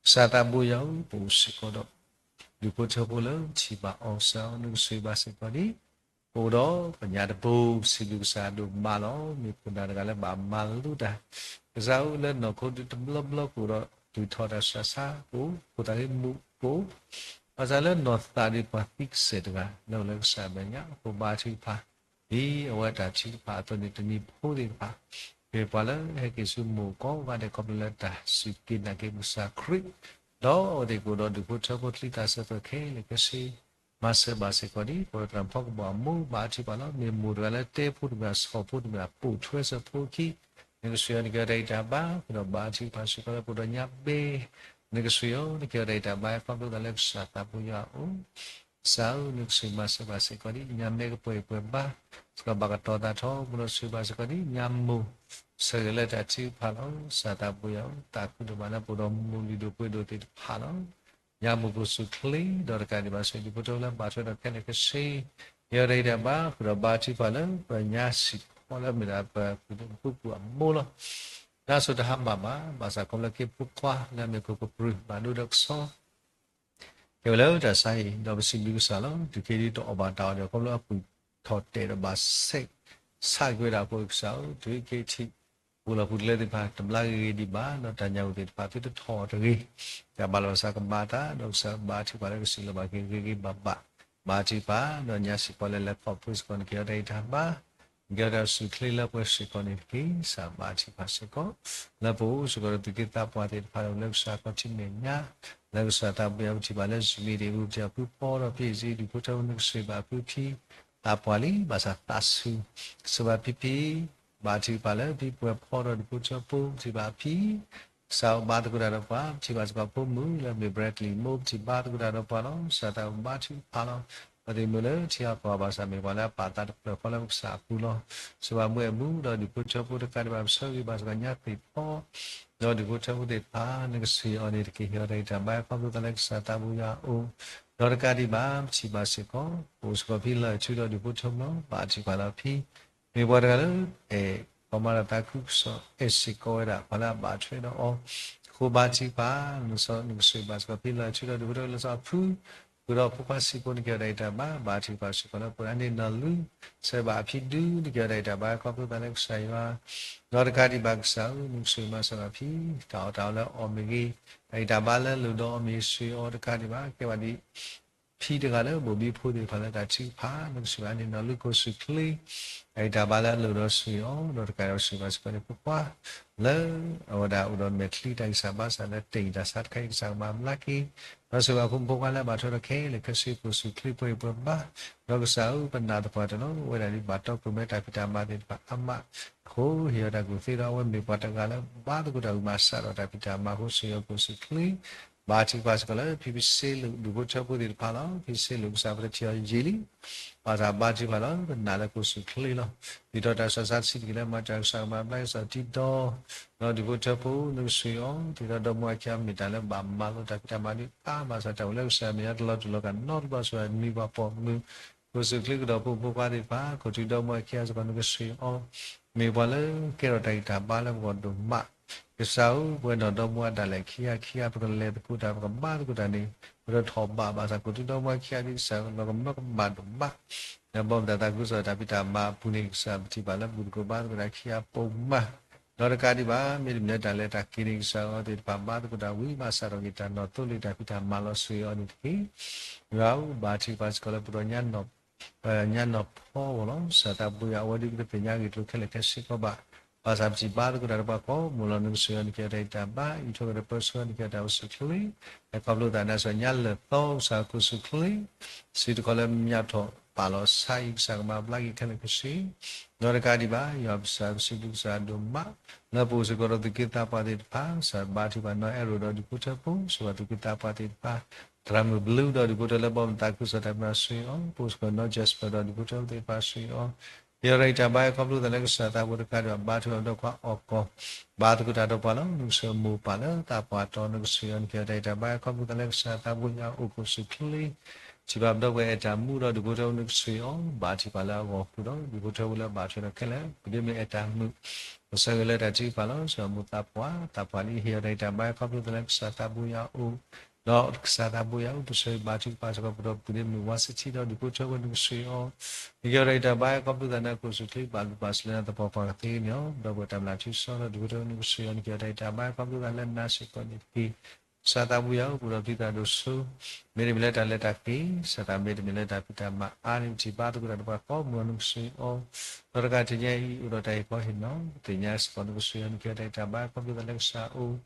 ကစၢ်သးဘိယွၤဧၢ, ပအိၣ်စ့ၢ်ကီးဒီး ဒူၣ်ဖိထၢဖိလၢပထံၣ်ဘၣ်အီၤ ကစၢ်ဧၢ နကစၢ်ဘၣ်စ့ၢ်ကီးဒ် ပအိၣ်ဒီးပညါတဘိ ပစံးဘျုးကစၢ်ဒိၣ်မးလီၤ. မ့ၢ်ပှၤတဂၤလၢဘၣ်မၤလိတၢ် ကစၢ်ဧၢ လၢနီၢ်ခိဒုတဘျီဘျီကအိၣ်ဒီး တုၤထီၣ်တၢ်ဆူးတၢ်ဆါကအိၣ် ဖိသၣ်ဃ့မူးကအိၣ် ဘၣ်ဆၣ်လၢနီၢ်သးဒ်ပှၤသံကစဲာ်တဂၤ လၢအအိၣ်လၢကစၢ်အမဲာ်ညါအဃိ ဘါထုကဖၣ် ဒ်အဝဲတၢ်ထုကဖၣ်အသိးန့ၣ် တနံၤဖိသ့ၣ်တဖၣ် မ့ၢ်ပှၤလၢဟဲက့ၤဆူမူးကိးဂၤဒဲး ခီဖျိလၢတၢ်စူၢ်က့ၤနာ်က့ၤကစၢ်ခရံာ် ဒီးအဝဲသ့ၣ်ကအိၣ်ဒီးဒူၣ်ဖိထၢဖိချံသၣ်စၢၤသွဲၣ်ခဲလၢာ်ခဲဆ့ မၤစၢၤဘၣ်စ့ၢ်ကီးဒ် ပဝဲတရၣ်ဖီကဘီၣ်အမိၢ် ဘါထုကဖၣ်လီၤ. မ့ၢ်မိၢ်တဂၤလၢတဲဖိတမ့ၢ် ဆီၣ်ဖိတမ့ၢ် ပိာ်ထွဲစၢၤဖိခံ နကစၢ်ယွၤ နကဲထီၣ်တၢ်အံၤတၢ်ဘါ ဃုာ်ဒီးဘါထုကဖၣ်စ့ၢ်ကီးလၢပအိၣ်ဒီးညါဘ့ၣ် နကစၢ်ယွၤ နကဲထီၣ်တၢ်အံၤတၢ်ဘါ ခီဖျိသးလၢကစၢ်သးဘိယွၤအအိၣ် ကစၢ်ဧၢ နကစၢ်မၤစၢၤဘၣ်စ့ၢ်ကီးဒ် ညါမဲာ်ကပှဲၤပှဲၤဘါ စ့ၢ်ကီးဘၣ်ကတီၤသးထီဘိ ဒီးဆိၣ်ဂ့ၤဘၣ်စ့ၢ်ကီးဒ် ညါမိၢ် ဆၢဂ့ၤလၢတၢ်ထုကဖၣ်လီၤ. ကစၢ်သးဘိယွၤဧၢ သးခုဒိၣ်မးလၢပအိၣ်ဒီးမိၢ်လုၢ်ဒိၣ်ပှ့ၤဒိၣ်သ့ၣ်တဖၣ်လီၤ. ညါမိၢ်ကအိၣ်ဆူၣ်အိၣ်ချ့ ဒီးတကးဒံးဘၣ်ဆိၣ်ဂ့ၤဒူၣ်ဖိထၢဖိလၢဘၣ်ထွဲဒီးခဲလၢာ်ခဲဆ့ ကဲထီၣ်တၢ်အံၤတၢ်ဘါ ဃုာ်ဒီးဘါထုကဖၣ်လၢပညါစံၣ်ဖီလၢမ့ၢ်ဒၣ်ပပုၢ်ပူၣ်အမိၢ်လီၤ. တၢ်စိတၢ်ဟါမၢ်ဘၣ် ဘၣ်ဆၣ်ခီဖျိလၢက့ၤဖိခွါလၢအမ့ၢ်ခိၣ်ကပြုၢ် ဘၣ်ဒိဒီးကစီ ကဲဝဲလၢတၢ်ဆါအံၤ ဒီးပစံးဘျုးကစၢ်လီၤ. တုၤခဲအံၤဒ်တအီၣ်ဘၣ်တၢ်အီၣ်ဒီး ခီဖျိအပူၤထီၣ်တဲာ်ဒီးဘၣ်ဆဲးဆးက့ၤဝဲဒၣ်အဃိ ကစၢ်ဧၢ တုၤခဲအံၤထံး ပူၤလီၢ်ပူၤကျဲသ့ၣ်တဖၣ် တဘျါဂ့ၤဂ့ၤဒံးဘၣ် ဒီးတၢ်ညၣ်ဂိၢ်သ့ၣ်တဖၣ် သုတထီၣ်အီၤတဂ့ၤ, တၢ်ဘၣ်လီၤဘၣ်စးကမၤအသး ဒီးကစၢ်ဘါထုကဖၣ်လၢကစၢ်လီၤဘၣ်က့ၤဂ့ၤဂ့ၤဘၣ်ဘၣ်, ဘါထုကဖၣ် ဒီးညါစံၣ်ဖီလၢလဲၤခီဖျိစ့ၢ်ကီး နကဲထီၣ်တၢ်အံၤတၢ်ဘါ နကဲထီၣ်တၢ်အိၣ်ဆူၣ်အိၣ်ချ့လၢပှဲၤစ့ၢ်ကီးန့ၣ်တက့ၢ်. ကစၢ်ဘါထုကဖၣ်စ့ၢ်ကီး လၢပအိၣ်စ့ၢ်ကီးဒီးသူၣ်က့သးပှၢ်သ့ၣ်တဖၣ်ဒီးလၢကစၢ်ခီၣ်ထံးမဲာ်ညါ, လၢကစၢ်သးပှၢ်ပထံၣ်ဘၣ်လၢ Zoom မံၤဒ့ၣ် ပထံၣ်ဘၣ်ဖုဖီဒီးဖံးစ့ၢ် ဒူၣ်ဖိထၢဖိ နကစၢ်ဘၣ်ဖုဖံ သးပှၢ်လံ ဘၣ်ဆၣ်သးဆူၣ် ကစၢ်ဘၣ်ဖံဖံ ဘါထုကဖၣ်လၢဖံပှဲၤဖီဒီးဒူၣ်ဖိထၢဖိ ပထံၣ်ဘၣ်ဖံ ကစၢ်ဘါသကိးတၢ်ဒီးပှၤ ပထံၣ်ဘၣ်စ့ၢ်ကီးဖိမုၣ်လၢမ့ၢ် Bradley မိၢ် ပထံၣ်ဘါသကိးတၢ်ဒီးပှၤလီၤ. ကစၢ်သးဘါထုကဖၣ်လီၤ. ပှၤသ့ၣ်မုၣ်လၢထံအကီၢ်ဘၣ်ဆၣ် မ့ၢ်ပှၤလၢအပာ်သးတဖျၢၣ်ဃီလၢကစၢ်အပူၤလီၤ. ကစၢ်ဘၣ်မူအဲၣ်မူဒီးဒူၣ်ဖိထၢဖိတကးဒံးဘၣ် ပဆၢဂ့ၤဘၣ်စ့ၢ်ကီးညါသ့ၣ်ဖီ ဒီးဒူၣ်ဖိထၢဖိသ့ၣ်တဖၣ် နကစၢ်အီၤန့ၣ်တက့ၢ် ဟ့ၣ်အီၤတၢ်အံၤတၢ်ဘါ ခီဖျိသးလၢကစၢ်သးဘိယွၤအအိၣ်, ဒီးတကးဒံးဘၣ် ပထံၣ်ဘၣ်စ့ၢ်ကီး ပအိၣ်စ့ၢ်ကီးဖံလီၤထူဒီးဒူၣ်ဖိထၢဖိလီၤ. ဘါထုကဖၣ်လီၤဖံ မ့ၢ်ပှၤတဂၤလၢ အဲၣ် ပှၤမၤတၢ်သးခုကစီၣ် အဲၣ်စ့ၢ်ကီးဝဲဒၣ် ပှၤလၢအဘၣ်ထွဲဒီးအီၤ, အဃိဘါထုကဖၣ် နကစၢ် နကစၢ်ဘၣ်စ့ၢ်ကီးဖံလီၤထူဒီးဒူၣ်ဖိထၢဖိလၢစီၤဖု ဃုာ်ဒီးဖိခွါဆံးဖိ နကဲထီၣ်တၢ်အံၤတၢ်ဘါ ဘါထုကဖၣ်စ့ၢ်ကီးလၢပှၤအန့ၣ်နီၢ်လူ ဆၢဘၣ်အဖံဒု နကဲထီၣ်တၢ်အံၤတၢ်ဘါ ခီဖျိသးလၢကစၢ်ယွၤ, ဒီးတကးဒံးဘၣ်ကစၢ်ဧၢ နကစၢ်မၤစၢၤဘၣ်ဖံ တၢ်အီၣ်တၢ်အီလၢအီၣ်မ့ၢ်ဂ့ၤ, တၢ်အံၤတၢ်ဘါလၢအလိၣ်ဒီးအီၤမ့ၢ်ဂ့ၤ စ့ၢ်အီၤတကးဒံးဘၣ် ကဲဘၣ်ဒ် ဖံတဂၤလၢဘိၣ်ဘံဖိသ့ၣ်တဖၣ်လၢတၢ်ထုကဖၣ် နကစၢ်ဘၣ်န့ၣ်နီၢ်လူကအိၣ်ဆူၣ်အိၣ်ချ့ တၢ်အံၤတၢ်ဘါလၢအလိၣ်ဒီးစ့ၢ်အီၤ ဒီးတကးဒံးဘၣ်စ့ၢ်ဘၣ်စ့ၢ်ကီးန့ၣ် ဖိခွါ လၢအဝဲဒၣ်အိၣ်ဒီးမဲာ်ချံတၢ်ဂံၢ်စၢ်ဘါစၢ်လၢတ့ၢ်တၢ်ဆါတခါအံၤ ကစၢ်ကမၤဘျါက့ၤ, ဒီးစ့ၢ်ဘၣ်ဖိမုၣ်ဖိခွါလၢအဘၣ်ထွဲဒီးခဲလၢာ်ခဲဆ့ ကအိၣ်ဆူၣ်အိၣ်ချ့ပှဲၤပှဲၤဘါ, ဒီးကစၢ်ဧၢ ပနာ်သပှၢ်တၢၢ်လီၤ အဝဲဒၣ်ဒ်ဘၣ်တီခိၣ်မဲတၢ်ဖံးတၢ်မၤသ့ၣ်တဖၣ်အါမးအဃိ ဟ့ၣ်အီၤတၢ်ကူၣ်သ့ဒီး အဝဲမ့ၢ်ပှၤတဂၤလၢ ဘါသကိးတၢ်ဂံၢ်မၤစၢ်ဒီးတၢ်ဖံးတၢ်မၤအဃိ စ့ၢ်အီၤကအိၣ်ဆူၣ်အိၣ်ချ့ ဘါထုကဖၣ်စ့ၢ်ကီးလၢ ဖံဖံစ့လိာ်ဒူၣ်ဖိထၢဖိသ့ၣ်တဖၣ်လီၤ. ဖံစ့လိာ်ကစၢ်ပတထံၣ်အီၤယံာ်လံ, ဘၣ်ဆၣ်ဘါထုကဖၣ်လီၤ ပနာ်လၢကအိၣ်ဆူၣ်အိၣ်ချ့လီၤ. ဒ်သိးတၢ်ဆူးတၢ်ဆါတဆံးတက့ၢ်လၢမၤစၢၤကစၢ်ကမၤဘျါက့ၤ ကစၢ်တံၤဒီး ဒီးဒူၣ်ဖိထၢဖိ နကစ့ၢ်အီၤ ဒ်သိးဒီမါဝၤခံဂၤမ့ၢ်တၢ်လၢဘၣ်မၤလိတၢ်ဖံးတၢ်မၤဒ်အါမး ဘၣ်ဆၣ်တၢ်အိၣ်လၢကစၢ်မဲာ်ညါတလီၤတူာ်လီၤကာ်နီတဘျီ စ့ၢ်ကီးနွံပှၤပိာ်မုၣ် ကအိၣ်ဆူၣ်အိၣ်ချ့ကဒီးဖိမုၣ်ဖိခွါသ့ၣ်တဖၣ် ခိၣ်ထံးဒီမါဝၤခံဂၤစ့ၢ်ကီး နကစ့ၢ်အီၤ မ့ၢ်ပှၤလၢကဲထီၣ်တၢ်ဂံၢ်တၢ်ဘါလၢပဂီၢ်ဒိၣ်မး, ကစၢ်ဧၢ ပဝဲနီၢ်ဒီမါဝၤဒၣ်လဲာ်ခံဂၤခံဂၤ ပကလဲၤသကိးတၢ် ပကဘါသကိးတၢ်န့ၣ် ပတထီၣ်ဘးဘၣ်ဆၣ် ခိၣ်ထံးဒီမါဝၤခံဂၤဒ်ကစၢ်လီၤကမၢကမၣ်ဒိၣ်မး, ဒီးဘၣ်မတၤသးခုကစီၣ်တၢ်ဖံးတၢ်မၤအပူၤန့ၣ် ကစၢ်ပထံၣ်ဘၣ်လၢဘူၣ်သကိးဘါသကိးတၢ်ခံဂၤပိာ်မး, ဒီးတကးဒံးဘၣ် မ့တမ့ၢ်လၢတၢ်လဲၤတၢ်က့ၤန့ၣ် ကစၢ်အီၤသ့ၣ်တဖၣ်ဘါသကိးတၢ်ဝံၤ ဘၣ်ဆၣ်ဒီးက့ၤတၢ်နီၢ်သိလ့ၣ်တၢ်ဖံးတၢ်မၤလီၤ စ့ၢ်အီၤန့ၣ်တက့ၢ်. ယွၤဧၢ ဘါထုကဖၣ်စ့ၢ်ကီးလၢပဒီညါနီၢ် ညါနီၤဖီအဂီၢ်လီၤ. ကစၢ်သးဘိယွၤ အဝဲဒၣ်ပတသ့ၣ်ညါဂ့ၢ်ကျိၤခဲလၢာ်ခဲဆ့ကီးဘၣ်, ဘၣ်ဆၣ်ပထံၣ်ဘါသကိးတၢ်ဒီးပှၤကိးမုၢ်လီၤ. နကစၢ်ယွၤနကဲထီၣ်တၢ်အံၤတၢ်ဘါ, အံးထွဲကဒီးပၢဆှၢနကဲထီၣ်တၢ်အိၣ်ဆူၣ်ချ့, ဟဲခီဖျိသးနၤစ့ၢ်ညါလၢာ်သီ ကစၢ်ယွၤအိၣ်ဆူၣ်ချ့, စံးတခီလၢမညါထီၣ်ပာ်လီၤဆါအံၤ ကစၢ်ကမၤဘျါက့ၤခဲလၢာ်ခဲဆ့ ဒီးတကးဒံးဘၣ် ယွၤပကစၢ်ပစံးဘျုးကစၢ်ဒိၣ်မး, လၢပအိၣ်စ့ၢ်ကီးဒီးသူၣ်က့သးပှၢ်သ့ၣ်တဖၣ်, ကစၢ်ဘါထုကဖၣ်နီၢ်အဲၣ်ရိၣ်ဒီးဒူၣ်ဖိထၢဖိ, စံးဘၣ်သူၣ်က့သးပှၢ်သ့ၣ်တဖၣ်, သရၣ်မုၣ်ဘျုးဒီးဒူၣ်ဖိထၢလၢဘီမုၢ်သးခုကစီၣ်တၢ်မၤစၢၤအီၤ, ပအိၣ်စ့ၢ်ကီးနီၢ် Jasper ဒီးဒူၣ်ဖိထၢဖိသ့ၣ်တဖၣ်စၢၤအီၤ, ဟ့ၣ်အီၤတၢ်အံးတၢ်ဘါ ဟဲခီဖျိသးလၢကစၢ်သးဘိတကးဒံးဘၣ် ဘါထုကဖၣ်ဒီးပှၤအီၣ်ကီၢ်, ဘါသကိးတၢ်ဒီးပှၤလီၤ. နကစၢ်မိၢ်ပၢ်လၢသးပှၢ်တီၤ နကစၢ်ယွၤနကဲထီၣ်တၢ်အံးတၢ်ဘါ ဟဲခီဖျိသးလၢကစၢ်သးဘိယွၤအိၣ်ဆူၣ်ချ့ ထံၣ်ဘၣ်ပဒီပုၢ်ဝဲၢ်အဲၣ်တၢ်မူဒီးဒူၣ်ဖိထၢဖိ နကစၢ်ယွၤဘါထုကဖၣ်လၢအဂီၢ်ဃုာ်ဒီး ဒူၣ်ဖိထၢဖိလၢအဘၣ်ထွဲဒီးခဲလၢာ် ပဒ့မုၢ်အဲၣ်တၢ်မုာ်, ကစၢ်ဂ့ၤလၢတၢ်ထုကဖၣ်လီၤ. စံးဘၣ်မိၢ်သးပှၢ်, သးပှၢ်လံ ဟ့ၣ်အီၤတၢ်အံးတၢ်ဘါ ဟဲခီဖျိသးလၢကစၢ်သးဘိယွၤအအိၣ်, ဒီးကစၢ်သးဘိယွၤအိၣ် ပစၢၤဘါထုကဖၣ်စ့ၢ်ကီး ပဒီပုၢ်ဝဲၢ်မုၣ်ဝါစံးထံဒီး ဒူၣ်ဖိထၢဖိ နကစၢ်ယွၤ နကဲထီၣ်တၢ်အံးတၢ်ဘါ ဟဲခီဖျိသးလၢကအိၣ်ဆူၣ်ချ့ ဘၣ်လူၢ်ဘၣ်စၢၤလၢနသပှၢ်ပှၢ်ကသ့န့ၣ်လီၤ. ပဒီပုၢ်ဝဲၢ်တၢ်မျၢ်ထူစီဒီးဒူၣ်ဖိထၢဖိ နကစၢ်ယွၤ နကဲထီၣ်တၢ်အံးတၢ်ဘါ ဟဲခီဖျိသးလၢနၤစ့ၢ်ကီးန့ၣ်တက့ၢ်. ကစၢ်သးဘိယွၤအိၣ် ပဒီးပသးဒိၣ်စိ မ့တမ့ၢ်လၢတၢ်လဲၤတၢ်က့ၤ ကစၢ်သး မ့တမ့ၢ်လၢတၢ်ဖံးတၢ်မၤအါန့ၣ် ပထံၣ်ဘါသကိးတၢ်ဒီးပှၤကိးမုၢ်လီၤ နကစၢ်ယွၤ, ဒီးတကးတညါအံၤ အိၣ်ဒီးတၢ်ဟ့ၣ်ခီဟ့ၣ်နီၤ ပသ့ၣ်ညါစ့ၢ်ကီး နကစၢ်ယွၤ နကဲထီၣ်တၢ်အံးတၢ်ဘါ ဟဲခီဖျိသးလၢကစၢ်အအိၣ်,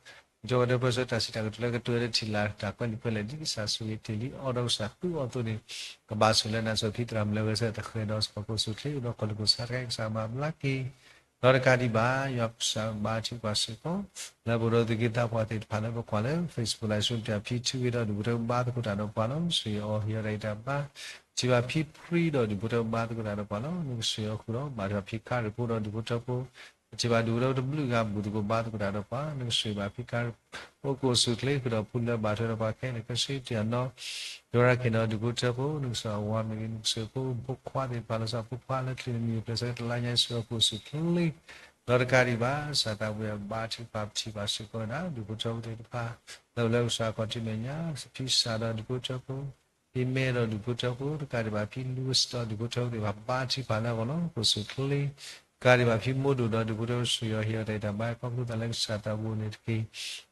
ကၠီဝဲဒၣ်ပၢဆှၢတၢ်စံးတၢ်ကတိၤလၢကတိၤဝဲဒၣ်ထံၣ်လၢ်တၢ်ကွဲးလံာ်ကွဲးလဲၢ် ဒ်ကစၢ်ဆိၣ်ဂ့ၤတ့ၢ်လံအီၤဒီးကစၢ်သူအီၤအသိးန့ၣ်, ကဘၣ်ဆိၣ်လၢနၤစ့ၢ်ကီး ဖံသရၣ်မုၣ်လၢအဂဲၤဆၢထၢၣ်တဃဲၤဒီးစ့ၢ်ကီး ကအိၣ်ဆူၣ်ချ့ အိၣ်ဒီးကီၢ်လိာ်ကိၣ်ဆါတခါအံၤ ကစၢ်မၤဘျါက့ၤ ဒီးတကးဒံးဘၣ် ယွၤပကစၢ်ဘါထုကဖၣ်စ့ၢ်ကီး လၢပအိၣ်ဒီးသူၣ်က့သးပှၢ်သ့ၣ်တဖၣ်လၢပကွၢ်လၢ Facebook Live Stream တဖၣ် ဖံထူဂ့ၤဒီးဒူၣ်ဖိထၢဖိဘါသကိးတၢ်ဒီးပှၤလီၤ နကစၢ်ယွၤ ဟ့ၣ်အီၤတၢ်အံးတၢ်ဘါ, ထံၣ်ဘၣ်ဖံပြံဒီးဒူၣ်ဖိထၢဖိဘါသကိးတၢ်ဒီးပှၤလီၤ နကစၢ်ယွၤ ဃုာ်ဒီးဘၣ်ထွဲဖံခါရံၣ်ဖိဒီးဒူၣ်ဖိထၢဖိ, ထံၣ်ဘၣ်ဒူၣ်ဖိထၢဖိတဘျုးဂၤ ဘူၣ်သကိးဘါသကိးတၢ်ဒီးပှၤ နကစၢ်ယွၤ ဘၣ်ဖံခါရံၣ်ဖိ အိၣ်ကအိၣ်ဆူၣ်ချ့ ဃုာ်ဒီးဖိလၢဘၣ်ထွဲဒီးပှၤခဲလၢာ်ခဲဆ့ တယၤနီၢ် ယရၢ်ခ့ၣ်ဒီးဒူၣ်ဖိထၢဖိ နကစၢ်ယွၤ အဝၤမ့ၢ်ဂ့ၤ နကစၢ်ယွၤ ဖိမုၣ်ဖိခွါသ့ၣ်တဖၣ် လီၤဆီဖိခွါလၢချံးမံၤပျဲၢ်ဆၢကတလါညါ ယစ့ၢ်ကီး ကအိၣ်ဆူၣ်ချ့ ဒီးတကးဒံးဘၣ် ကစၢ်သးဘိယွၤ ဘါထုကဖၣ် ပထံၣ်ဘၣ်စ့ၢ်ကီးဝဲဒၣ် ဒူၣ်ဖိထၢဖိသ့ၣ်တဖၣ် လၢအိၣ်လၢကစၢ်ခီၣ်ထံးမဲာ်ညါ ဖံစၢ်ဒီးဒူၣ်ဖိထၢဖိ, ဖံမဲဒီးဒူၣ်ဖိထၢဖိ တကးဒံးဘၣ် ဖံလူဝံၣ်ဒီးဒူၣ်ဖိထၢဖိသ့ၣ်တဖၣ် ဘါထုကဖၣ်လၢအဂီၢ်လီၤ ကအိၣ်ဆူၣ်ချ့ တကးဒံးဘၣ် ဖံမိၢ်ဒိၣ်ဒီးဒူၣ်ဖိထၢဖိ ကစၢ်ယွၤ ဟ့ၣ်အီၤတၢ်အံးတၢ်ဘါ ဟဲခီဖျိသးလၢကစၢ်သးဘိန့ၣ်တက့ၢ်.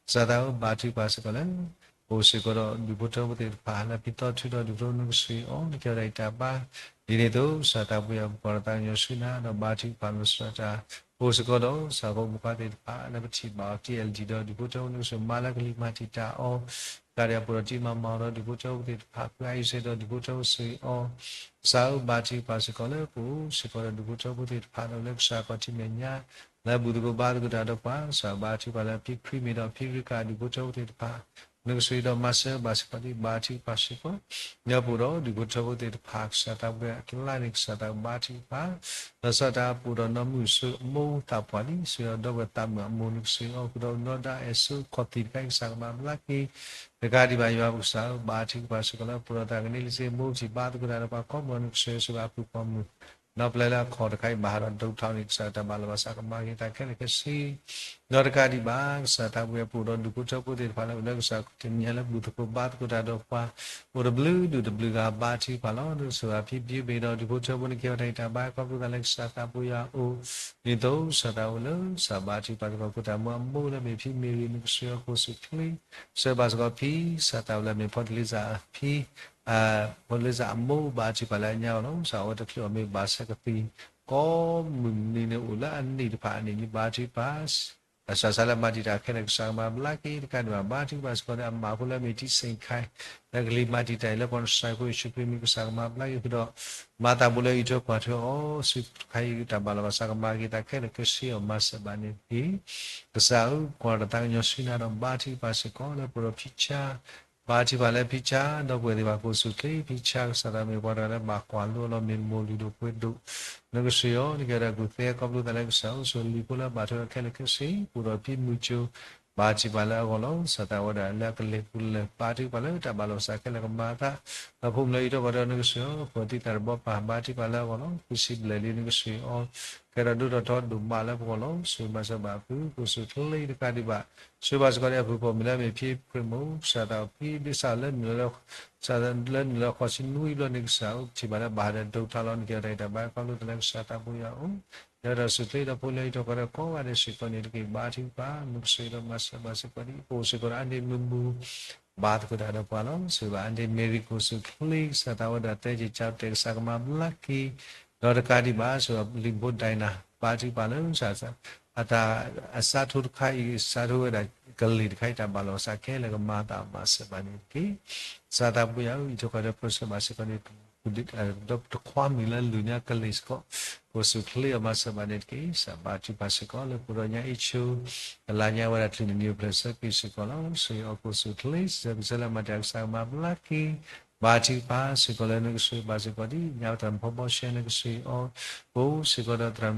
ကစၢ်သးဘိ ဘါထုကဖၣ်စ့ၢ်ကီးလၢ ပအိၣ်စ့ၢ်ကီးဒီးဒူၣ်ဖိထၢဖိသ့ၣ်တဖၣ် လၢဖံသီထူဒီးဒူၣ်ဖိထၢဖိ နကစၢ်ယွၤ နကဲထီၣ်တၢ်အံးတၢ်ဘါ ဒ်န့ၣ်အသိး ကစၢ်သးဘိယွၤ ပကွၢ်ဒီးသးကညီၤဆူနၤ ဒီးဘါထုကဖၣ်လီၤစၢၤတၢ် ပအိၣ်စ့ၢ်ကီးဒီး ကစၢ်ဖိမုၣ်ခွါသ့ၣ်တဖၣ် လၢပထံၣ်ဘၣ်အီၤ ထံၣ်အဲၣ်လၢဒံးဒီးဒူၣ်ဖိထၢဖိ နကစၢ်မၤလၢကလံၤမၤတံာ်တာ်အီၤ တကးဒံးဘၣ် ပအိၣ်ဒီးတံၤမၤမၤအီၤဒီးဒူၣ်ဖိထၢဖိသ့ၣ်တဖၣ် ဖုအါအံၤစ့ၢ်ဒီးဒူၣ်ဖိထၢဖိ ကစၢ်ယွၤ ဘါထုကဖၣ်စ့ၢ်ကီးလၢ ပအိၣ်စ့ၢ်ကီးဒီးဒူၣ်ဖိထၢဖိသ့ၣ်တဖၣ် လၢအိၣ်လၢကစၢ်ခီၣ်ထံးမဲာ်ညါ လၢဘူၣ်သကိးဘါသကိးတၢ်ဒီးပှၤ ကစၢ်ဘါထုကဖၣ်လၢ ဖံခရံာ်မ့ၢ်ဒီးဖံရံကၤ ဒူၣ်ဖိထၢဖိသ့ၣ်တဖၣ် နကစၢ်ဒီးမၤစၢၤဘၣ်စ့ၢ်ကီး ဘါထုကဖၣ်စ့ၢ်ကီး လၢပအိၣ်ဒီးဒူၣ်ဖိထၢဖိသ့ၣ်တဖၣ် ကစၢ်သးဘိအကျါန့ၣ် ကစၢ်သးဘါထုကဖၣ် လီၤဆီဒၣ်တၢ် ပအိၣ်ဒီးနီၢ်မုၢ်စိမိၢ်သးပှၢ်လံ စ့ၢ်ကီးဒီပုၢ်ဝဲၢ်သးမုၣ်အမိၢ် နကစၢ်အီၤ ဃုာ်ဒီးနီၢ်ဒၣ်အဲၣ်စိခီၣ်သံၣ်တခါအံၤ ကစၢ်ကမၤဘျါက့ၤ တကးဒံးဘၣ် ယွၤပကစၢ်ဧၢ ဘါထုကဖၣ်စ့ၢ်ကီးလၢ ပအိၣ်ဒီးသးကန့ၢ်လံစ့ၢ် မိၢ်ထံၣ်ဘါသကိးတၢ်ဒီးပှၤကိးမုၢ် နကစၢ်ယွၤ စံးဘၣ်အဖုၣ်ကိာ်မုၢ် နီၢ်ပျဲလၢအခီၣ်တခါအံၤ ဘၣ်ဟးဒီးဒိးထီန့ၣ် ကစၢ်တၢ်ဘၣ်လီၤဘၣ်စး ကမၤက့ၤတၢ်ခဲလၢာ်ခဲဆ့ ဒီးတကးဒံးဘၣ် ကစၢ်သးဘိယွၤ ပအိၣ်ဒီးဒူၣ်ဖိထၢဖိသ့ၣ်တဖၣ်လၢ အိၣ်လၢကစၢ်ခီၣ်ထံးမဲာ်ညါ လၢဘူၣ်သကိးဘါသကိးတၢ်ဒီးပှၤ အိၣ်တဘျုးဒူၣ်တဘျုးဂၤ ဘါထုကဖၣ်လီၤ နကစၢ်ဘၣ်ဖံဘံမ့ၢ်ဒီးဒူၣ်ဖိထၢဖိ နကဲထီၣ်တၢ်အံးတၢ်ဘါ ဟဲခီဖျိသးလၢကစၢ်သးဘိယွၤအအိၣ် ဒ်သိးကစၢ်သးအိၣ်လၢ ကစၢ်ဘါထုကဖၣ်စ့ၢ်ကီး ဖိတၢ်မုၢ်အမိၢ်လၢမ့ၢ်ဖံမ့ၢ်ဂ့ၤ နကစၢ်ယွၤ ကအိၣ်ဆူၣ်ချ့ စၢၤဘၣ်စ့ၢ်ကီးဖံ ကစၢ်သးအိၣ်လၢမ့ၢ်ဖိတလ့စၢ်ဖံ ဖိတလ့စၢ်အမိၢ် ဘါထုကဖၣ်လၢအညါအီၤလီၤ ကစၢ်အိၣ်ဝဲတချုးအီၤမ့ၢ်ဘၣ်ဆၢကသံၣ် ကိးမုၢ်နံၤန့ၣ် အိၣ်လၢအနံၣ်တဖၣ်အနံၣ်လံ ဘါထုကဖၣ် ကစၢ်စးလၢမၤတံာ်တာ်ခဲလၢာ် ကစၢ်ကမၤဘျါက့ၤ တကးဒံးဘၣ် ဘါထုကဖၣ်စ့ၢ်ကီးလၢအမါဖိလၢမ့ၢ်ထံစ့ၣ်ခါ လၢကလံၤမၤတံာ်တာ်အံၤ လၢကီၢ်နစၢ်ဖိယ့ၣ်ၡူးခရံာ်မံၤ ကစၢ်ကမၤဘျါက့ၤဃုာ်ဒီး မၤသးဘူးလၢအအံးထွဲကွၢ်ထွဲအီၤ ဆူတခါအံၤ တၢ်ဘၣ်လီၤဘၣ်စး ကမၤက့ၤတၢ်ခဲလၢာ်ခဲဆ့အီၤ မၤစၢၤဘၣ်န့ၣ်တက့ၢ်. ကစၢ်ဧၢ ပကွၢ်ဒီးသးကညီၤဆူနၤဒီး ဘါထုကဖၣ်စ့ၢ်ကီးလၢ ပအိၣ်ဒီးဖံဆါ ဘါထုကဖၣ်လၢဖံဆါ ဒီပုၢ်ဝဲၢ်သ့ၣ်တဖၣ် ကအိၣ်ဆူၣ်ချ့ ဖံဆါ ကစၢ်သးမ့ၢ်ပှၤတဂၤလၢဘၣ်ကွၢ်လိအီၤလီၤ မ့ၢ်မိၢ်လုၢ်ဒိၣ်ပှ့ၤဒိၣ် နကစၢ်ယွၤ နကဲထီၣ်တၢ်ကူၣ်သ့ ခီဖျိသးလၢကစၢ်အိၣ်ဆိး လံာ်ဖိလၢအဘၣ်ထွဲဒီးခဲလၢာ်ခဲဆ့ ပအိၣ်ဒီးဖံမုၢ်ကၠိ ဘါထုကဖၣ်လၢအဂီၢ်လီၤ. ကစၢ်သးဝဲဒၣ်လၢအကလဲၤပူၤလဲၤ ဘါထုကဖၣ်လၢတၢ်ဘၣ်လီၤဘၣ်စးခဲလၢာ်ကမၤအသး ဒီးဖိမုၣ်လၢအအံးထွဲကွၢ်ထွဲ နကစၢ်ယွၤ ဃီၤတံၢ်သးတဘီပၢ် ဘါထုကဖၣ်လၢအဂီၢ်လီၤ. ဖံစံးဘျဲၣ်လံ နကစၢ်ယွၤ ကဲထီၣ်ဒိၣ်ထီၣ်ထီဒိၣ်မးလၢပဂီၢ်လီၤ. ဆိၣ်ဂ့ၤမၤစၢၤဘၣ်အဖု ကအိၣ်ဆူၣ်ချ့တကးဒံးဘၣ် ဆိၣ်ဂ့ၤဘၣ်စ့ၢ်ကီးဒံးအဖုၣ်ကိာ်မုၢ်လၢအမ့ၢ်ဖံပြံးမိၢ် ကစၢ်သးအိၣ်ဖံဒ့စၢ်လၢနုာ်လီၤ လၢနုာ်လီၤဃိးဆံနွံဘျီန့ၣ် ကစၢ်အိၣ်ထံၣ်ဘၣ်လၢဘၣ်ဟးဒီးဒိးထီလီၤ နကဲထီၣ်တၢ်အံးတၢ်ဘါ ခီဖျိသးလၢကစၢ်သးဘိယွၤအအိၣ် ကဲထီၣ်ဆူၣ်ချ့ဒီးဖိလၢအအံးထွဲကွၢ်ထွဲကိးဂၤဒဲးစ့ၢ်ကီးန့ၣ်တက့ၢ်. ဘါထုကဖၣ် မုၢ်ကစၢ်ဒီးမၤစၢၤဘၣ်စ့ၢ်ကီးဒံး ပအိၣ်စ့ၢ်ကီးဒီးအါန့ၢ်မုာ်မုာ် ဘါသကိးတၢ်ဒီးပှၤလီၤ. ဆိၣ်ဂ့ၤဘၣ် Aunty Mary ကိၣ်စူၣ်ချ့ ကစၢ်သးဝဲဒၣ်တဲက့ၤကၠီတဲာ် ကစၢ်ကမၤဘျါက့ၤ ဒီးတကးဒံးဘၣ် ဆိၣ်ဂ့ၤလံၤဖိဒဲနၤ ဘါထုကဖၣ်လၢ အတၢ်အစးထိတခါအံၤ စးထီၣ်ဝဲဒၣ်ကလ့ၢ်တခါအံၤ တၢ်ဘၣ်လီၤစးခဲလၢာ်ကမၤသးမၤစၢၤဘၣ်န့ၣ်တက့ၢ်. ကစၢ်သးပှၢ်ယွၤဧၢ, အံးထွဲကွၢ်ထွဲပၢဆှၢဘၣ်စ့ၢ်ကီးန့ၣ် ဒီးတခွါမုၣ်လၢအလုၢ်န့ၢ်အကလ့ၢ်စ့ၢ်ကီး ကိၣ်စူၣ်ချ့အီၤမၤစၢၤဘၣ်န့ၣ်တက့ၢ်. ကစၢ်ဘါထုကဖၣ်စ့ၢ်ကီးလၢပအိၣ်ဒီးညါအ့ၣ်ဆိ ကလါညါဝဲဒၣ်ချုးန့ၣ် နံၣ်အိၣ်ဖျဲၣ်ဆၢက့ၤစ့ၢ်ကီးလီၤ. ဆိၣ်ဂ့ၤအီၤကိၣ်စူၣ်ချ့ စံးဆၢကစၢ်လၢမၤတၢ်ကစၢ်ကမၤဘျါက့ၤ ဘါထုကဖၣ်စ့ၢ်ကီးလၢနကဆိၣ်ဂ့ၤဘၣ်စ့ၢ်ကီးဒ် ညါသရၣ်မုၣ်ဖီဘီရှဲ နကဆိၣ်ဂ့ၤအီၤ ပအိၣ်စ့ၢ်ကီးဒီး သရၣ်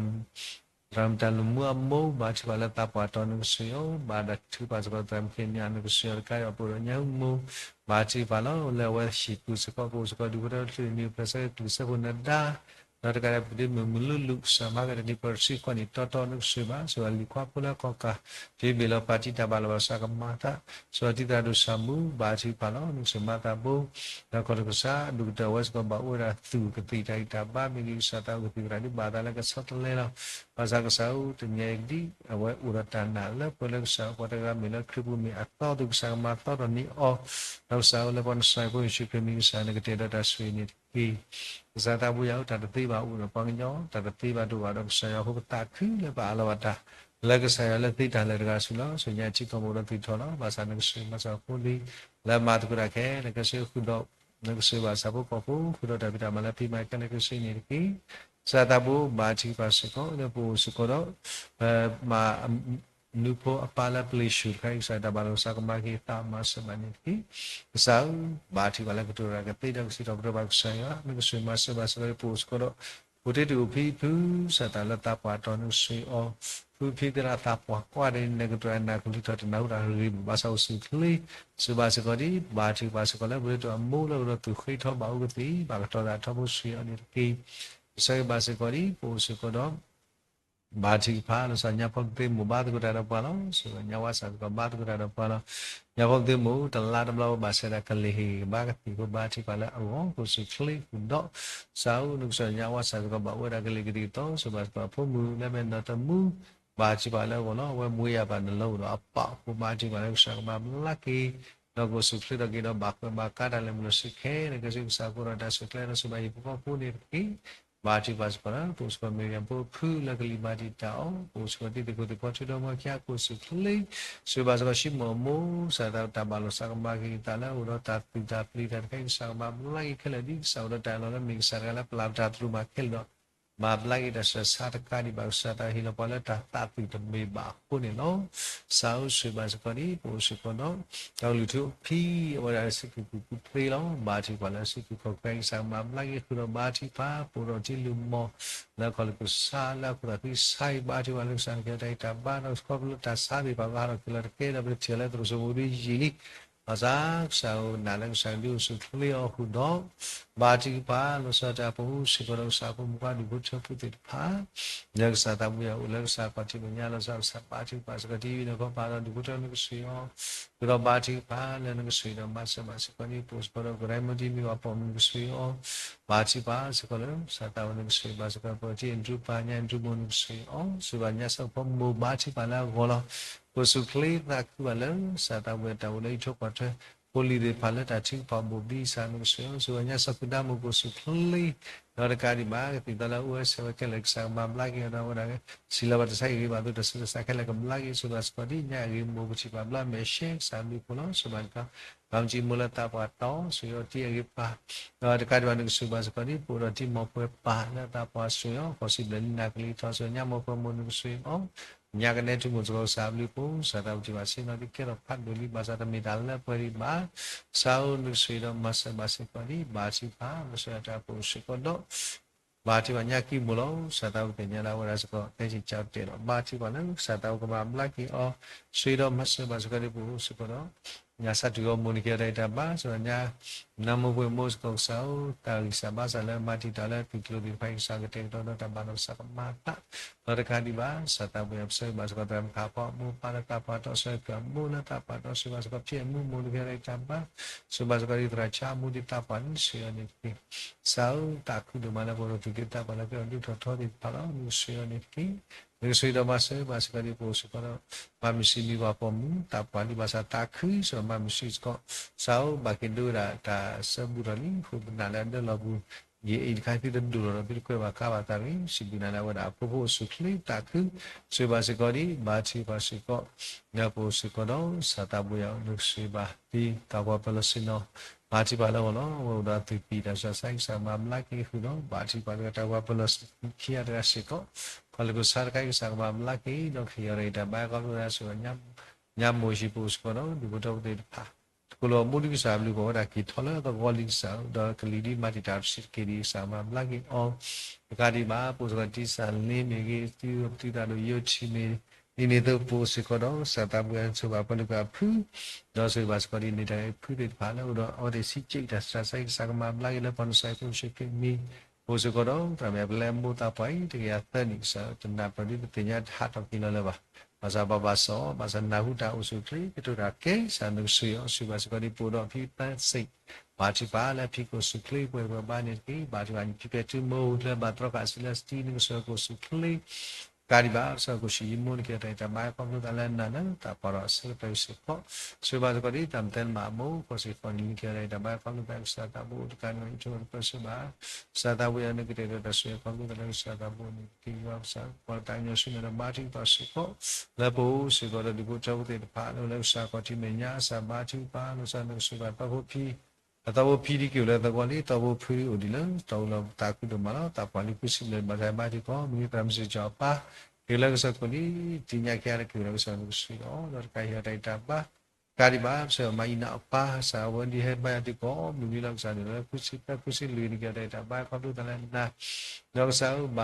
မုၣ်တၢ်လူၢ်မူအမိၢ် ဘါထုကဖၣ်လၢသးပှၢ်တီၤ နကဆိၣ်ဂ့ၤအီၤ ဘါထုကဖၣ်စ့ၢ်ကီးသရၣ်မုၣ်ခံမၠၣ် နကဆိၣ်ဂ့ၤအီၤတကးဒံး ပအိၣ်ဒီးညါအမိၢ် ဘါထုကဖၣ်လီၤ. လၢအဝဲဟံၣ်ပူၤစ့ၢ်ကီး ပအိၣ်စ့ၢ်ကီးဒုးဖိထၢချုးန့ၣ် နံၣ်အိၣ်ဖျဲၣ်ဆၢက့ၤတုၤဆၢဖိနဒါ ဒီးတကးဒံး ပဒ့မုၣ်မုၣ်လူလူ ကစၢ်မၤကတၢၢ်တနံၤပၢၢ်တဆံဃီနံၣ်တီတီ နကဆိၣ်ဂ့ၤဘၣ် ဆိၣ်ဂ့ၤလံၤခွါဖိလၢကီၢ်ကး ဒ်ဘ့ၣ်လီၤပာ်တံၢ်တၢ်ဘၣ်လီၤဘၣ်စးကမၤသး ဆိၣ်ဂ့ၤတံၢ်သရၣ်ဒိၣ်ဆၣ်မူ ဘါထုကဖၣ်လီၤ. နကဆိၣ်ဂ့ၤမၤသးဘိ ဒီးကီၢ်တကစၢ် ဒိၣ်ကတၢၢ်အဝဲစ့ၢ်ကီး ဘၣ်အိၣ်ဝဲဒၣ်သူၣ်ကသံၣ်တၢ်ဂံၢ်တၢ်ဘါ မ့ၢ်ဂ့ၤ ကစၢ်သးအိၣ်ကသံၣ်သရၣ်ဒ်ဘၣ်သးလၢကဆီတလဲလီၤ. ဘၣ်ဆၣ်ကစၢ်ဧၢ တနံၤအံၤကဒံ အဝဲအိၣ်ဒီးတၢ်နာ်လၢပှဲၤလၢကစၢ် ပှၤတဂၤမ့ၢ်လၢခရံာ်ပူၤမ့ၢ်အသီ သုကစၢ်ကမၤသီထီၣ်န့ၢ်အီၤ ဒီးကစၢ်ဧၢ လၢပှၤနဆှၢဖိယ့ၣ်ၡူးခရံာ်မံၤ ကစၢ်နကတဲာ်ဒီးတၢ်ဆိၣ်ဂ့ၤန့ၣ်တက့ၢ်. ကစၢ်သးပှၢ်ယွၤဧၢ တၢ်တသ့ဘၣ်အိၣ်ဒီးပှၤကညီ တၢ်တသ့ဘၣ်တအိၣ်ဘၣ်ဒီးကစၢ်ယွၤအဃိ ပသးခုလၢပအးလီၤဘၣ်တၢ် လၢကစၢ်ယွၤလၢသ့တၢ်လၢာ်တဂၤဆူၣ်လီၤ. ဆိၣ်ဂ့ၤညါထံကီၢ်ပအိၣ်ဒီးသုးထီၣ်လီၤ. ဘၣ်ဆၣ်နကဆိၣ်ဂ့ၤမၤစၢၤဖိလံၤ လၢမၤသကိးတၢ်ခဲလၢာ်ခဲဆ့ဃုာ်ဒီး နကဆိၣ်ဂ့ၤဘၣ်ဆၣ်ဖိကီၢ်ဖိ ဃုာ်ဒီးတၢ်ဖံးတၢ်မၤလၢဖံးမၤခဲလၢာ်ခဲဆ့န့ၣ်တက့ၢ်. ကစၢ်သးဘိ ဘါထုကဖၣ်စ့ၢ်ကီး လၢပအိၣ်စ့ၢ်ကီးဒီး ပမၤ နူဖိအပၢ်လၢပလံၤဆူၣ်တခါအံၤ ကစၢ်တၢ်ဘၣ်လီၤစးကမၤက့ၤသးမၤစၢၤဘၣ်န့ၣ်တက့ၢ်. ကစၢ်ဧၢ ဘါထုကဖၣ်လၢကတိၤတၢ်ကသ့ဒီးကစံးထီၣ်ပတြၢၤဘၣ်ကစၢ်ယွၤ နကဆိၣ်ဂ့ၤမၤစၢၤဘၣ်စ့ၢ်ကီး ပအိၣ်စ့ၢ်ကီးဒီး ဖိတ့တအိၣ်ဖံဖု ကစၢ်သးလၢသးပှၢ်တီၤ နကဆိၣ်ဂ့ၤအီၤ ဖုဖံသရၣ်သးပှၢ်ကွၢ်ဒ်န့ၣ် နကတိၤအနၢ်ကလုၢ်ထီၣ်တနၢ်ဟူတၢ်ဂ့ၢ်ဘၣ်ဆၣ်အိၣ်ဆူၣ်ချ့ ဆိၣ်ဂ့ၤဘၣ်စ့ၢ်ကီးဒ် ဘါထုကဖၣ်စ့ၢ်ကီးလၢ ဖိတ့တအိၣ်အမိၢ်လၢအအိၣ်ဒီးသူၣ်ဃ့ထီဘၣ်အိၣ်ကသ့ၣ် ဘၣ်ကတီၤသးထီဘိဆိၣ်ဂ့ၤအီၤန့ၣ်တက့ၢ်. ကစၢ်ဂ့ၤဘၣ်စ့ၢ်ကီးဒ် ပအိၣ်စ့ၢ်ကီးဒီး ဘါထုကဖၣ် လီၤဆီညါဖီပသ့မိၢ်ဘါသကိးတၢ်ဒီးပှၤလီၤ. ဆိၣ်ဂ့ၤညါဝါစၢ်စ့ၢ်ကီးဘါသကိးတၢ်ဒီးပှၤလီၤ. ညါဖီပသ့မိၢ် တလါတဘျီဘၣ်ဆၣ်ဒၣ်ကလ့ၢ်ဟ့ၣ်ဂံၢ်ဘါကသံၣ်ဖိ ဘါထုကဖၣ်လၢအဂီၢ် ကိၣ်စူၣ်ချ့ဃုာ်ဒီး ကစၢ်ဧၢ နကဆိၣ်ဂ့ၤညါဝါစၢ်စ့ၢ်ကီး ဘၣ်အိၣ်ဝဲဒၣ်ကလ့ၢ်ကသံၣ်ကသီ ဆိၣ်ဂ့ၤဘၣ်စ့ၢ်ကီးဖိမုၣ်လၢမဲာ်နီၢ်တမူ ဘါထုကဖၣ်လၢအဂီၢ်လီၤ. အဝဲမူဝဲယၤဘၣ်နလီၤအိၣ်ဒီးအပၢ်အဃိ ဘါထုကဖၣ်လၢကစၢ်ကမၤဘျါက့ၤ ဒီးကိၣ်စူၣ်ချ့ထီၣ်က့ၤဒီး ဘၣ်ကွဲးဘၣ်ကါတၢ်လၢမုၢ်လၢ်စ့ၢ်ကီးခဲလၢာ်ခဲဆ့ ကစၢ်ကအိၣ်ဒီးတၢ်ဆိၣ်ကျဲဒီးဆိၣ်ဘၣ်ဟံၣ်ဖိဃီဖိန့ၣ်တက့ၢ်. ဘါထုကဖၣ်စ့ၢ်ကီးလၢ ပအိၣ်စ့ၢ်ကီးမ့ၢ်ဂ့ၤ ဖိဖုလၢကလံၤဘၣ်တံာ်တာ်အီၤ ပအိၣ်စ့ၢ်ကီးတံၤသကိးသ့ၣ်ဖီထူဒီမါခံဂၤ ကိၣ်စူၣ်ချ့ ဆိၣ်ဂ့ၤဘၣ်စ့ၢ်ကီး ဆံမိၣ်အမိၢ် ကစၢ်သးတၢ်ဘၣ်လီၤစးကမၤက့ၤသးလၢအအိၣ်ဒီးတၢ်သူၣ်တၢ်ပျံၤတၢ်တခါအံၤ ကစၢ်ကမၤဘျါက့ၤခဲလၢာ်ဒ် ကစၢ်အိၣ်ဒီးတၢ်အၢၣ်လီၤလၢမ့ၢ်ကစၢ်တဂၤလၢပျၢ်ပတၢ်သရူးမၤခဲလၢာ်ဒီး မၤဘျါက့ၤတၢ်ဆူးတၢ်ဆါတကးဒံးဘၣ် ကစၢ်သးဟ့ၣ်လီၤပှၤလၢတၢ်သးသွံၣ်တမ့ၢ်ဘၣ်အဃိန့ၣ်လီၤ. ကစၢ်ဧၢ ဆိၣ်ဂ့ၤဘၣ်စ့ၢ်ကီးဒ် ပအိၣ်စ့ၢ်ကီးဒီး တၢ်ကလုၢ်ထူအဖံ အဝဲဒၣ်လၢစုကဝဲၤပူၤသ့လီၤ. ဘါထုကဖၣ်လၢစုကဝဲၤခီၣ်ခွဲ ကစၢ်ကမၤဘျါက့ၤဃုာ်ဒီး ဘါထုကဖၣ် ပအိၣ်ဒီးတံၤလုၢ်မီၢ် လၢခီၣ်လ့ၣ်ကစၢ်လၢအခိၣ်သးခုကစၢ်အံၤ ဘါထုကဖၣ်လၢကစၢ်န့ၣ်ကဲတၢ်အံၤတၢ်ဘါ ဒီးခီဖျိလၢတၢ်ဆါသ့ၣ်တဖၣ် ကဟးထီၣ်က့ၤလီၤတကဲဒီး ပတထံၣ်လၢသရိာ်စိမိၤဒ်ယံာ်လံ ဘၣ်ဆၣ်ကစၢ်ဧၢ နာ်လၢကစၢ်ကဒုးအိၣ်ဆူၣ်ချ့အီၤဃုာ်ဒီး ဘါထုကဖၣ် လီၤဆီဒၣ်တၢ်ပအိၣ်စ့ၢ်ကီးဒီးကစၢ်ဖိမုၣ်ခွါဒူၣ်ဖိထၢဖိသ့ၣ်တဖၣ် လၢကစၢ်သးပူၤယၤအိၣ်လၢကစၢ်ခီၣ်ထံးမဲာ်ညါလီၤဆီ ကစၢ်ဘါထုကဖၣ်စ့ၢ်ကီး ထံဝံၤဒီးခီပၤဒီးဒူၣ်ဖိထၢနကဆိၣ်ဂ့ၤအီၤ ဃုာ်ဒီးဘါထုကဖၣ်လၢနကဆိၣ်ဂ့ၤဒီးမၤစၢၤဘၣ်စ့ၢ်ကီးန့ၣ် ပအိၣ်စ့ၢ်ကီးဒီးကရၢမိၢ်တံၤမ့ၢ်ဘၣ်ပိာ်မုၣ်နကဆိၣ်ဂ့ၤအီၤ ဘါထုကဖၣ်စ့ၢ်ကီးလၢ ကစၢ်သးဝဲနကဆိၣ်ဂ့ၤဘၣ်စ့ၢ်ကီး ပအိၣ်ထံၣ်အဒူပၢ်ညါအဒူမိၢ်နကဆိၣ်ဂ့ၤအီၤ ဆိၣ်ဂ့ၤဘၣ်ညါစီၤဖီမိၢ်ဘါထုကဖၣ်လၢအဂီၢ်လီၤ. ကိၣ်စူၣ်ချ့သးခုဘၣ်လၢ ကစၢ်သးဝဲတၢ်အိၣ်လၢအံးထွဲကွၢ်ထွဲ ဖိလံၤသ့ၣ်တဖၣ်လၢတၢ်ထုကဖၣ်ဘိၣ်ဘံစၢ်နကဆိၣ်ဂ့ၤအီၤ ဆိၣ်ဂ့ၤဘၣ်ညါစီၤကုဒါမိၢ်ကိၣ်စူၣ်ချ့ ဒီးတကးဒံးဘၣ် ကသံၣ်သီလၢအအိၣ်ဝဲဆဲးဝဲခဲလၢာ် ကစၢ်ကမၤဘျါက့ၤအီၤဒီးအဝဲဒၣ် စံးလီၤဘၣ်တၢ်ဆါဟံၣ်ဂ့ၤဘၣ်သိးတၢ်ဆူးတၢ်ဆါခဲလၢာ်ကဘျါက့ၤ ဆိၣ်ဂ့ၤဘၣ်စ့ၢ်ကီးဒ်ညါအဂ့ၤမိၢ်ပထံၣ်ဘၣ်ဘျါမဲာ်ဆှဲ ကစၢ်အဘျုးအဖှိၣ်လီၤ. ဆိၣ်ဂ့ၤဘၣ်စ့ၢ်ကီး ဘၣ်မုၢ်ကၠံမိၢ်လၢသးပှၢ်တီၤ ဆိၣ်ဂ့ၤအီၤတံၤအဂ့ၤပၢ် ဒီးတကးဒံးဘၣ်နကဆိၣ်ဂ့ၤဘၣ်စ့ၢ်ကီးဒ် ပအိၣ်ဒီးတံၤမိၢ်ပှဲၤပၢ်လၢသးပှၢ်ဆိၣ်ဂ့ၤအီၤ ဃိးဆံဘျဲၣ်လံနၤကလံၤထီၣ် ဆိၣ်ဂ့ၤညါမိၢ်ပှဲၤမိၢ်နကဆိၣ်ဂ့ၤအီၤ ညါကနဲထူမိၢ်စ့ၢ်ကီး ကစၢ်အဘျုးအဖှိၣ် ကစၢ်သးပူၤထံၣ်ဘၣ်ဆ့ၣ်နီၤဒ်ကဲထီၣ်ဖးဒိၣ်လံ ဘၣ်ဆၣ်တမ့ၢ်တၢ်လၢပှဲၤဒံးဘၣ် ကစၢ်ဧၢ နကဆိၣ်ဂ့ၤဒီးမၤစၢၤဘၣ်စ့ၢ်ကီးဒ် ဘါထုကဖၣ် လီၤဆီဒၣ်တၢ်ပအိၣ်စ့ၢ်ကီးဒီး ဘါထုကဖၣ်ညါကံၢ်မိၢ်လီၤ. ကစၢ်သးဝဲသ့ၣ်ညါလၢအဝဲဒၣ်စ့ၢ်ကီး တဲဆံၣ်ကၠီတဲာ်လီၤ. ဘါထုကဖၣ်လၢကစၢ်သးဝဲကမၤဘျါက့ၤအီၤ ဆိၣ်ဂ့ၤဒီးမၤစၢၤဘၣ်စ့ၢ်ကီးဒ်ပအိၣ်စ့ၢ်ကီးဒီး ညါစၢ်တုၤအီၤမိၢ်နကဲထီၣ်တၢ်အံၤတၢ်ဘါ ဆိၣ်ဂ့ၤညါ နမိၢ်ပှဲၤမိၢ်စ့ၢ်ကီး ကစၢ်ဧၢ တၢ်ဂံၢ်စၢ်ဘါစၢ်လၢမၤတံာ်တာ်လၢသုးကျိၤသ့ၣ်တဖၣ်အံၤ ကစၢ်ကတဲာ်ကတီၤဒီးတၢ်ဘၣ်လီၤစၢ်ကမၤသး ဒီးတကးဒံးဘၣ် ကစၢ်သးပှၢ်ယွၤပဆိၣ်ဂ့ၤဘၣ်စ့ၢ်ကီး သရၣ်မုၣ်ခးဖီအမိၢ်ပၢ်လၢသးပှၢ်တီၤ ဆိၣ်ဂ့ၤအမိၢ်လၢသးပှၢ်တီၤ ဆိၣ်ဂ့ၤဘၣ်စ့ၢ်ကီး ဖံးအမူမိၢ်နကဲထီၣ်တၢ်အံၤတၢ်ဘါ ဆိၣ်ဂ့ၤဘၣ်စ့ၢ်ကီးဒ်သရၣ်ဆါအမူဒ်သးပှၢ်န့ၣ် ဆိၣ်ဂ့ၤအီၤန့ၣ်တက့ၢ်. ကစၢ်ဧၢ သးခုဒိၣ်မးလၢပအိၣ်ဒီးသူၣ်က့သးပှၢ်လၢကဲထီၣ်ဒိၣ်ထီၣ်ထီသ့ၣ်တဖၣ်လီၤ. နကဆိၣ်ဂ့ၤအီၤန့ၣ်တက့ၢ်. နကဆိၣ်ဂ့ၤဒီးမၤစၢၤဘၣ်စ့ၢ်ကီးဒ်ပအိၣ်စ့ၢ်ကီးဒီး မၤမုၢ်ဆံးမံၤပှၤပိာ်မုၣ် သးပှၢ်လံဘၣ်ဆၣ်သးခုစ့ၢ်ကီး မၤမုၢ်ဆံးစ့ၢ်ကီး စးအိၣ်ဘၣ်က့ၤဒိဝဲဒၣ်တၢ်ဆၢဘူးထီၣ်လံ ဃိပနၢ်လၢအဒၢလီၤပူၤ ယအံၤတခါသုတဒိၣ်ထီၣ်ဒီးသုတကွဲးဘၣ်ကါဘၣ်သးတဂ့ၤ စံးဘျုးနၤလၢအဝဲဒၣ်အဖိဖိအိၣ်ဆူၣ်ချ့သးခု ဆိၣ်ဂ့ၤဘၣ်စ့ၢ်ကီးဒ် ဘါထုကဖၣ်စ့ၢ်ကီး လၢပအိၣ်စ့ၢ်ကီးဒီး စၢ်သးဘိယွၤ နကဆိၣ်ဂ့ၤဘၣ်သု သးပှၢ်ပၢၢ်လီၤဆ့ၣ်နီၤ ဘါထုကဖၣ်လၢအဂီၢ်လီၤ. အဝဲအိၣ်ဒီးအသူၣ်ကံၢ်တၢ်ဆူးတၢ်ဆါ ကစၢ်မၤဘျါက့ၤဃုာ်ဒီး ဘါထုကဖၣ်လၢတၢ်ပှၢ်ပၢၢ်လီၤခံဂၤတဂၤစ့ၢ်ကီး ပှၤလၢကိၢ်ဆါတခါအံၤ ကစၢ်ကမၤဘျါက့ၤ ဒီးကဟ့ၣ်အီၤတၢ်ဂံၢ်တၢ်ဘါ ခီဖျိလၢအဆိၣ်အီၤ ညါမိၢ်ဟံၣ်ပအိၣ်စ့ၢ်ကီးဒီး ဒူၣ်ဖိထၢဖိသ့ၣ်တဖၣ် တကိၢ်လၢအမူဒံးကစၢ်ဘျုးဖှိၣ်ဝဲဒၣ်က့ၤထီၣ်လၢအသဝီလံကစၢ် ဒီးကလံၤဒ်မၤတံာ်တာ်တဆံးတက့ၢ်ဒ်ကစၢ်မၤဘျါက့ၤအီၤ တကးဒံးဘၣ် ပအိၣ်စ့ၢ်ကီးတံၢ်စၢ်လ့မ့ၢ်ဂ့ၤ သုသုသးဒိၣ်ယိထံမ့ၢ် ဒ်န့ၣ်အသိးပအိၣ်စ့ၢ်ကီးဒီး ကစၢ်သးဘိယွၤဆိၣ်ဂ့ၤဘၣ်ပှၤလၢပှဲၤအဖု ဒီးဆိၣ်ဂ့ၤဘၣ်စ့ၢ်ကီးဒ်န့ၣ်တၢ်ဖုသ့ၣ်တဖၣ်လၢအအိၣ်ဒီးအဝဲသ့ၣ်ဆံးက့ၢ်တၢ်ဆူးတၢ်ဆါ ကစၢ်ကမၤဘျါက့ၤလၢပှၤနစၢ်ယ့ၣ်ၡူးခရံာ်မံၤ ပအိၣ်စ့ၢ်ကီးဒီး သရၣ်မုၣ်အပျဲၢ်အမိၢ်သးပှၢ်အံၤ တကယၤသၢနံၣ်ကစၢ် တနၢ်ပၢၢ်ဒ်ပသ့ၣ်ညါတဟးထီၣ်က့ၤလီၤလၢၤဘၣ် ဘၣ်ဆၣ်ဘၣ်ဘၣ်စီၣ် ဘၣ်ဆၣ်နၢ်ဟူတၢ်အိၣ်ဆူၣ်ချ့ ကတိၤတၢ်ကဲ ကစၢ်နကဆိၣ်ဂ့ၤအီၤ ဆိၣ်ဂ့ၤဘၣ်စ့ၢ်ကီးဒ်ပအိၣ်ဒီးဖံသၢစ့ၣ် ဘါထုကဖၣ်လၢဖံကအိၣ်ဆူၣ်ချ့ ပှဲၤပှဲၤဘါန့ၣ်တက့ၢ် ဘါထုကဖၣ်ဖံဖဲတုမိၢ်လၢဘၣ်တြီဃာ်အစုလၢစတံ နကဆိၣ်ဂ့ၤကအိၣ်ဆူၣ်ချ့ တကးဒံးဘၣ် ကစၢ်ကအိၣ်ဆူၣ်ယမိၢ် နကဟ့ၣ်အီၤတၢ်ဂံၢ်တၢ်ဘါ ခီဖျိသးလၢနၤလၢတၢ်ပီးထီၣ်အဆၢကတီၢ်အံၤစ့ၢ်ကီး ဆိၣ်ဂ့ၤဘၣ်စ့ၢ်ကီးဒ်တၢ်မုၢ်သဲလၢမးအမိၢ် ကီၢ်စ့ၢ်ကီးန့ၣ် နကဟ့ၣ်အီၤတၢ်ဂံၢ်တၢ်ဘါ ခီဖျိသးလၢကစၢ်သးဘိအိၣ်တကးန့ၣ် ယဆိၣ်ဂ့ၤပၢဆှၢဘၣ် ကစၢ်သးဘိယွၤ နကတဲာ်ကတီၤတၢ်ဆိၣ်ဂ့ၤ ခီဖျိသးလၢကစၢ်သးဘိန့ၣ် က့ၤယွၤကစၢ် ပှၤတၢ်ညီဆူနၤဒီးဘါထုကဖၣ်စ့ၢ်ကီး လၢပအိၣ်စ့ၢ်ကီးဒီးဒူၣ်ဖိထၢဖိသ့ၣ်တဖၣ် လၢလၢကစၢ်ခီၣ်ထံးမဲာ်ညါ ကစၢ်ဘါထုကဖၣ် လၢကစၢ်နကဆိၣ်ဂ့ၤဘၣ်သီဖိဖံ အသီဖိဖံဒ်က့ၤအိၣ်လၢသဝီလံ သီဖိဖံအိၣ်ဒံးလၢ တီအူလီၤသးခုဒိၣ်မးလီၤ သးပှၢ်လံဃုဆံဘျဲၣ် ဘၣ်ဆၣ်ဘါထုကဖၣ် မ့ၢ်သရၣ်မုၣ်စ့ၢ်ကီးအပၢ် က့ၤလၢကစၢ်ခိၣ်လံ တံၤညါက့ၤအါတက့ၢ်လၢကစၢ်နကဆိၣ်ဂ့ၤအီၤ ဒီးတကးဟ့ၣ်အီၤတၢ်ဂံၢ်တၢ်ဘါ တကးဒံးဘၣ် ကစၢ်မၤအံၤနၤအပၢ် ကစၢ်အဝဲဒ်ဟဲဘါယွၤဒ်ကိးမုၢ်နံၤလီၤ ကစၢ်န့ၣ်လၢဃုဆံသၢ ဃုဆံလွံၢ်န့ၣ် က့ၤအီၤတၢ်ဂံၢ်တၢ်ဘါ ခီဖျိသးလၢနၤ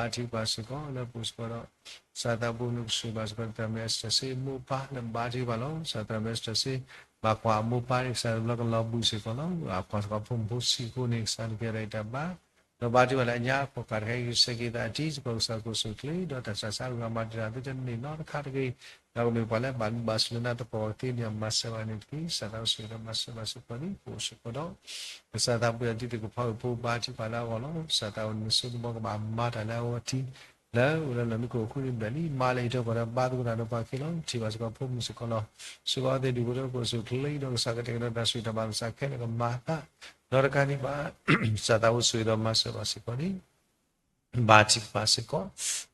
ဒီးကစၢ်ဧၢ ဘါထုကဖၣ်စ့ၢ်ကီး လၢပအိၣ်စ့ၢ်ကီးဒီး ကစၢ်သးဘိနကဆိၣ်ဂ့ၤဘၣ်စ့ၢ်ကီး သရၣ်မုၣ်အ့စတၢၣ်စ့အမိၢ်အပၢ်လၢဘါထုကဖၣ်လီၤ ကစၢ်သရၣ်မုၣ်အ့စတၢၣ်စ့ ဘၣ်ကွၢ်အမိၢ်အပၢ်န့ၣ် ကစၢ်တဘျီကလီၤဘှံးစ့ၢ်ကီးလီၤ အကွၢ်စ့ၢ်ကီးဖိမုၣ်ဖိဆံးအဃိန့ၣ် ကစၢ်နကဟ့ၣ်အီၤတၢ်ဂံၢ်တၢ်ဘါ ဒီးဘါထုကဖၣ်လၢအညါအဖီၣ်ဃာ်တခါအံၤ ကစၢ်က့ၤသးအတံၤစ့ၢ်ကီး ကစၢ်ကအိၣ်ဆူၣ်ချ့ ဒီးတၢ်ဆူးတၢ်ဆါအဂၤမၤတံာ်တာ်သုတန့ၢ်နီတခါတဂ့ၤ ဒီးကမ့ၢ်ပှၤလၢအဘၣ်ဘျုးဘၣ်ဆိၣ်လၢနၤတပှၢ်ကသ့န့ၣ် မၤစၢၤဘၣ်န့ၣ်တက့ၢ် ကစၢ်သးအိၣ်ဆိၣ်ဂ့ၤဒီးမၤစၢၤဘၣ်စ့ၢ်ကီးန့ၣ် ပအိၣ်စ့ၢ်ကီးဒီး ကစၢ်သးဘိယွၤတံၤသကိးဖီခိၣ်ဖိဘါထုကဖၣ်လၢအဂီၢ်လီၤ ကစၢ်သးအိၣ်နဆိကမိၣ်ကဘၣ်မၤတၢ်လၢအဂီၢ်ထံး လၢအိၣ်လၢလီၢ်မံခိၣ်အဃိန့ၣ်ဘျဲၣ်လံ မၤလၢအံၤတကီၢ်ဒီးဘါသကိးတၢ်ဒီးပှၤခံလီၤ ထံၣ်ဘၣ်စ့ၢ်ကီးဖိမုၣ်စ့ၢ်ကီးလီၤ စ့ၢ်ကီးအဝဲသ့ၣ်ဒူၣ်ဖိထၢဖိကအိၣ်ဆူၣ်ချ့ဒီးကစၢ်ကတဲာ်ကတီၤတၢ်ဆူၣ်တၢ်ဘၣ်ကစၢ်ခဲလၢာ်ကမၤအသး ဒီးတကးဒံးဘၣ် ကစၢ်သးအိၣ်ဆိၣ်ဂ့ၤဒီးမၤစၢၤဘၣ်စ့ၢ်ကီးန့ၣ် ဘါထုကဖၣ်စ့ၢ်ကီး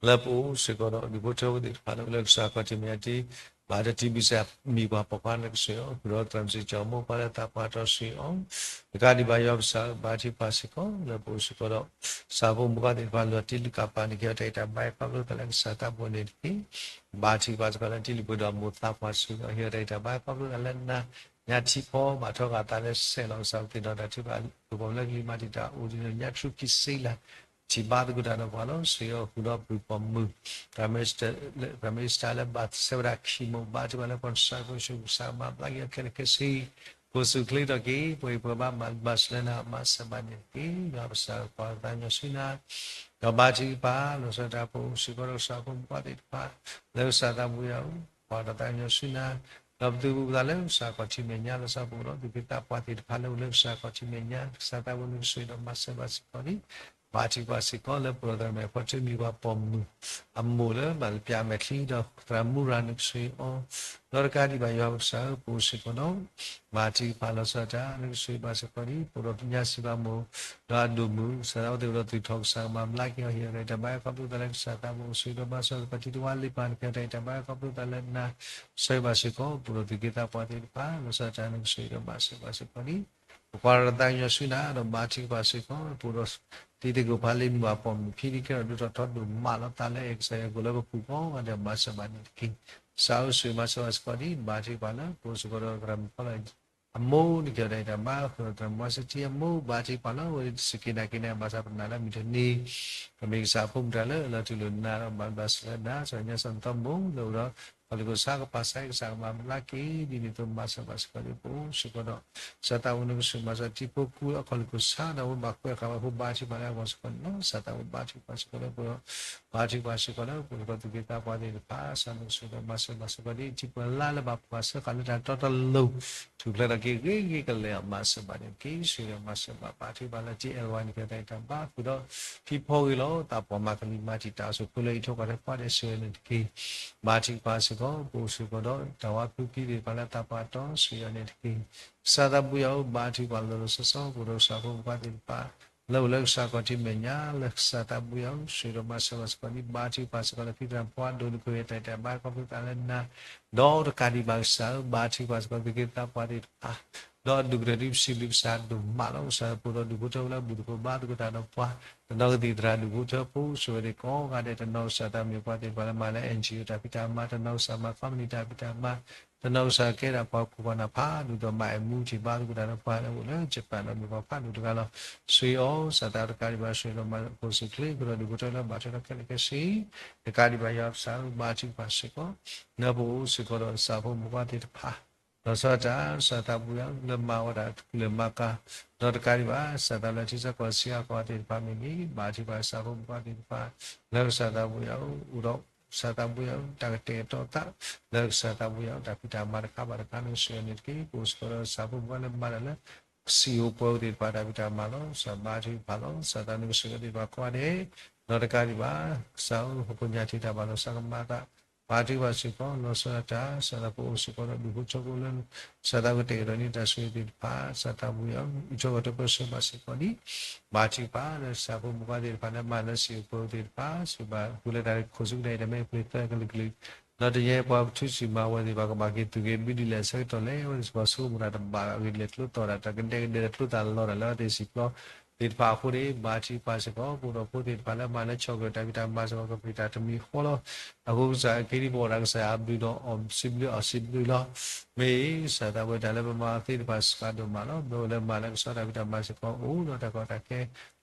လၢပအိၣ်စ့ၢ်ကီးဒီးဒူၣ်ဖိထၢဖိသ့ၣ်တဖၣ်လၢလၢကစၢ်ခီၣ်ထံးမဲာ်ညါတံၤ ဘၣ်တၢ်တံၤဘၣ်စၢ်မံၤပှၤပိာ်ခွါန့ၣ် ကဆိၣ်ဂ့ၤအီၤ ဃုာ်ဒီးသရၣ်မုၣ်စ့ၢ်ကီးအမိၢ်အပၢ်လၢသးပှၢ်တီဆှံအီၤ တကးဒံးဘၣ်ယွၤကစၢ်ဘါထုကဖၣ်စ့ၢ်ကီး လၢပအိၣ်စ့ၢ်ကီးဒီး ကစၢ်ဖိမုၣ်ခွါသ့ၣ်တဖၣ်လၢတံၤလုၢ်ကၣ်ပၤန့ၣ် ကဟ့ၣ်အီၤတၢ်ဂံၢ်တၢ်ဘါခီဖျိသးလၢကစၢ်သးဘိန့ၣ်တက့ၢ် ဘါထုကဖၣ်စ့ၢ်ကီးလၢတံၤလုၢ်ပှ့ၤဒီးအမိၢ်သးပှၢ်ဆိၣ်ဂ့ၤအီၤ ဟ့ၣ်အီၤတၢ်ဂံၢ်တၢ်ဘါခီဖျိသးလၢနၤ ညါထံဖီဘၣ်ထီဂာ်သးလၢဆဲးလီၤကစၢ်သ့ၣ်နီၣ်တၢ်ထုကဖၣ် ပှၤလၢကလံၤမၤတံာ်တာ်အိၣ်ဒ်န့ၣ် ညါထူခံဆံလၢ ထံၣ်ဘါသကိးတၢ်ဒီးပှၤလီၤ ဆိၣ်ဂ့ၤအီၤဃုာ်ဒီးပုၢ်ပိာ်မုၣ် သရၣ်မုၣ်အ့စတၢၣ်လၢဘၣ်ဆှၢဝဲဒၣ်ခံမိၢ် ဘါထုကဖၣ်လၢပှၤနစၢ်ဖိဆူၣ် ကစၢ်မၤဘျါက့ၤအီၤခဲလၢာ်ခဲဆ့ ကအိၣ်ဆူၣ်ချ့ထီၣ်က့ၤ ပှၤအံၤပှၤဘၣ်မၤဘၣ်စၢၤလၢနၤ မၤစၢၤဘၣ်န့ၣ်တက့ၢ် ယွၤကစၢ်ပှၤသးကညီၤဆူနၤ ဒီးဘါထုကဖၣ် လီၤဆီဒၣ်တၢ်ပအိၣ်စ့ၢ်ကီးဒီးကစၢ်ဖိမုၣ်ခွါသ့ၣ်တဖၣ် လၢကစၢ်သးဘိယွၤဧၢ ပှၤဒီးသးကညီၤဆူနၤ ဒီးပသုးပူၤပသးလၢကစၢ်ခီၣ်ထံးမဲာ်ညါ လီၤဆီပအိၣ်ဒီးသူၣ်က့သးပှၢ်သ့ၣ်တဖၣ်လၢအိၣ်လၢကစၢ်ခီၣ်ထံးမဲာ်ညါ ကစၢ်သးဘိနကဆိၣ်ဂ့ၤဒီးမၤစၢၤဘၣ်စ့ၢ်ကီးန့ၣ် ဘါထုကဖၣ်စ့ၢ်ကီး လၢပှၤသရၣ်မဲာ်ဖီတၢၣ်မံၤပှၤပိာ်မုၣ် အမိၢ်လၢမၤလၢပျၢၤအမဲာ်ချံဒီးသရၣ်မုၣ်ရၤနကဆိၣ်ဂ့ၤအီၤ ဒီးတကးဒံးဘၣ်ယွၤကစၢ်ဧၢ ပအိၣ်စ့ၢ်ကီးဒီး ဘါထုကဖၣ်လီၤဆီဒၣ်တၢ် နကဆိၣ်ဂ့ၤဘၣ်စ့ၢ်ကီးန့ၣ် ပအိၣ်ဒီးညါစံးဘၣ်မိၢ် ဒီးအဒိၣ်မုၣ် ကစၢ်သးဘိသ့ၣ်အိၣ်ဒီးသူၣ်ထီၣ် ကစၢ်မၤဘျါက့ၤအီၤ ဟ့ၣ်အီၤတၢ်ဂံၢ်တၢ်ဘါခီဖျိသးလၢကစၢ်သးဘိ အိၣ်ဆိၣ်ဂ့ၤဒီးမၤစၢၤပှၤတံၤတဝါလ့ပၢ် နကဟ့ၣ်အီၤတၢ်ဂံၢ်တၢ်ဘါခီဖျိသးလၢနၤ ဆိၣ်ဂ့ၤဘၣ်စ့ၢ်ကီး ပအိၣ်ဒီးသူၣ်က့သးပှၢ်သ့ၣ်တဖၣ် လီၤဆီဒၣ်တၢ် နကဆိၣ်ဂ့ၤဒီးမၤစၢၤဘၣ်စ့ၢ်ကီးန့ၣ် ပကွၢ်ဒီးသးကညီၤဆူနၤ ဒီးဘါထုကဖၣ်စ့ၢ်ကီး ပအိၣ်ဒီးတံၤသကိးဖးလံာ်မုၢ်အပိာ်မုၣ်ဖံဒ်ခဲဒီး ဒိၣ်ထီၣ်ထီဒိၣ်မးလီၤသးလၢအဲၣ်ကစၢ်ယွၤကိးလၢပပူၤကိးဂၤဒဲး မၤစၢၤဘၣ်န့ၣ်တက့ၢ်. ကစၢ်ဧၢ ဆိၣ်ဂ့ၤမၤစၢၤဘၣ်စ့ၢ်ကီးဒ် ဘါထုကဖၣ်လၢ ပအိၣ်စ့ၢ်ကီးဒီးသရၣ်မုၣ်ဖီလီၤ အမိၢ် နကဟ့ၣ်အီၤတၢ်ဂံၢ်တၢ်ဘါ ဃုာ်ဒီးသရၣ်မုၣ်ဝါစတံအမိၢ် ဘါထုကဖၣ်လၢအဝဲစူၢ်က့ၤနာ်က့ၤန့ၣ် ဘၣ်ဆၣ်ပနာ်လၢမုၢ်တနံၤ ကမ့ၢ်ကစၢ်အဖိမုၣ်တဂၤလၢအလီၤတူၢ်လိာ်နၤဒီးဘၣ်ဘျါစၢၤလၢနၤ ကစၢ်ညါစီၤနသီမိၢ်လၢအိၣ်ဒီး ခီၣ်လ့ၢ်ခိၣ်ဆါကပာ်စါကစၢ်ကမၤဘျါက့ၤဒ်န့ၣ်အသိး မၤစၢၤဘၣ်စ့ၢ်ကီးဒ်ပအိၣ်စ့ၢ်ကီးဒီး ကစၢ်သးဝဲန့ၣ်ကစၢ်မၤစၢၤတံၤဖိကူလၢအခီၣ်လ့ၢ်ခိၣ်ဆါဒီး ဝဲဘၣ်ကွဲးဃာ်ဝဲဖိဘါထုကဖၣ်စ့ၢ်ကီးန့ၣ်လီၤ. ကစၢ်သးဝဲဘါထုကဖၣ်စ့ၢ်ကီးလၢပအိၣ်စ့ၢ်ကီး ဘါထုကဖၣ်စ့ၢ်ကီးလၢပအိၣ်စ့ၢ်ကီးသူၣ်က့သးပှၢ်သ့ၣ်တဖၣ် ကစၢ်န့ၣ်ကစၢ်ဒီးမၤစၢၤဘၣ်စ့ၢ်ကီးဒ်ထံပှၤလါလၢဘၣ်ပှၤစၢဃာ်လၢတၢ်တီတလိၤ ထူၣ်ဖျဲးထီၣ်က့ၤဂ့ၤဂ့ၤကလဲာ် မၤစၢၤဘၣ်န့ၣ်တက့ၢ်. စ့ၢ်ကီးမၤစၢၤဘၣ် ဘါထုကဖၣ်လၢ TLY န့ၣ်ကဲတၢ်အံၤတၢ်ဘါဃုာ်ဒီး ထံဖီဂ့ၤလီၤ သးပှၢ်မၤကလံၤမၤတံာ်တာ်အစိၤဖိလၢအံးထွဲကွၢ်ထွဲပှၤဒဲးစ့ၢ်ကီးန့ၣ်တက့ၢ်. ဘါထုကဖၣ်စ့ၢ်ကီး ပအိၣ်စ့ၢ်ကီးဒီး တၢ်ဝါဖုဖံသ့ၣ်တဖၣ်လၢသးပှၢ်တီစ့ၢ်ကီးန့ၣ်တက့ၢ်. ကစၢ်သးပူၤယၤဧၢ ဘါထုကဖၣ်လီၤလီၤဆီဆီ ပအိၣ်ဒီးကစၢ်ဖိမုၣ်ခွါသ့ၣ်တဖၣ် လၢအိၣ်လၢကစၢ်ခီၣ်ထံးမဲာ်ညါ လၢကစၢ်သးပူၤယၤဧၢ စ့ၢ်ကီးမၤစၢၤဘၣ်စ့ၢ်ကီးဒ် ဘါထုကဖၣ်စ့ၢ်ကီးလၢခံတၢ်ပှၤဒိၣ်န့ၣ် ကဂဲၤတၢ်အံၤတၢ်ဘါခီဖျိသးလၢနၤ ဒီးတကးဒံးဘၣ်ကစၢ်ဧၢ ဘါထုကဖၣ်စ့ၢ်ကီးသူၣ်က့သးပှၢ်သ့ၣ်တဖၣ် ဒီးအဒူၣ်ကတၢၢ်ဒ်ပစံးဘျုးကစၢ်ဒိၣ်မးလီၤ. ကစၢ်ပအိၣ်ဒီးဒူၣ်ဖိထၢဖိလၢအဘူၣ်သကိးဘါသကိးတၢ်ဒီးပှၤ တနီၤကသံၣ်သရၣ်ဒူၣ်ဖိထၢဖိ ဆိၣ်ဂ့ၤဒံးကိးဂၤဒဲး တနီၤကစၢ်သးမ့ၢ်ပှၤသ့ၣ်တဖၣ်လၢမၤလၢ NGO တၢ်ဖံးတၢ်မၤ တနီၤကစၢ်မၤ company တၢ်ဖံးတၢ်မၤ တနီၤကစၢ်ကဲဒၣ်ပှၤခိၣ်ပှၤနၢ်ဖးဒိၣ်ဒီးမၤအဲၣ်မူထံၣ်ဘါသကိးတၢ်ဒီးပှၤလၢအိၣ်လၢ Japan ဒီးမ့ၢ်ပှၤဖးဒိၣ်တဂၤလီၤ. စ့ၢ်ကီး ကစၢ်သးတကးဒံးဘၣ် စ့ၢ်ကီးမၤလၢအဖိစ့ၢ်ကီး ကရၢဒူၣ်ဖိထၢလၢဘၣ်ထွဲဒီးခဲလၢာ်ခဲဆ့ တကးဒံးဘၣ်ယွၤကစၢ်ဧၢ ဘါထုကဖၣ်စ့ၢ်ကီး လၢပအိၣ်စ့ၢ်ကီးဒီးကစၢ်ဖိမုၣ်ခွါသ့ၣ်တဖၣ် လီၤဆီဒၣ်တၢ် ကစၢ်သးပူၤယၤဧၢ လၢမၤဝဲဒၣ်တၢ်ကူၣ်လဲၤမၤကၤ ဒီးတကးဒံးဘၣ် ကစၢ်သးလၢထံဆၢကီၢ်ဆၢအကီၢ်သ့ၣ်တဖ၁ၣ်မ့ၢ်ဂ့ၤ ဘါထုကဖၣ်ကစၢ်ဖိမုၣ်ခွါသ့ၣ်တဖၣ် လၢကစၢ်သးပူၤယၤဧၢ အိၣ်ဒီးကစၢ်သးပူၤယၤဧၢ တၢ်ကတဲာ်ကတီၤသး လၢကစၢ်သးပူၤယၤဧၢ တၢ်ဖံးတၢ်မၤတခါဘၣ်တခါန့ၣ် စ့ၢ်ကီးန့ၣ်တက့ၢ်. ပအိၣ်စ့ၢ်ကီးဒီးကစၢ်ဖိမုၣ်ခွါလၢမၤတၢ်လၢ စံာ်အိၣ်ပှဲၤအိၣ်သ့ၣ်တဖၣ် တၢ်ဖံးတၢ်မၤလီၤ. ကစၢ်ဘါထုကဖၣ်လီၤ. ကစၢ်သးန့ၣ်ကစၢ်ယွၤသ့ၣ်တဖၣ်ကိးဂၤဒဲး ဒီးတကးဒံးဘၣ် ကစၢ်ဧၢ ဟီၣ်ခိၣ်ညါထံးတၢ်ဘၣ်လီၤ ကစၢ်ကမၤသး ဘါထုကဖၣ်စ့ၢ်ကီး လီၤဆီဒၣ်တၢ် ကစၢ်သးပအိၣ်စ့ၢ်ကီးဒီးဒူၣ်ဖိထၢဖိလၢ ကစၢ်သးကတဲာ်ကတီၤန့ၢ်တၢ်ဆိၣ်ဂ့ၤသ့ၣ်တဖၣ် ကစၢ်သးပူၤယၤဧၢ အံးထွဲကွၢ်ထွဲပၢဆှၢဘၣ်စ့ၢ်ကီးန့ၣ် ဘါထုကဖၣ်လၢကစၢ်ဖိမုၣ်ခွါသ့ၣ်တဖၣ်လၢမၤလၢစံာ်အိၣ်ပှဲၤအိၣ်သ့ၣ်တဖၣ် စံးဘၣ်ဃုာ်လၢတၢ်ခိၣ်ဆူကတၢၢ်အံၤ တၢ်မ့ၢ်ပှ့ၤသၢကလုာ်ကလုာ် ဒီးတနံၤအံၤပှၤပထူစံၣ်မၤဝဲသ့ၣ်တဖၣ် ကဘၣ်က့ၤသူၣ်က့ၤဘုဒ်လဲၣ်အဆၢကတီၢ်လဲၣ် အဝဲသ့ၣ်စ့ၢ်ကီးဆိကမိၣ်တၢ်တဘၣ်ဘၣ် ဂ့ၤဒ်လဲၣ်ကျိသီၣ်တၢ် တၢ်ကဒဲကဒဲတၢ်ကျိသၣ်လီၤတၢ်လၢအဝဲသ့ၣ်စံာ်ပျီသ့ၣ်တဖၣ်အဃိန့ၣ် ဘါထုကဖၣ်စ့ၢ်ကီး ပအိၣ်ဒီးဖိသ့ၣ်တဖၣ်လၢမၤလၢဆီၣ်ထွဲတၢ်ဖံးတၢ်မၤစ့ၢ်ကီး ကပှ့ၤတၢ်တမံၤဃီလီၤ. အဃိကစၢ်အက့ဒ်ပအိၣ်ဒၣ်ကစၢ်ယွၤအဘျုးဒီးအီၣ်စံးဘျုးအီၣ်စံးဘျုးလီၤ. မ့ၢ်အံၤ ကစၢ်သးပှၢ်တၢ်လၢပမၤအီၤသ့ၣ်တဖၣ်စှၤဒိၣ်မးလီၤ. ပဝဲလၢမၤလၢကဆှီတၢ်ဖံးတၢ်မၤစ့ၢ်ကီး အိၣ်ဒီးတၢ်ကီတၢ်ခဲ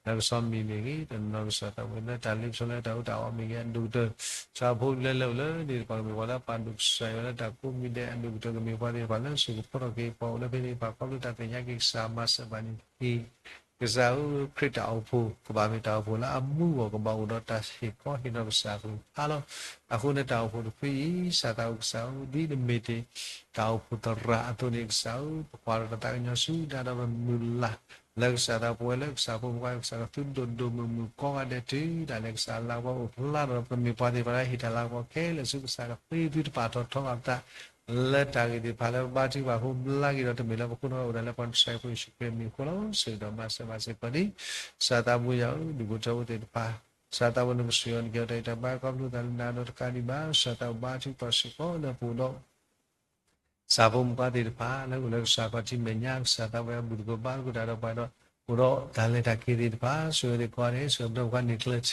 လၢကဆှီမံၤမ့ၢ်ဂ့ၤ တနီၤကစၢ်သးပှၢ်လၢတၢ်လ့ပစီလၢတၢ်အီၣ်တၢ်အီမ့ၢ်ဂ့ၤ အဒိၣ်ကတၢၢ် ကစၢ်ဖိလၢလၢအိၣ်လၢန့ၣ်တဖၣ်ကမ့ၢ်ပှၤလၢပာ်ဒိၣ်ကစၢ်ယွၤလၢတၢ်ကိးမံၤဒဲး အဒိၣ်ကတၢၢ်ကမ့ၢ်ပှၤသ့ၣ်တဖၣ်လၢစိၤကဖီထီၣ်က့ၤပှၤအိၣ်လၢဖဲန့ၣ်တဖၣ် ခီဖျိတၢ်သ့ၣ်ညါက့ၤကစၢ်မၤစၢၤဘၣ်န့ၣ်တက့ၢ်. ကစၢ်ဧၢ ခရံာ်တၢ်အိၣ်ဖှိၣ် ကဘၣ်မ့ၢ်တၢ်အိၣ်ဖှိၣ်လၢအမူအဂီၢ် ကဘၣ်အိၣ်ဒီးတၢ်ဟ့ၣ်ခီဟ့ၣ်နီၤကစၢ်အကလုၢ်ကထါလီၤ. အဃိန့ၣ်တၢ်အိၣ်ဖှိၣ်တဖုအံၤ ကစၢ်သးအိၣ်ကစၢ်ဧၢ ဒ်နမ့ၢ်တ့ၢ် တၢ်အိၣ်ဖှိၣ်သရၣ်အသိးန့ၣ် ကစၢ်ဧၢ ပကွၢ်ဒီးပသးကညီၤဆူဒၣ်ဒီးပမုၢ်လၢ် လၢကစၢ်သးပဝဲလၢကစၢ်ဖိမုၣ်ခွါ ကစၢ်ကသုဒိၣ်ဒိၣ်မုၢ်မုၢ်ကိးဂၤဒဲးတုၤဒၣ်လဲာ် ကစၢ်လၤကပီၤအိၣ်ဖျါဒီး ပမ့ၢ်ပှၤသ့ၣ်တဖၣ်လၢဟ့ၣ်တၢ်လၤကပီၤခဲလၢာ်ဆူကစၢ်ကသ့သုတပာ်ထီၣ်ထီအသး လၢတၢ်ဂ့ၢ်သ့ၣ်တဖၣ်လၢပဘါထုကဖၣ်အဃိ ဘျါက့ၤဒီးတမ့ၢ်လၢပခိၣ်နူာ်အိၣ်ဒၣ်လၢပှၤကစၢ်ယ့ၣ်ၡူးခရံာ်အမံၤအဃိလီၤ. စံးဒီးမၤစၢၤဘၣ်စ့ၢ်ကီးန့ၣ် ကစၢ်သးပူၤယၤဧၢ ဒူၣ်ဖိထၢဖိသ့ၣ်တဖၣ် ကစၢ်သးပဝဲနကစၢ်ယွၤနကဲထီၣ်တၢ်အံၤတၢ်ဘါခီဖျိသးလၢနၤဒီးတကးဒံးဘၣ် ကစၢ်သးပဘါထုကဖၣ်စ့ၢ်ကီးလၢပအိၣ်ဒီး ကစၢ်ဖိမုၣ်ခွါသ့ၣ်တဖၣ် လၢအိၣ်လၢကစၢ်ခီၣ်ထံးမဲာ်ညါ ကစၢ်သးပဝဲအဘူၣ်သကိးဘါသကိးတၢ်ဒီးပှၤဒီး အိၣ်ဒီးတၢ်လဲၤတၢ်က့ၤသ့ၣ်တဖၣ် ဆိၣ်ဂ့ၤသ့ၣ်ကိးဂၤဒဲး ဆိၣ်ဂ့ၤပဒီပုၢ်ဝဲၢ်န့ၢ်ကျၢၤ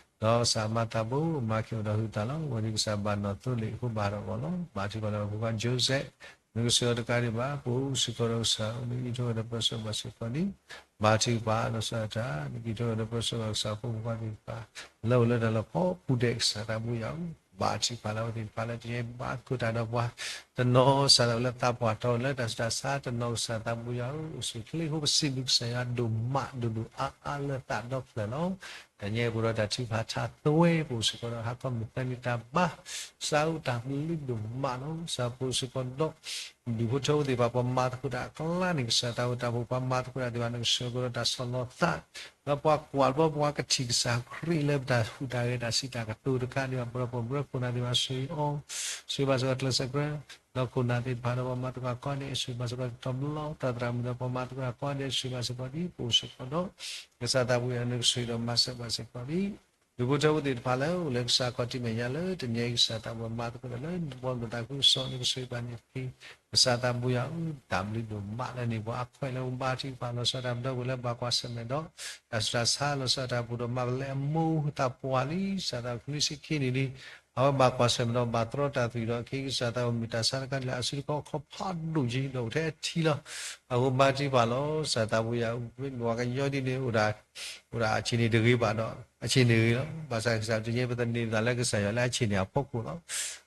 ထူ ဒီးကစၢ်မၤသးဘိ မၤက့ၤအိၣ်ဒီးဟုသးလီၤ. ဝဲဒၣ်ကစၢ်ဘၣ်နီၣ်သိလ့ၣ်အဃိဘၣ်ဒီးဂီၢ်လီၤ. ဘါထုကဖၣ်လၢပဖိခွါ Joseph နကစၢ်ယွၤတကးဒံးဘၣ် ပအိၣ်စ့ၢ်ကီးဒီးကစၢ် နကအံးထွဲဒီးပၢဆှၢဘၣ်စ့ၢ်ကီးန့ၣ် ဘါထုကဖၣ်လီၤဆီဒၣ်တၢ် နကအံးထွဲဒီးပၢဆှၢဘၣ်ကစၢ်ဖိမုၣ်ခွါသ့ၣ်တဖၣ် လၢအိၣ်လၢတၢ်လီၢ်ကိးပူၤဒဲး ကစၢ်သးပူၤယၤဧၢ ဘါထုကဖၣ်လၢအဝဲသ့ၣ်တဖၣ်လၢတယဲၢ်ဘါသကိးတၢ်ဒီးပှၤ တနီၤကစၢ်သးပဝဲလၢသးပှၢ်ထီၣ်လၢတၢ်ဆူးတၢ်ဆါ တနီၤကစၢ်သးပူၤယၤဧၢ အိၣ်ဆူၣ်အိၣ်ချ့အဃိ ပစံးဘျုးကစၢ်ယွၤဒိၣ်မးဒိၣ်ဒိၣ်အါအါလၢသးဒီဖျၢၣ်လီၤ. တနံၤအံၤပအိၣ်ဒီးတၢ်ထုကဖၣ်ထါသဝဲ ပအိၣ်စ့ၢ်ကီးဒီးဟါခီမုၢ်သၢနံၤတၢ်ဘါ ကစၢ်ဧၢတၢ်ဘျုးဒိၣ်မးလီၤ. ကစၢ်ပအိၣ်စ့ၢ်ကီးဒီး ဒူၣ်ဖိထၢဖိသ့ၣ်တဖၣ် ပှၤမၤသကိးတၢ်အကျါန့ၣ် ကစၢ်သးဝဲတၢ်အိၣ်ဖှိၣ် ပှၤမၤသကိးတၢ်သ့ၣ်တဖၣ် နကစၢ်ယွၤကဒီးတၢ်ဆီၣ်လီၤသး ဒီးပှၤကွၢ်ဘျီပှၤကထံၣ်ကစၢ်ခရံာ်လၢပတၢ်ဟူးတၢ်ဂဲၤတၢ်စံးတၢ်ကတိၤတခါန့ၣ် ပဒီပုၢ်ဝဲၢ်ခိၣ်နၢ်သ့ၣ်တဖၣ်ဆိၣ်ဂ့ၤအီၤ ဆိၣ်ဂ့ၤဘၣ်စ့ၢ်ကီးကျဲးစၢးကျဲး ဒီးခိၣ်နၢ်သ့ၣ်တဖၣ်ဒီးပှၤမၤသကိးကိးဂၤဒဲး ဆိၣ်ဂ့ၤဘၣ်စ့ၢ်ကီးတတီၤဘျီတၢ်သရၣ်မုၣ်ဒီးပှၤမၤသကိးကိးဂၤဒဲး ဆိၣ်ဂ့ၤဘၣ်စ့ၢ်ကီးဒ်ပအိၣ်စ့ၢ်ကီးဒီး ကစၢ်သးပူၤယၤ နကစၢ်ယွၤဒီးမၤစၢၤဘၣ်စ့ၢ်ကီးဒ် ဒူၣ်ဖိထၢဖိသ့ၣ်တဖၣ်လၢအိၣ်လၢကစၢ်ခီၣ်ထံးမဲာ်ညါလၢ တနံၤအံၤကစၢ်သးပဝဲမၤသကိးတၢ်လၢဘီမုၢ်သးခုကစီၣ် နကစၢ်ယွၤဘၣ်န့ၣ်တက့ၢ်. ကစၢ်သးပူၤယၤဧၢ တၢ်ဘျုးဒိၣ်မးလၢန့ၣ် ပှၤအခွဲးလၢပဘါထုကဖၣ်လီၤဆီဒၣ်တၢ် ပဒီပုၢ်ဝဲၢ်လၢဘၣ်ကွၢ်ဆၢၣ်မဲာ်ဒီး တၢ်ဆူးတၢ်ဆါလီၤဆီဒၣ်တၢ် ပအိၣ်ဒီးမၤပလဲအမိၢ်သးပှၢ်လံ ကစၢ်သးပူၤလံဆံခံနံၣ်လံ အဝဲဘၣ်ကွၢ်ဆၢၣ်မဲာ်ဒီးဘၣ်တြီတၢ်သွံၣ်ဒီး ခဲအံၤကစၢ်သးပူၤမ့ၢ်တၢ်ဆါတခါန့ၣ်လၢအစုတခီခီဖးဒိၣ်က့ၤ ဒီးအိၣ်ထဲအထံလီၤ. အဃိဘါထုကဖၣ်လီၤ ကစၢ်သးပူၤယၤ မ့ၢ်ပှၤကညီဒ်န့ၣ် အိၣ်ဒၣ် အိၣ်ဒၣ်အဆံးန့ၣ်တဂ့ၤဘၣ်ဒီး အဆ့ၣ်န့ၣ်ဂ့ၤလီၤ. ဘၣ်ဆၣ်ကစၢ်တညဲပသန့ၤပသးလၢကစၢ်ယွၤလၢအဆ့ၣ်န့ၣ်အဖီခိၣ်လီၤ.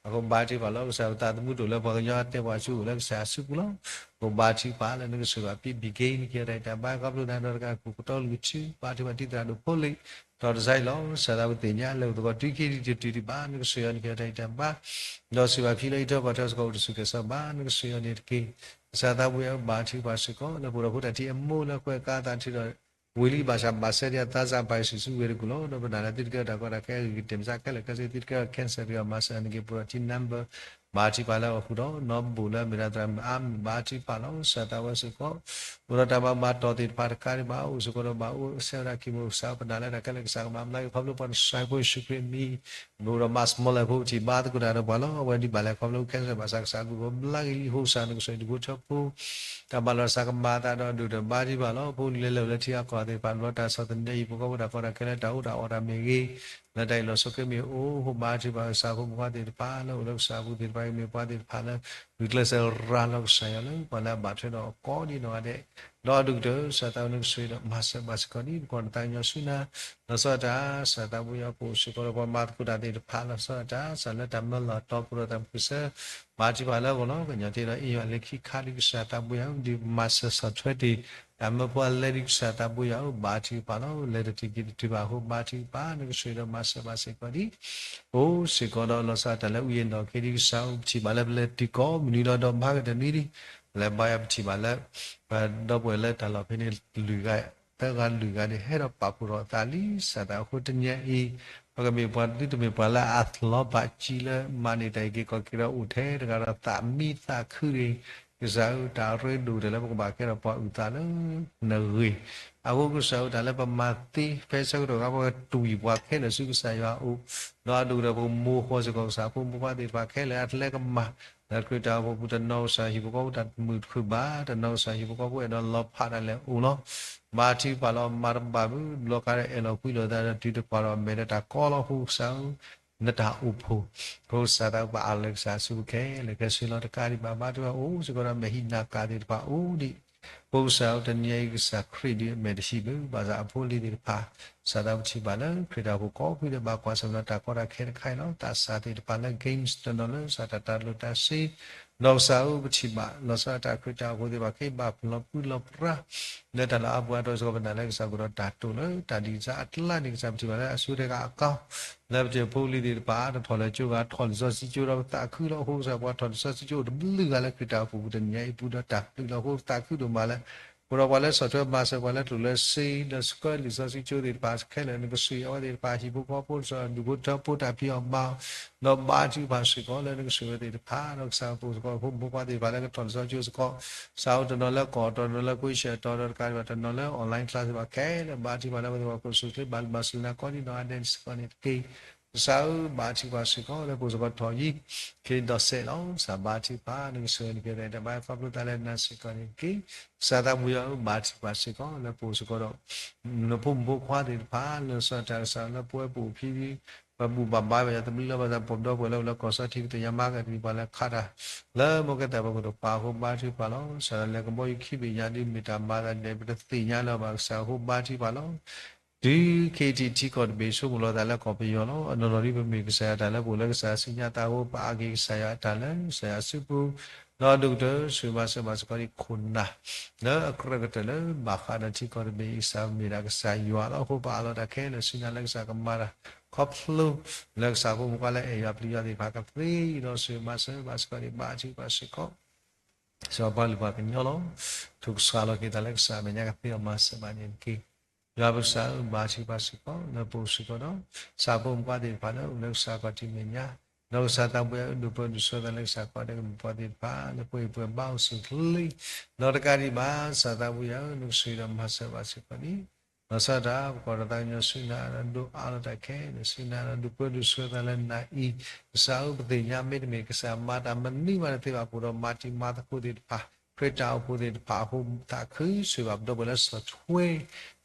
အဃိဘါထုကဖၣ်လီၤ. ကစၢ်ပသးသမူတအိၣ်လၢပှၤကညီအတဲပှၤဆူအိၣ်လၢကစၢ်ယွၤအစုပူၤလီၤ. အဃိဘါထုကဖၣ်လၢနကစၢ်ယွၤ begin နကဲတၢ်အံၤတၢ်ဘါ ခီဖျိနၤဒီးတကး ခိၣ်ကတီၢ်လူၤထူ ဘါထုကဖၣ်တံၢ်သရၣ်ဒိၣ်ဖိလံၤ ဒီးတစဲးလီၤ. ကစၢ်သးပသ့ၣ်ညါလၢအိၣ်သကိးတုၤခံထံၣ်တတုၤဒံးဘၣ် နကစၢ်ယွၤနကဲတၢ်အံၤတၢ်ဘါ ဒီးစံးဘၣ်ခံလၢဟံၣ်ထၢၣ်ဃီထၢၣ်စ့ၢ်ကီး အိၣ်တဆူၣ်ကဲၣ်စးဘၣ် နကစၢ်ယွၤန့ၣ်တက့ၢ်. ကစၢ်သးပှဲၤအဘါထုကဖၣ်စ့ၢ်ကီး လၢပအိၣ်ဒီးဖိတၢ်ထံၣ်အမိၢ်လၢကွဲးကါသးထုဒီး ဝံၤလံဘၣ်ဆၣ်ဘၣ်ဆၢဒံးအသးစၢ် ပာ်ယ့ၣ်ၡူးစုဝဲတကူၣ်လီၤ. ဒီးပနာ်လၢသုတကဲထီၣ်တၢ်ကီတၢ်ခဲအဂ့ၤကတၢၢ် မ့ၢ်စးခဲလၢာ်ခဲဆ့ သုတကဲထီၣ် cancer တဂၤ မၤစၢၤနက့ၤ ပအိၣ်ဒီးထံ number ဘါထုကဖၣ်လၢအဃိဒီး နီၢ်ဘူၣ်လၢအမ့ၢ်ဒၣ်သရၣ်မုၣ်အါမံၤ ဘါထုကဖၣ်လီၤ. ကစၢ်သးဝဲစ့ၢ်ကီး အိၣ်ဒီးတၢ်မၤဘၣ်တီၢ်သ့ၣ်တဖၣ်တကးဒံးဘၣ် အိၣ်စ့ၢ်ကီးဒီးဘၣ်အိၣ်ဆဲးဝဲဒၣ်ခံမုၢ် ကစၢ်ပနာ်လၢတၢ်ခဲလၢာ် ကစၢ်ကမၤဘျါက့ၤ ခီဖျိပှၤနဆှၢဖိယ့ၣ်ၡူးခရံာ်အမံၤ မ့ၢ်အိၣ်ဒီးမၤစမီလဲၣ်ဖိပထံၣ်ဘါသကိးတၢ်ဒီးပှၤလီၤ. အဝဲဒံးဘၣ်လဲၣ် ခီဖျိ cancer ဘၣ်ဆၣ်ကစၢ်အဘျုးအဖှိၣ်ဘျါက့ၤလံ အဃိကစၢ်နကစၢ်ဒုးဖိထၢဖိ တၢ်မၤလီၤစၢ်ကမၤအသးဒီးဒုၣ်ဒီးဘါထုကဖၣ်လီၤ. ဖိလံၤလၢလဲၤအိၣ်လၢထံအကီၢ်သ့ၣ်တဖၣ် ဘျီတၢ်ဆီၣ်သနံးအံၤ ပှၤကိးဖှိၣ်တၢ်ကီတၢ်ခဲလၢတၢ်အိၣ်တၢ်အီတၢ်မ့ၢ်ဂ့ၤ လၢတၢ်အံၤလီၤဆီခဲမ့ၢ်အိၣ် အဃိဘါထုကဖၣ်ကစၢ်ဖိမုၣ်ဖိခွါသ့ၣ်တဖၣ်လၢအိၣ်လၢကစၢ်အပူၤသ့ၣ်တဖၣ် ကမ့ၢ်ပှၤသ့ၣ်တဖၣ်လၢ ဂုာ်ကျဲးစၢးရၤလီၤကစၢ်ယွၤလၢ ပှၤလၢအဘၣ်ထွဲဒီးအကီဒ်နီၢ်ဂၤဒဲး ဒီးအဒိၣ်ကတၢၢ် ကစၢ်သးဝဲနကစၢ်ဒီးမၤစၢၤဘၣ်စ့ၢ်ကီးဒ် ပကီၢ်ဒီးသးကညီၤဆူနၤ လီၤဆီဒၣ်တၢ် ကစၢ်သးဝဲယွၤ ပအိၣ်စ့ၢ်ကီးဒီးပှၤမၤသကိးတၢ်သ့ၣ်တဖၣ် လီၤဆီဒၣ်တၢ် ကစၢ်လၢတၢ်မၢလီၤတီပရိသတ်ဖုစၢ ဘါထုကဖၣ်လၢအဂီၢ်လီၤ. ကညီၤတ့ၢ်ဒီးအ့ၣ်ယွၤလၢခံခါဒ် ကစၢ်သးဝဲယွၤ ဒ်ပမၤစၢၤဆီၣ်ထွဲတ့ၢ် တၢ်မၢဖိအလဲဒ် ကစၢ်သးဝဲယွၤဧၢ ဘါထုကဖၣ်လီၤ. လဲၤတထံၣ်က့ၤတထံၣ်ဘၣ်အဃိ ဘါထုကဖၣ် နကစၢ်ဒီးမၤစၢၤဘၣ်စ့ၢ်ကီးဒ် အိၣ်စ့ၢ်ကီးဒီးလီၤဆီဒၣ်တၢ်လၢအူယဲၢ်နီၣ်က့ဒ် ကစၢ်ဧၢ ပထံၣ်ဘၣ်လၢပလဲၤတုၤကိးမုၢ်နံၤလီၤဒီးဘါကတၢၢ်နွံဒ် ပလဲၤဘါယွၤပထံၣ်ဘၣ်လၢ ပဒီပုၢ်ဝဲၢ်လၢတၢ်လီၢ်ဖဲန့ၣ် လွံၢ်ဂၤ သၢဂၤလွံၢ်ဂၤန့ၣ် ဟဲဒီးပာ်ဖှိၣ်ထီၣ်အသးလံ ကစၢ်သးဝဲအဃိတနံၤအံၤ ပကမ့ၢ်ပှၤသုတမ့ၢ်ပှၤလၢအသလီၤဘၣ်ကံလၢ မၤန့ၢ်တၢ်အံၤက့ၤကီၢ်က့ၤဒီးအိၣ်ထဲတဂၤဒီးသးမံသးခုတဂ့ၤ ကစၢ်ဧၢ တၢ်ရ့ဒိၣ်တၢ်လၢပကဘၣ်ကဲထီၣ်ပှၤအုၣ်သးလၢနဂ့ၢ် အဃိကစၢ်ဧၢ တၢ်လၢပမၤသ့ဖဲဆၢကတီၢ်အခါ ပကတံၢ်ပှၤခဲလၢာ်ဆူကစၢ်ယွၤအအိၣ် ဒီးအဒိၣ်ကတၢၢ်ပကမိၢ်ဃီစ့ၢ်ကီး ကစၢ်ဖိမုၣ်ဖိခွါသ့ၣ်တဖၣ်ခဲလၢာ်အတလဲကမၣ် လၢခရံာ်တၢ်အိၣ်ဖှိၣ်ပူၤ တနီၤကစၢ်ဟံၣ်ဖိဃီဖိတၢ်မုာ်တခုၣ်ဘၣ် တနီၤကစၢ်ဟံၣ်ဖိဃီဖိအဲၣ်ဒိးလီၤဖးတၢ်လဲၣ်အိၣ်လီၤ ဘါထုကဖၣ်လီၤ မၤတဘၣ်ဘၣ် ဘျီကါဒီးအဲၣ်လီၤကွံလိာ်သးဒီးတုၤတပှၢ်ဒီးမဲာ်ဒီးတၢ်ကီလီၤ အဃိကစၢ်ဧၢ နတၢ်အိၣ်ဖှိၣ် အဃိကစၢ်သးပှၤအါလၢကစၢ်ဆူခဲလၢာ်ခဲဆ့လီၤ တကးဒံးဘၣ် ဘါထုကဖၣ်အိၣ်စ့ၢ်ကီးဒီးမဲာ်ဟံးနၤကၤသ့ၣ်တဖၣ်အိၣ်ဒံး အဃိကစၢ်ဧၢ တနံၤအံၤကစၢ်ခရံာ်ဒ်အမဲာ်တဟံးဘၣ် ဘၣ်ဆၣ်အဖိအလံၤသ့ၣ်တဖၣ် ကစၢ်သးပထံၣ်ဘၣ်လၢ ခရံာ်တၢ်အိၣ်ဖှိၣ်ကိးဖုဒီးဘၣ်ကွၢ်ဆၢၣ်မဲာ်ဒီးတၢ်ကီတၢ်ခဲတခါအံၤလီၤ သးစၢ်သ့ၣ်တဖၣ်လၢ games တနီၤလၢ ကစၢ်တၢ်တၢ်လိာ်တၢ်စ့ ဒီးကစၢ်ဧၢ ပထံၣ်ဘၣ် လီၤဆီဒၣ်တၢ်ခရံာ်တၢ်အိၣ်ဖှိၣ်သ့ၣ်တဖၣ် ကဟ့ၣ်ဘၣ်ပလီၤပှံလီၤပြါ လၢတၢ်လၢအပှၤတီၢ်စ့ၢ်ကီး ပနာ်လၢကစၢ်ကဒီးတၢ်တိာ်လၢ တၢ်ဒ်ကစၢ်အကျါန့ၣ် ကစၢ်ပထံၣ်ဘၣ်လၢအဆိတဂၤအကီ လၢပထံၣ်ဖိလံၤသ့ၣ်တဖၣ် တထီၣ်လၢကၠိဂၤ ထီၣ်လံာ်စီဆှံကၠိဒီး ပသးခုလီၤ အဃိကစၢ်ပှၤထီၣ်လံာ်စီဆှံကၠိအိၣ်တဘျုးဂၤလၢခရံာ်တၢ်အိၣ်ဖှိၣ်ပူၤတနံၤအံၤပူၤဒီးတၢ်ပျံၤလီၤအဃိ ပသးခုဒိၣ်မးလၢ ပဒီးပှၤလၢဆီၣ်ထွဲမၤစၢၤပှၤလၢတလိၣ်လၢစ့ ဒီးဆှၢလံာ်စီဆှံကၠိသ့ၣ်တဖၣ် ခဲလၢာ်နကစၢ်ယွၤအဝဲသ့ၣ်တဖၣ် ဟံၣ်ဖိဃီဖိ ကစၢ်ဒုးဖိထၢဖိတၢ်ဖံးအီၣ်မၤအီၣ် ဒီးဘါထုကဖၣ်စ့ၢ်ကီးလၢနကစၢ်ဝဲသ့ၣ်တဖၣ် ဒီးကစၢ်ပအိၣ်စ့ၢ်ကီး ဖိမုၣ်ဖိခွါသ့ၣ်တဖၣ်လၢကထီၣ်လံာ်စီဆှံကၠိစ့ၢ်ကီး ကစၢ်ဧၢ တနီၤလၢကီၢ်တီၤတနီၤလၢကွ့ၢ်ဆၢၣ်တီၤဒီးတကးဒံးဘၣ် တနီၤလၢ online class သ့ၣ်တဖၣ်ခဲလၢာ် ဘါထုကဖၣ်လၢအဝဲသ့ၣ်ပှၤခိၣ်ဆူၣ်ချ့ ဘၣ်လံဘၣ်စူၢ်လၢနၤကိးဒ်နီၢ်ဂၤဒဲးန့ၣ်စ့ၢ်ကီးန့ၣ်တက့ၢ်. ကစၢ်ဧၢ ဘါထုကဖၣ်စ့ၢ်ကီးလၢပအိၣ်စ့ၢ်ကီးထီၣ်ယံၤ ခ့ဒီးစဲးလီၤ ကစၢ်ဘါထုကဖၣ် နကစၢ်နကဲတၢ်အံၤတၢ်ဘါ ခီဖျိသးလၢနၤစ့ၢ်ကီးန့ၣ်တက့ၢ်. ကစၢ်သးပှဲၤယွၤဧၢ ဘါထုကဖၣ်စ့ၢ်ကီးလၢပအိၣ်စ့ၢ်ကီးဒီး နဖိမုၣ်ဖိခွါသ့ၣ်တဖၣ် လၢစီၤတၢ်ကစၢ်လၢပဝဲပအိၣ်ဖဲ ပဘူၣ်ဘၣ်ဘါဝဲယၤတဘျုးလၢၤဘၣ်ဆၣ် ပှၤဒီပုၢ်ဝဲၢ်လၢအိၣ်လၢကီၢ်စီထံကသ့ၣ်ညါမၤကသံၣ်ပှၤလၢခးတၢ် လၢမိၢ်ကဲသးပှၤကတိၤပာ်အဃိ ဘါထုကဖၣ်လီၤ. ကစၢ်လၢလဲၤကဘီယူၤခံဘ့ၣ်ညါဒ်မ့ၢ်တၢ်မၤသးဒ်လဲၣ် ပတသ့ၣ်ညါလၢၤဘၣ် ကစၢ်အဃိဘါထုကဖၣ်လီၤ. တုၤခဲအံၤထံးထံကီၢ်တဘ့ၣ်ဆိကမိၣ်လီၤသးလၢကီၢ်ပယီၤလီၤ. အနီၢ်နီၢ်ဒ်ပမ့ၢ်ကစၢ်ယွၤတၢ်လၢပအိၣ်လၢကစၢ်စံးညါသးအဃိ ပအါက့ၤကစၢ်ယွၤအတၢ်လၢကစၢ်ယွၤအစုပူၤ ဒီးဒိၣ်ကတၢၢ် ဆိၣ်ဂ့ၤမၤစၢၤဘၣ်စ့ၢ်ကီးဒ်ခိၣ်နၢ် လၢအကြၢးကတၢၢ်လၢဘၣ်ဃးဒီးထံကီၢ်တဘ့ၣ်အံၤ ကစၢ်မ့ၢ်ဒၣ်ကစၢ်ယွၤလီၤ. အဃိပအးလီၤတၢ်ခဲလၢာ်ဆူညါလၢကစၢ်ကမၤတၢ် ခီဖျိလၢကစၢ်ဖိမုၣ်ခွါလၢအဲၣ်ယွၤပျံၤယွၤသ့ၣ်တဖၣ်ကသ့ဒီးဆိၣ်ဂ့ၤမၤစၢၤဘၣ်စ့ၢ်ကီးဒ်ဘါထုကဖၣ်စ့ၢ်ကီး စီၤပှၤလုၢ်ပှၤကညီလီၤ. ထုးကဆှီလီၤက့ၤသးလၢကစၢ်အမဲာ်ညါကသ့အီၤမၤစၢၤဘၣ်န့ၣ်တက့ၢ်. ယွၤပကစၢ်ဧၢ ဘါထုကဖၣ်စ့ၢ်ကီး လၢပအိၣ်စ့ၢ်ကီးဒီး ကစၢ်ဖိမုၣ်ခွါသ့ၣ်တဖၣ်လၢအိၣ်လၢကစၢ်ခီၣ်ထံးမဲာ်ညါ ဒီးကစၢ်သးပှဲၤအၢ ဒုးပၢဒုးဆှၢသးလၢကစၢ်ခီၣ်ဒဲကမုၣ်ပှၤသ့ၣ်တဖၣ် လၢပှဲၤပှဲၤဘါအိၣ်ဆူၣ်ချ့ ဒီးတကးဒံးဘၣ် ကစၢ်သးပှဲၤယွၤဧၢ နကဆိၣ်ဂ့ၤဒီးမၤစၢၤဘၣ်စ့ၢ်ကီးန့ၣ် လီၤဆီဒၣ်တၢ် ပကီၢ်ဒီးသးကညီၤဆူနၤဒီးဒိးအါလီၤတၢ်ခဲလၢာ်ဆူနၤဒီးဒုးပၢဒုးဆှၢသးလၢနၤအံၤ ကစၢ်ဧၢ ပသ့ၣ်ညါမ့တမ့ၢ်ကစၢ်မၤတၢ်မနုၤမးတသ့ဘၣ် ပအိၣ်ဒီးမၤတံၤမၤသကိးသ့ၣ်တဖၣ် ခရံာ်တၢ်အိၣ်ဖှိၣ်သ့ၣ်တဖၣ်အဃိ သးခုဆိၣ်ဂ့ၤဘၣ်ပဒီပုၢ်ဝဲၢ်လၢဆီၣ်ထွဲ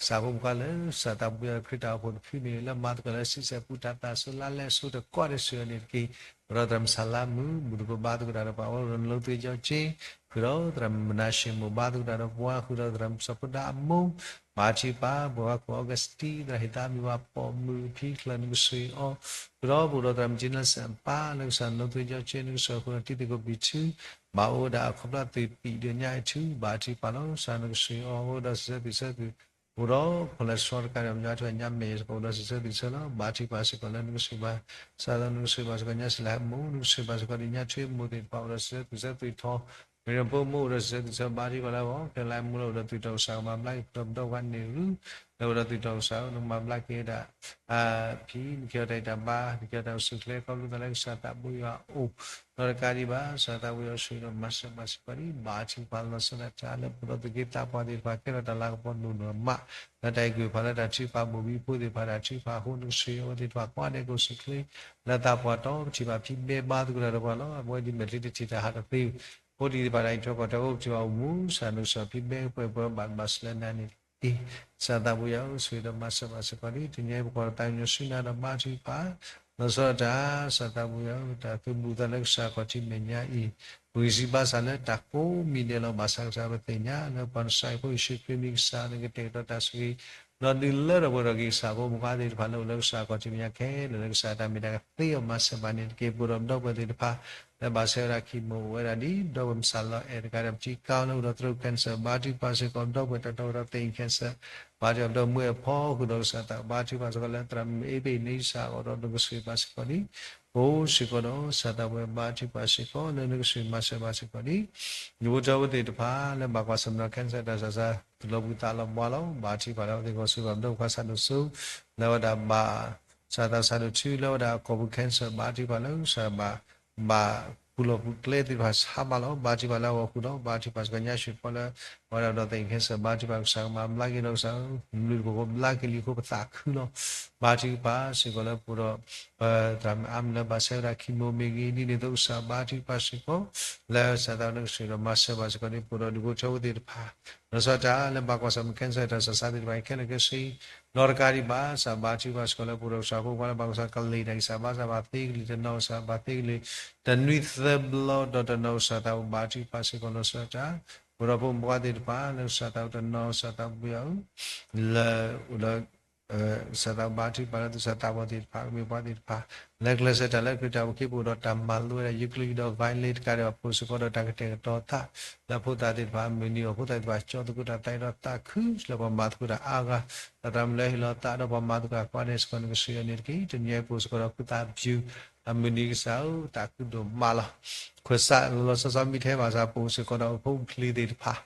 ကစၢ်ဖိမုၣ်ခွါလၢ ကစၢ်သးပူၤယၤခရံာ်တၢ်အိၣ်ဖှိၣ်တဖုန့ၣ် လၢမၤသကိးလၢစံးဆဲးပူတၢ်သးစၢ်လါလဲစိၤတကီၢ်ဒဲးစ့ၢ်ကီးန့ၣ်တက့ၢ်. အိၣ်ဒီးသရၣ်မုၢ်ဆါလါမုၢ် ဘူၣ်တကိးဘါသကိးတၢ်ဒီးပှၤ အိၣ်ဒီးနီၢ်သ့ကၠီက့ ဃုာ်ဒီးသရၣ်မုၣ်မနၤၡ့မိၢ်ဘါသကိးတၢ်ဒီးပှၤ ဃုာ်ဒီးသရၣ်မုၣ်စီၤဖိဒါအမိၢ် ဘါထုကဖၣ် ပှၤဟီၣ်ခိၣ်အီကူးစတံ သရၣ်ဟ့ၣ်သးမံၤဝါပိာ်မုၣ်အဖံ ချၢၣ်နကစၢ်အီၤ ဃုာ်ဒီးပအိၣ်ဒီးသရၣ်မုၣ်က့နစၢၣ်ပၢ် လၢကစၢ်နီၢ်သ့ကၠီက့ နကစၢ်ဃုာ်ဒီးတံၤသကိးပံၤထု ဘၣ်အိၣ်ဝဲဒၣ်အခီဖျိသုးပံၤဒီးညါအံၤထု ဘါထုကဖၣ်လီၤ ကစၢ်နကစၢ်အီၤ အိၣ်ဒီးစံးဆဲးသုးဆဲးသုး အိၣ်ဒီးဖီၣ်လဲၤဆှီတကးဒီး မညီထူညါမဲာ်ယဲၢ်စ့ၢ်ကီး အိၣ်ဒီးစံးဆဲးသုးဆဲးလီၤ ဘါထုကဖၣ်စ့ၢ်ကီးလၢနကစၢ်ဘၣ် စးထီၣ်နကစၢ်ဘၣ်စ့ၢ်ကီးညါစံးလၢဟဲမိၢ် နကစၢ်ဘၣ်စ့ၢ်ကီးဒ်ညါထွ့မိၢ်သ့ၣ်တဖၣ် အိၣ်ဒီးစံးဆဲးသုးဆဲးသုးထီ မ့ၢ်ဒီးဖိမိၢ်အိၣ်ဒီးစံးဆဲးသုးဆဲး ဘါထုကဖၣ်လၢအဂီၢ် ဖဲလၢဟဲမိၢ်လၢအိၣ်ဒီးသုးထီၣ်ကစၢ်ကမၤဘျါက့ၤ ပဒီပုၢ်ဒီဝဲၢ်န့ၣ်ရူ လၢအိၣ်ဒီးသုးထီၣ်ကစၢ် နကမၤဘျါက့ၤဝဲဒၣ် ဖံ နကဲထီၣ်တၢ်အံၤတၢ်ဘါ နကဲထီၣ်တၢ်အိၣ်ဆူၣ်အိၣ်ချ့ ခီဖျိသးလၢကစၢ်သးဘိယွၤအအိၣ် ဒီးတကးဒံးဘၣ် ကစၢ်သးဘိယွၤအိၣ်ဆူၣ်ဒီးမၤစၢၤဘၣ်စ့ၢ်ကီးဒံး ဘါထုကဖၣ်လီၤဆီဒၣ်တၢ်လၢပဒီပုၢ်ဝဲၢ်သ့ၣ်တဖၣ် ကဲထီၣ်တၢ်လၤကပီၤဒိၣ်နီၢ်မး လၢတၢ်အဲၣ်ကွံာ်ဖးလၢတၢ်ထုကဖၣ် ဘိၣ်ဘံဖိသ့ၣ်တဖၣ် တၢ်ထုကဖၣ်အဃိ နကစၢ်ယွၤအဝဲသ့ၣ်တဖၣ် ကွၢ်ဒဲးကအိၣ်ဆူၣ်အိၣ်ချ့ လၢသးပှၢ်တီ ပထံၣ်ဘၣ်ဖံဘဲဘါသကိးတၢ်ဒီးပှၤလီၤ အဝဲဒ်မဲာ်ချံတထံၣ်တၢ်ဟးတသ့ ဖိဒံးသ့ၣ်တဖၣ်တၢ်အံးထွဲကွၢ်ထွဲအိၣ် ပထံၣ်ဘၣ်အိၣ်မူ ကစၢ်နကစၢ်ဖံဘဲကပှဲၤပှဲၤဘၣ်ဘၣ်စလၢနၤန့ၣ်တက့ၢ်. ကစၢ်သးဘိယွၤအိၣ်ဆူၣ်ဒီးမၤစၢၤဘၣ်စ့ၢ်ကီးဒံး တနံၤအံၤပကွၢ်ဒီးသးကညီၤဆူနၤဒီးဘါထုကဖၣ် လီၤဆီဒၣ်တၢ် ကစၢ်သးဘိယွၤ တၢ်သုးဘူးသးလၢကစၢ်ခီၣ်ထံးမဲာ်ညါအံၤ ပဂံၢ်စၢ်ဘါစၢ်လၢတၢ်ကိးမံၤဒဲးလီၤ ဘၣ်ဆၣ်ကစၢ်ပသ့ၣ်ညါ လၢပှၤကစၢ်အဖိယ့ၣ်ၡူးခရံာ်မ့ၢ်ကစၢ် လၢကတဲာ်ကတီၤတၢ်ဆိၣ်ဂ့ၤ ဒီးဒုးလၢထီၣ်ပှဲၤထီၣ်က့ၤကစၢ်ဖိမုၣ်ခွါသ့ၣ်တဖၣ်လၢအိၣ်လၢကစၢ်ခီၣ်ထံးမဲာ်ညါခဲလၢာ်လၢကစၢ်တၢ်မ့ၢ်တၢ်ကသ့အီၤမၤစၢၤဘၣ်န့ၣ်တက့ၢ်. ပအိၣ်ဒီးပဒီပုၢ်ဝဲၢ်သ့ၣ်တဖၣ် လၢဘၣ်ဆဲးဝဲဒၣ်ခံမိၢ်အိၣ်ဝဲဒၣ်ဒ် ဒီပုၢ်ဝဲၢ်မုၣ်စၢ်လီၤအဲၣ်တဂၤဒီးပထံကါလၢအိၣ်ဒီးသရၣ် cancer ဘါထုကဖၣ်စ့ၢ်ကီး ဒီပုၢ်ဝဲၢ်တၢ်တီဝဲဒီးသ့ၣ် cancer ဘါထုကဖၣ်ဒီးမုၢ်အဲၣ်ဖီဃုာ်ဒီးကစၢ်သး ဘါထုကဖၣ်စ့ၢ်ကီးလၢသရၣ်မုၣ်အ့ဘ့ၣ်န့ၣ် ကစၢ်အိၣ်ဒီးနကစၢ်ဘၣ်စ့ၢ်ကီးဒံး ပအိၣ်စ့ၢ်ကီးဒီးကစၢ်သးဝဲဘါထုကဖၣ်စ့ၢ်ကီး လၢနကစၢ်မၤစၢၤဘၣ်စ့ၢ်ကီးဒံး ဒူၣ်ဖိထၢဖိသ့ၣ်တဖၣ် လၢဘၣ်ကွၢ်ဆၢၣ်မဲာ်ဒီး cancer တၢ်ဆးဆး သူၣ်လီၤဘှံးသးလီၤဘှါလီၤ ဘါထုကဖၣ်လၢအဝဲသ့ၣ်ဂီၢ်စ့ၢ်ကီး ဒီးပှၤဆၣ်ဒိၣ်စိ လၢဝဲဒၣ်ဘၣ် ကစၢ်သးဆၣ်ဒိၣ်ထူ လၢဝဲဒၣ်ကီၢ်ပူၤ cancer ဘါထုကဖၣ်လၢကစၢ်ဘၣ် ဘၣ်ပူၤလီၢ်ပူၤကျဲသ့ၣ်တဖၣ်ဆါမးလီၤ ဘါထုကဖၣ်လၢအဂီၢ်ဃုာ်ဒီး ဘါထုကဖၣ်စ့ၢ်ကီးညါဆှံဖီလၢ ဝဲဒၣ်ဒီးသ့ၣ် cancer ဘါထုကဖၣ်ကစၢ်ကမၤဘျါက့ၤဒီးကစၢ် မုၢ်တကိးဘျါက့ၤလံအဃိပသးခုလီၤ ဘါထုကဖၣ်စ့ၢ်ကီးလၢပအိၣ်ဒီး သရၣ်မုၣ်အါမံၤလၢဘၣ်ဆဲးဝဲဒၣ်ခံမိၢ်မ့ၢ်ဂ့ၤ ဒ်န့ၣ်အသိးကစၢ်ဘါထုကဖၣ်စ့ၢ်ကီး လၢကစၢ်သးနကစၢ်ဒီးမၤစၢၤဘၣ်စ့ၢ်ကီးဒံး ပအိၣ်ဒီးဒူၣ်ဖိထၢဖိသ့ၣ်တဖၣ် လီၤဆီဒၣ်တၢ်လၢဘၣ်ကွၢ်ဆၢၣ်မဲာ် cancer တၢ်ဆးဆးသ့ၣ်တဖၣ်ခဲလၢာ်ခဲဆ့ ဒီးတကးဒံးဘၣ် ကစၢ်ဘါထုကဖၣ်စ့ၢ်ကီးလၢပအိၣ်ဒီးကစၢ်ဖိခွါလၢဘၣ်ကစၢ်ကလ့ၢ်တၢ်ဂံၢ်စၢ်ဘါစၢ်ဘၣ်သ့ကလံၤ တနီၤကစၢ်ဘၣ်သ့ကလံၤ တနွံသၢဘျီဒီးတနီၤကစၢ်သး ဘါထုကဖၣ်စ့ၢ်ကီးလီၤဆီဒၣ်တၢ် ပအိၣ်ဒီးဖိမုၣ်ဖိခွါသ့ၣ်တဖၣ် လၢကစၢ်သးတနီၤကစၢ်သးပူၤယၤအူ လၢအိၣ်ဒီး ကစၢ်သးဘါထုကဖၣ်လၢသူၣ်စၢ်သးဘီၣ်သ့ၣ်တဖၣ် ကမ့ၢ်ပှၤသ့ၣ်တဖၣ် လၢကျဲးစၢးတၢ်လၢခရံာ်တၢ်အိၣ်ဖှိၣ်ခံ ပအိၣ်ဒီးတၢ်မၤလိဝဲဒၣ် euclid ဒီး violin တကးဒံးဘၣ် ပအိၣ်စ့ၢ်ကီးဒီးတၢ်ကတဲာ်ကတီၤသး လၢဖိသၣ်သ့ၣ်တဖၣ်အမုၢ်နံၤအီၤ ဖိသၣ်သ့ၣ်တဖၣ် ကၠီသကိးတၢ်သးဒီးသးခု လၢပှၤမၤသကိးတၢ်အါဂၤ သရၣ်မုၣ်လၢဟ့ၣ်လီၤသးဒီးပှၤမၤသကိးတၢ်ကွၢ်န့ၣ်စ့ၢ်ကီး နကစၢ်ယွၤန့ၣ်တက့ၢ်. တနံၤအံၤပအိၣ်စ့ၢ်ကီးဒီးဖုသးပယူၤ အမုၢ်နံၤကစၢ်ဧၢ သးခုဒိၣ်မးလီၤ. ခွဲးစးလီၤဆီဆီမံထဲဘၣ်ဆၣ် ပအိၣ်စ့ၢ်ကီးဒီးဖိပျံၤသ့ၣ်တဖၣ်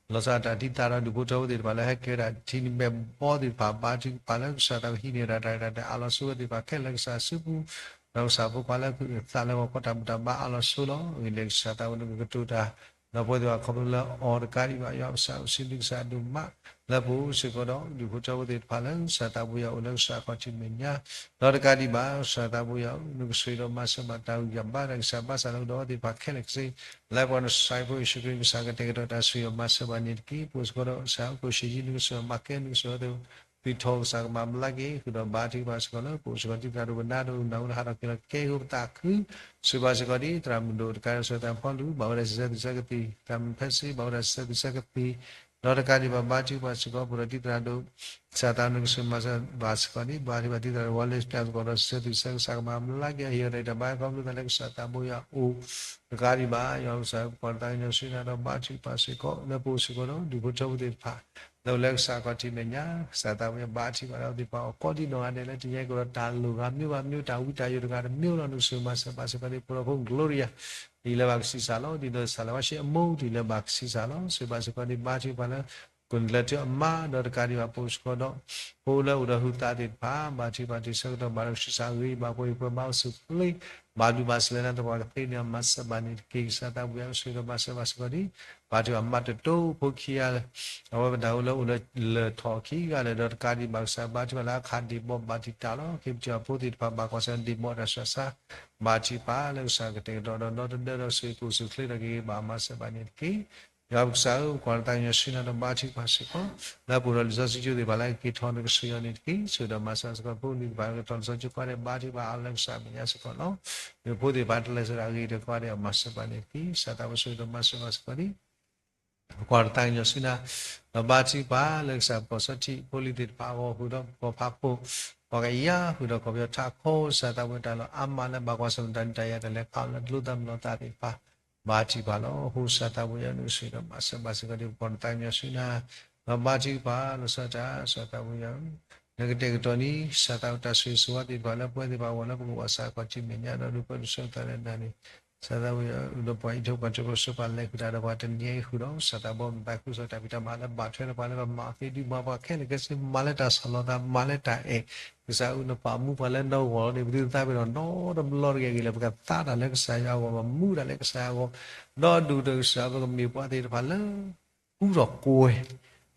လီၤဆီဒၣ်တၢ်တံၤသၣ်ဒီးဒူၣ်ဖိထၢဖိသ့ၣ်တဖၣ် လၢဟဲကဲဝဲဒၣ်ထံနံၤမဲာ်ဘီသ့ၣ်တဖၣ် ဘါထုကဖၣ်လၢကစၢ်သးကဟံးန့ၢ်ဝဲဒၣ်တၢ်ရဲၣ်တၢ်ကျဲၤအါလီၤဆိဝဲသ့ၣ်တဖၣ်ခဲလၢာ် ကစၢ်စုပူၤ ဒီးကစၢ်ဖိခွါလၢအသးလၢဂီၤခီ တၢ်ဘူၣ်တၢ်ဘါအါလီၤဆိလီၤ. အဂ့ၢ်ဒ်လဲၣ် ကစၢ်သးဝဲန့ၣ်ကကတိၤတၢ် ဒီးပဝဲသ့ၣ်တဖၣ်ခီဖျိလၢအီၤတကးဒံးဘၣ် ယွၤပစံးဘျုးကစၢ်ဒိၣ်မး လၢပအိၣ်စ့ၢ်ကီးဒီးဒူၣ်ဖိထၢဖိသ့ၣ်တဖၣ်လၢကစၢ်သးဘိယွၤအိၣ်လၢကစၢ်အခီၣ်ထံးမဲာ်ညါ ဒီးတကးဒံးဘၣ် ကစၢ်သးဘိယွၤဧၢ နကစၢ်ဒီးမၤစၢၤဘၣ်တၢ်ဂံၢ်တၢ်ဘါ တၢ်ဂံၢ်စၢ်ဘါစၢ်လၢကဒီးအဝဲသ့ၣ်တဖၣ်ခဲလၢာ်ခဲဆ့ လၢပှၤနစၢ်ဖိယ့ၣ်ၡူးခရံာ်ကစၢ်ကတဲာ်ကတီၤတၢ်ဆိၣ်ဂ့ၤမၤစၢၤဘၣ်န့ၣ်တက့ၢ်. ပအိၣ်စ့ၢ်ကီးဒီးကစၢ်အခိၣ်ၡ့ၣ်ယံၤ နကစၢ်မၤကဲ နကစၢ်အဝဲသ့ၣ် သုးထီၣ်ကစၢ်ကမၤဘျါက့ၤ ဃုာ်ဒီးဘါထုကဖၣ်စ့ၢ်ကီးလၢ ပအိၣ်စ့ၢ်ကီးတံၤသရၣ်ဒိၣ်ပနါဒိၣ်နၢ်ဟူလၢဟးထီၣ်က့ၤလီၤကဲ ဃုာ်ပသးခု စံးဘၣ်စ့ၢ်ကီးဒ်သရၣ်မုၣ်ဒိၣ်တကးဒီး စီၤတၢ်ဖီလူၤ ဘၣ်ဝဲဒၣ်စံးဆၢသုးဆၢကသံၣ် သရၣ်မုၣ်ဖဲစ့ ဘၣ်ဝဲဒၣ်စံးဆၢသုးဆၢကသံၣ် ဒီးတကးဒံးဘၣ် ဘါထုကဖၣ်စ့ၢ်ကီး ပအိၣ်ဒီးတံၤသရၣ်ဒိၣ် ကစၢ်သးနကစၢ်မၤစၢၤဘၣ်စ့ၢ်ကီးဒ် ဘါထုကဖၣ်တံၤသရၣ်ဒိၣ် ဝီလ့ၣ်စပၢၢ်စ့ၢ်ကီးဒီး စံးဆၢသုးဆၢကစၢ်ကမၤဘျါက့ၤ ဟ့ၣ်အီၤတၢ်ဂံၢ်တၢ်ဘါ ခီဖျိသးလၢကစၢ်သးဘိယွၤအိၣ် တကးဒံးဘၣ် ယွၤကစၢ် ပှၤတၢ်ကညီၤဆူနၤဒီး ဘါထုကဖၣ်စ့ၢ်ကီး လၢပအိၣ်စ့ၢ်ကီးဒီး ဒူၣ်ဖိထၢဖိသ့ၣ်တဖၣ် လၢအိၣ်လၢကစၢ်အခီၣ်ထံးမဲာ်ညါ ကစၢ်သးဘိယွၤဘါထုကဖၣ်လၢအဝဲသ့ၣ်တဖၣ်အီၤ ကိးဒံနီၢ်ဂၤဒဲးလၢတနံၤအံၤ ကအိၣ်ဒီးတၢ်လိၣ်ဂၤမံၤဘၣ်မံၤ တၢ်ဝံတၢ်ယိာ်တဂၤတမံၤလီၤ နကစၢ်မၤစၢၤဘၣ်စ့ၢ်ကီးဒ် ပအိၣ်ဒီးဖိ Gloria ဒ်လၢဘၣ်ကဆံးစၢ်လီၤ ဒ်သိးစၢ်လၢဝါရှ့အမိၢ် ဒ်လၢဘၣ်ကဆံးစၢ်လီၤ စံးဘၣ်စ့ၢ်ကီးဒ် ဘါထုကဖၣ်လၢ ကိးနံၤလၢထံအမါ ဒီးတကးဒံးဘၣ် ပအိၣ်စ့ၢ်ကီးဒီး ဖိလၢအိၣ်ဒီးဟုသးသ့ၣ်တဖၣ် ဘါထုကဖၣ်တံၤဆၢကတီၢ် ဘၣ်ဒီးကဆံးစၢ်ဂ့ၤ ဘၣ်ပှဲၤပှဲၤ ဘၣ်အိၣ်ဆူၣ်အိၣ်ချ့ ဘၣ်ဘျုးဘၣ်စၢၤလၢနၤ သပှၢ်ကသ့န့ၣ် မၤစၢၤဘၣ်န့ၣ်တက့ၢ်. ကစၢ်သးဘိယွၤ အိၣ်ဆိၣ်ဂ့ၤဒီးမၤစၢၤဘၣ်စ့ၢ်ကီးဒ် ဘါထုကဖၣ်မၤတတိၤဖိခံဂၤလၢ အဝဲပတၢ်အိၣ်လၢအိၣ်လၢလၢၢ်ထီၣ်ခံဂၤလၢာ် ဒီးတကးဒံးဘၣ် ကစၢ်ဘါထုကဖၣ်လၢအခးဒ့ၣ်ဘီဘၣ်တံာ်တာ်လီၤ. ခ့ပထံၣ်အဖိသ့ၣ်တဖၣ် ဘၣ်ကွၢ်ဆၢၣ်ဒ့ၣ်ဘီတၢ်ဆှးဆါ ဘါထုကဖၣ်လၢကစၢ်ကတဲာ်ကတီၤဒီး ဒီတဒၢဒီး ဆိၣ်ဂ့ၤကအိၣ်ဆူၣ်အိၣ်ချ့ဒီးကဂ့ၤဂ့ၤဘၣ် မၤစၢၤဘၣ်န့ၣ်တက့ၢ်. ယွၤပကစၢ်ဧၢ, ပကွၢ်တၢ်သးကညီၤဆူနၤဒီးဘါထုကဖၣ်စ့ၢ်ကီး, လၢပအိၣ်ဒီးလံာ်စီဆှံကၠိသ့ၣ်တဖၣ်လၢအကက့ၤထီၣ်နကစၢ်ယွၤန့ၣ်တက့ၢ်. ဆိၣ်ဂ့ၤဒီးမၤစၢၤစ့ၢ်ကီးဖိလံၤသ့ၣ်တဖၣ် ကထီၣ်လံာ်စီဆှံကၠိကိးဂၤဒဲးဘါထုကဖၣ်အါလၢကစၢ်အမဲာ်ညါစ့ၢ်ကီးလီၤ. မ့ၢ်ဖိသ့ၣ်တဖၣ်တလဲၤဆၢဒၣ်အဂ့ၤဒီးကိးဂၤဒဲး မၤစၢၤဘၣ်န့ၣ်တက့ၢ်. ကစၢ်သးဘိဆိၣ်ဂ့ၤဒီးမၤစၢၤဘၣ်စ့ၢ်ကီးလံ ပကွၢ်တၢ်သးကညီၤဆူနၤ, ဒီးဘါထုကဖၣ်လၢကစၢ်ပကီၢ်စီထံဖိလံၤသ့ၣ်တဖၣ်အဂီၢ်ဃုာ်ဒီးပကီၢ်ဖးဖိ, ပှၤကယၤဃုာ်ဒီးကီၢ်ပယီၤထးခိၣ် ကစၢ်သးဘိတၢ်လီၢ်အါမးလၢဘၣ်ကွၢ်ဆၢၣ်မဲာ်တၢ်ဒုးတၢ်ယၤတၢ်လဲၤခးလၢကျိသၣ်မုၢ်လီၤသးသ့ၣ်တဖၣ်, ဘါထုကဖၣ်လီၤ. အဃိကစၢ်သးဘိယွၤနကဆိၣ်ဂ့ၤဒီးမၤစၢၤဘၣ်စ့ၢ်ကီးလံ ပကွၢ်တၢ်သးကညီၤဆူနၤ, ဒီးဘါထုကဖၣ်လီၤဆီဒၣ်တၢ် ကစၢ်သးဘိယွၤဧၢ, နကတဲာ်ကတီၤန့ၣ် ကစၢ်သးဘိတၢ်ဆိၣ်ဂ့ၤဆိၣ်ဝါသ့ၣ်တဖၣ်လၢပဝဲသ့ၣ်တဖၣ်အဂီၢ်လၢပကအိၣ်ဘၣ်စ့ၢ်ကီး ကစၢ်အမဲာ်ညါဒီးဒုးပၢဒုးဆၢသးလၢနၤန့ၣ် ကစၢ်သးဘိယွၤဧၢ, ဒီးပှၤအံးထွဲကွၢ်ထွဲဖိဆိပာ်လဲၤဃုာ်တၢ်ဒီးပှၤတနံၤအံၤဃုာ်ဒီး ကစၢ်သးဘိမၤသးခုကစီၣ်တၢ်ဖံးတၢ်မၤလၢဘၣ်ထွဲဒီးပှၤလၢပမၤအီၤသ့ဒုးမၤပှၤခဲလၢာ်ခဲဆ့ မၤလၢတၢ်ဆီၣ်လီၤသး မၤလၢတၢ်အဲၣ်, ကစၢ်ဧၢ နပာ်မူပှၤလၢနဂီၢ်လီၤန့ၣ် ပသုတသးပ့ၤနီၣ်နီတဘျီတဂ့ၤအဂ့ၢ်လၢ ပကသါတၢ်လၢကစၢ်ယွၤအဂီၢ် ပမူတၢ်လၢကစၢ်ယွၤအဂီၢ်, ဒီးဒူၣ်ဒီးကစၢ် ပကမ့ၢ်ပှၤသ့ၣ်တဖၣ်လၢ ဃူထီၣ်ကွဲၤ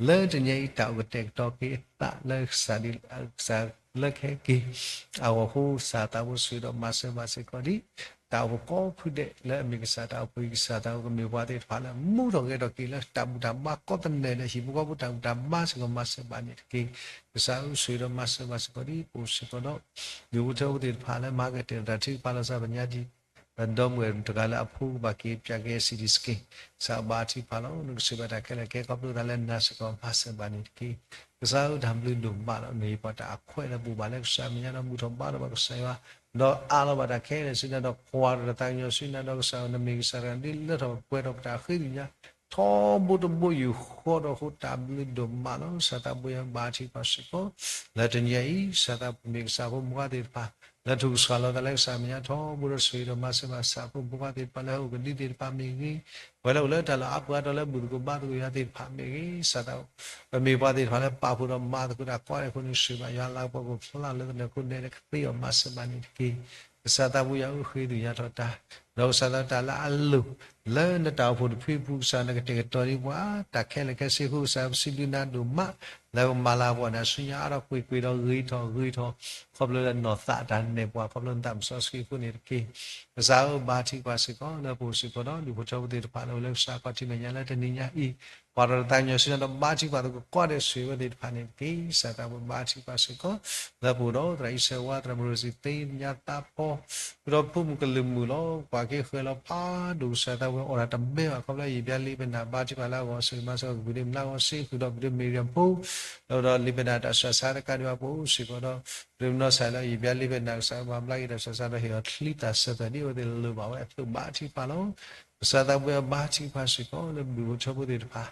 လၢတနံၤအံၤတၢ်အိၣ်ကတဲာ်ကတီၤက့ၤအသးလၢကစၢ်ဒ် ကစၢ်လၢခဲက့ၤ အဂီၢ်အဃိ ကစၢ်သးဘိဆိၣ်ဂ့ၤဒီးမၤစၢၤဘၣ်စ့ၢ်ကီးဒ် တၢ်အိၣ်ဖှိၣ်ကိးဖုဒဲးလၢအမ့ၢ်ကစၢ်တၢ်အိၣ်ဖှိၣ်အံၤ ကစၢ်သးဘိကမ့ၢ်ပှၤသ့ၣ်တဖၣ်လၢမူထီၣ်ဂဲၤထီၣ်က့ၤလၢတၢ်ဘူၣ်တၢ်ဘါကိးသနၢၣ်ဒီးဟံၣ်ဖိဃီဖိတၢ်ဘူၣ်တၢ်ဘါစ့ၢ်ကီး မၤစၢၤဘၣ်န့ၣ်တက့ၢ်. ကစၢ်ဧၢ ဆိၣ်ဂ့ၤဒီးမၤစၢၤဘၣ်စ့ၢ်ကီးဒ်ပအိၣ်စ့ၢ်ကီးဒီး ဒူၣ်ဖိထၢဖိသ့ၣ်တဖၣ်လၢမၤကတၢၢ်တၢ်ထုကဖၣ်လီၤစၢ်ပညါဒ် ဒီမုၢ်ဝဲၢ်တဂၤလၢအဖိကဘၣ်က့ၤပၠးက့ၤ စီတီစက့ၣ်, ကစၢ်ဘါထုကဖၣ်လီၤ. နကဆိၣ်ဂ့ၤဘၣ်တၢ်ခဲလၢာ်ခဲဆ့ခီဖျိသးလၢနၤစ့ၢ်ကီး မၤစၢၤဘၣ်န့ၣ်တက့ၢ်. ကစၢ်ဧၢ တၢ်ဘျုးဒိၣ်မးလီၤ. မ့ၢ်ပှၤတၢ်အခွဲးလၢပအိၣ်ဘၣ်လၢကစၢ်အမဲာ်ညါဒီးဘူၣ်ထီၣ်ဘါထီၣ်ဘၣ်ကစၢ်ယွၤ ဒီးအးလီၤဘၣ်တၢ်ခဲလၢာ်ဆူနၤဒီးကွၢ်ထီၣ်တၢ်သးကညီၤဆူနၤဒီးကစၢ်ဧၢ နမ့ၢ်ကစၢ်တဂၤဒ်လၢထီၣ်ပှဲၤထီၣ်ပတၢ်ဃ့ကညး ထီဘိတဘိယူၢ်ဃီဒီးဃိတၢ်ဘျုးဒိၣ်မးလီၤ. ကစၢ်သးဘိယွၤဘါထုကဖၣ်စ့ၢ်ကီး လၢတနံၤအံၤ ကစၢ်သးဘိမ့ၢ်ကစၢ်ဖိမုၣ်ဖိခွါသ့ၣ်တဖၣ် လၢထုးကဆှီလီၤသးလၢကစၢ်အမဲာ်ညါထီဘိဒီးဆိၣ်ဂ့ၤဒီးမၤစၢၤဘၣ်ကစၢ်ဖိမုၣ်ဖိခွါသ့ၣ်တဖၣ်လၢဟဲအိၣ်ကဒံသ့ၣ်တဖၣ်မ့ၢ်ဂ့ၤ, ပှၤလၢအိၣ်လၢတၢ်လီၢ်အါပှၤဒီးလၢဘူၣ်သကိးဘါသကိးယွၤသ့ၣ်တဖၣ်မ့ၢ်ဂ့ၤ, ကစၢ်သးဘိ ပမ့ၢ်ပှၤသ့ၣ်တဖၣ်လၢပာ်ဖှိၣ်ဒီးမၤသကိးတၢ်ကိးဂၤဒဲးအဃိန့ၣ် ဆိၣ်ဂ့ၤဘၣ်ယွၤလၤကပီၤကဖျါလၢသနၢၣ်ခိၣ်နဲၣ်လၢကသ့အီၤမၤစၢၤဘၣ်န့ၣ်တက့ၢ်. ကစၢ်သးဘိယွၤဧၢ ဃ့ကညးထီၣ်တၢ် ဒီးကစၢ်သးတၢ်လၢအလိၤ လၢနတၢ်အိၣ်ဖှိၣ်တဖုအပူၤ ကစၢ်နကတဲာ်ကတီၤဒံးပှၤ တၢ်ခဲလၢာ်ခဲဆ့အဃိ ကစၢ်ပစံးဘျုးနၤဒိၣ်မး လၢကမၤလၤပှၤန့ၣ်ဆူညါအါထီၣ်ကွ့ၢ်ကွ့ၢ်ဒီးဂ့ၤထီၣ်ဂ့ၤထီၣ် ခီဖျိလၢနီၢ်သးတၢ်နဲၣ်ပှၤ ခီဖျိနသးမစီဆှံအဃိန့ၣ်တက့ၢ်. ကစၢ်ဧၢ ဘါထုကဖၣ်စ့ၢ်ကီး လၢပအိၣ်စ့ၢ်ကီးဒီး ဒူၣ်ဖိထၢဖိသ့ၣ်တဖၣ်လၢအိၣ်လၢကစၢ်အခီၣ်ထံးမဲာ်ညါလၢတနံၤညါအံၤ ပှၤဒီးတၢ်သးကညီၤဆူညါဒီးဘါထုကဖၣ်သကိးကိးဂၤဒဲးဆိၣ်ဂ့ၤဝဲသ့ၣ်တဖၣ်န့ၣ်တက့ၢ်. ကစၢ်သးဘိဘါထုကဖၣ်စ့ၢ်ကီး လၢပအိၣ်ဒီးသရၣ်အံၣ်စၢၤဝါ သရၣ်မုၢ်ရိၣ်စံၣ်သ့ ညါသးဖီ ဃုာ်ဒီးဖိမုၣ်ကလုာ်မုၣ်လီၤ. ပှၤက့ဃၢၤလီၤဖးဒိၣ် ကစၢ်သးဘိအီၣ်တၢ်တဘဲဘၣ် ခီဖျိယံာ်ဘျါလံာ်ပနၢ်ဘါထုကဖၣ်လၢအဂီၢ် ဆိၣ်ဂ့ၤမၤစၢၤကဘုးဒ့မလါဂီၢ်စ့ ဃုာ်ဒီးပဒုးမ့ၢ်ရံဖိ ဒီးပဒီးလံာ်ပနၢ်တၢ်ဆှၢဆါတကးဒံးဘၣ်ပအိၣ်စ့ၢ်ကီးဒီး ပဒုးမနီၤစၢ်လၢယံာ်ဘျါလံာ်ပနၢ် ကစၢ်ဘၣ်ဘျါက့ၤတၢ်ဆှၢဆါဒီးဟ့ၣ်အီၤချံသၣ်စၢၤသၢၣ်ဒ်အဝဲသ့ၣ်လိၣ်ဘၣ်ဝဲအသိးဘါထုကဖၣ်လီၤ. ကစၢ်သးဘိယွၤဘါထုကဖၣ်စ့ၢ်ကီး လၢဒူၣ်ဖိထၢဖိသ့ၣ်တဖၣ်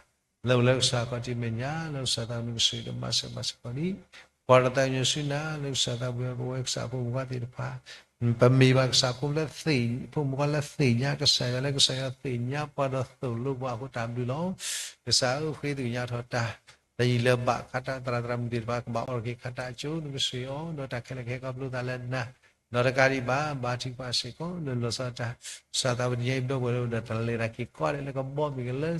လၢအိၣ်လၢကစၢ်အခီၣ်ထံးမဲာ်ညါ လၢကစၢ်သးဘိနကဆိၣ်ဂ့ၤဒီးမၤစၢၤဘၣ်စ့ၢ်ကီးန့ၣ် ပှၤဒီးတၢ်သးကညီၤဆူနၤ လၢကစၢ်သးဘိယွၤ ပဝဲကစၢ်ဖိမုၣ်ဖိခွါသ့ၣ်တဖၣ် ပမ့ၢ်ဘၣ်ကစၢ်ဖိလၢ ဖိမုၣ်ဖိခွါလၢသ့ၣ်ညါကစၢ်ယွၤ လၢကစၢ်ယွၤသ့ၣ်ညါပှၤဒီးသိၣ်လိပှၤအဃိတၢ်ဘျုးလီၤ. ကစၢ်ဧၢ ဃ့ကညးထီၣ်တၢ် တၢ်ယံာ်လၢၤဘၣ် ခါတၢ်သရၣ်သရၣ်မုၣ်သ့ၣ်တဖၣ် ကဘၣ်အီၣ်က့ၤခါတၢ်အကၠိ နကဆိၣ်ဂ့ၤအီၤ ဒီးတၢ်ခဲလၢာ်ခဲဆ့ခီဖျိသးလၢနၤ ဒီးတကးဒံးဘၣ် ဘါထုကဖၣ်စ့ၢ်ကီး လၢလီၤဆီဒၣ်တၢ် ကစၢ်သးဘိတနံၤအံၤ ပဒီပုၢ်ဝဲၢ်လၢအိၣ်ဒီးတၢ်လဲၤတၢ်က့ၤကိးဂၤဒဲး လၢကဘီမ့ၢ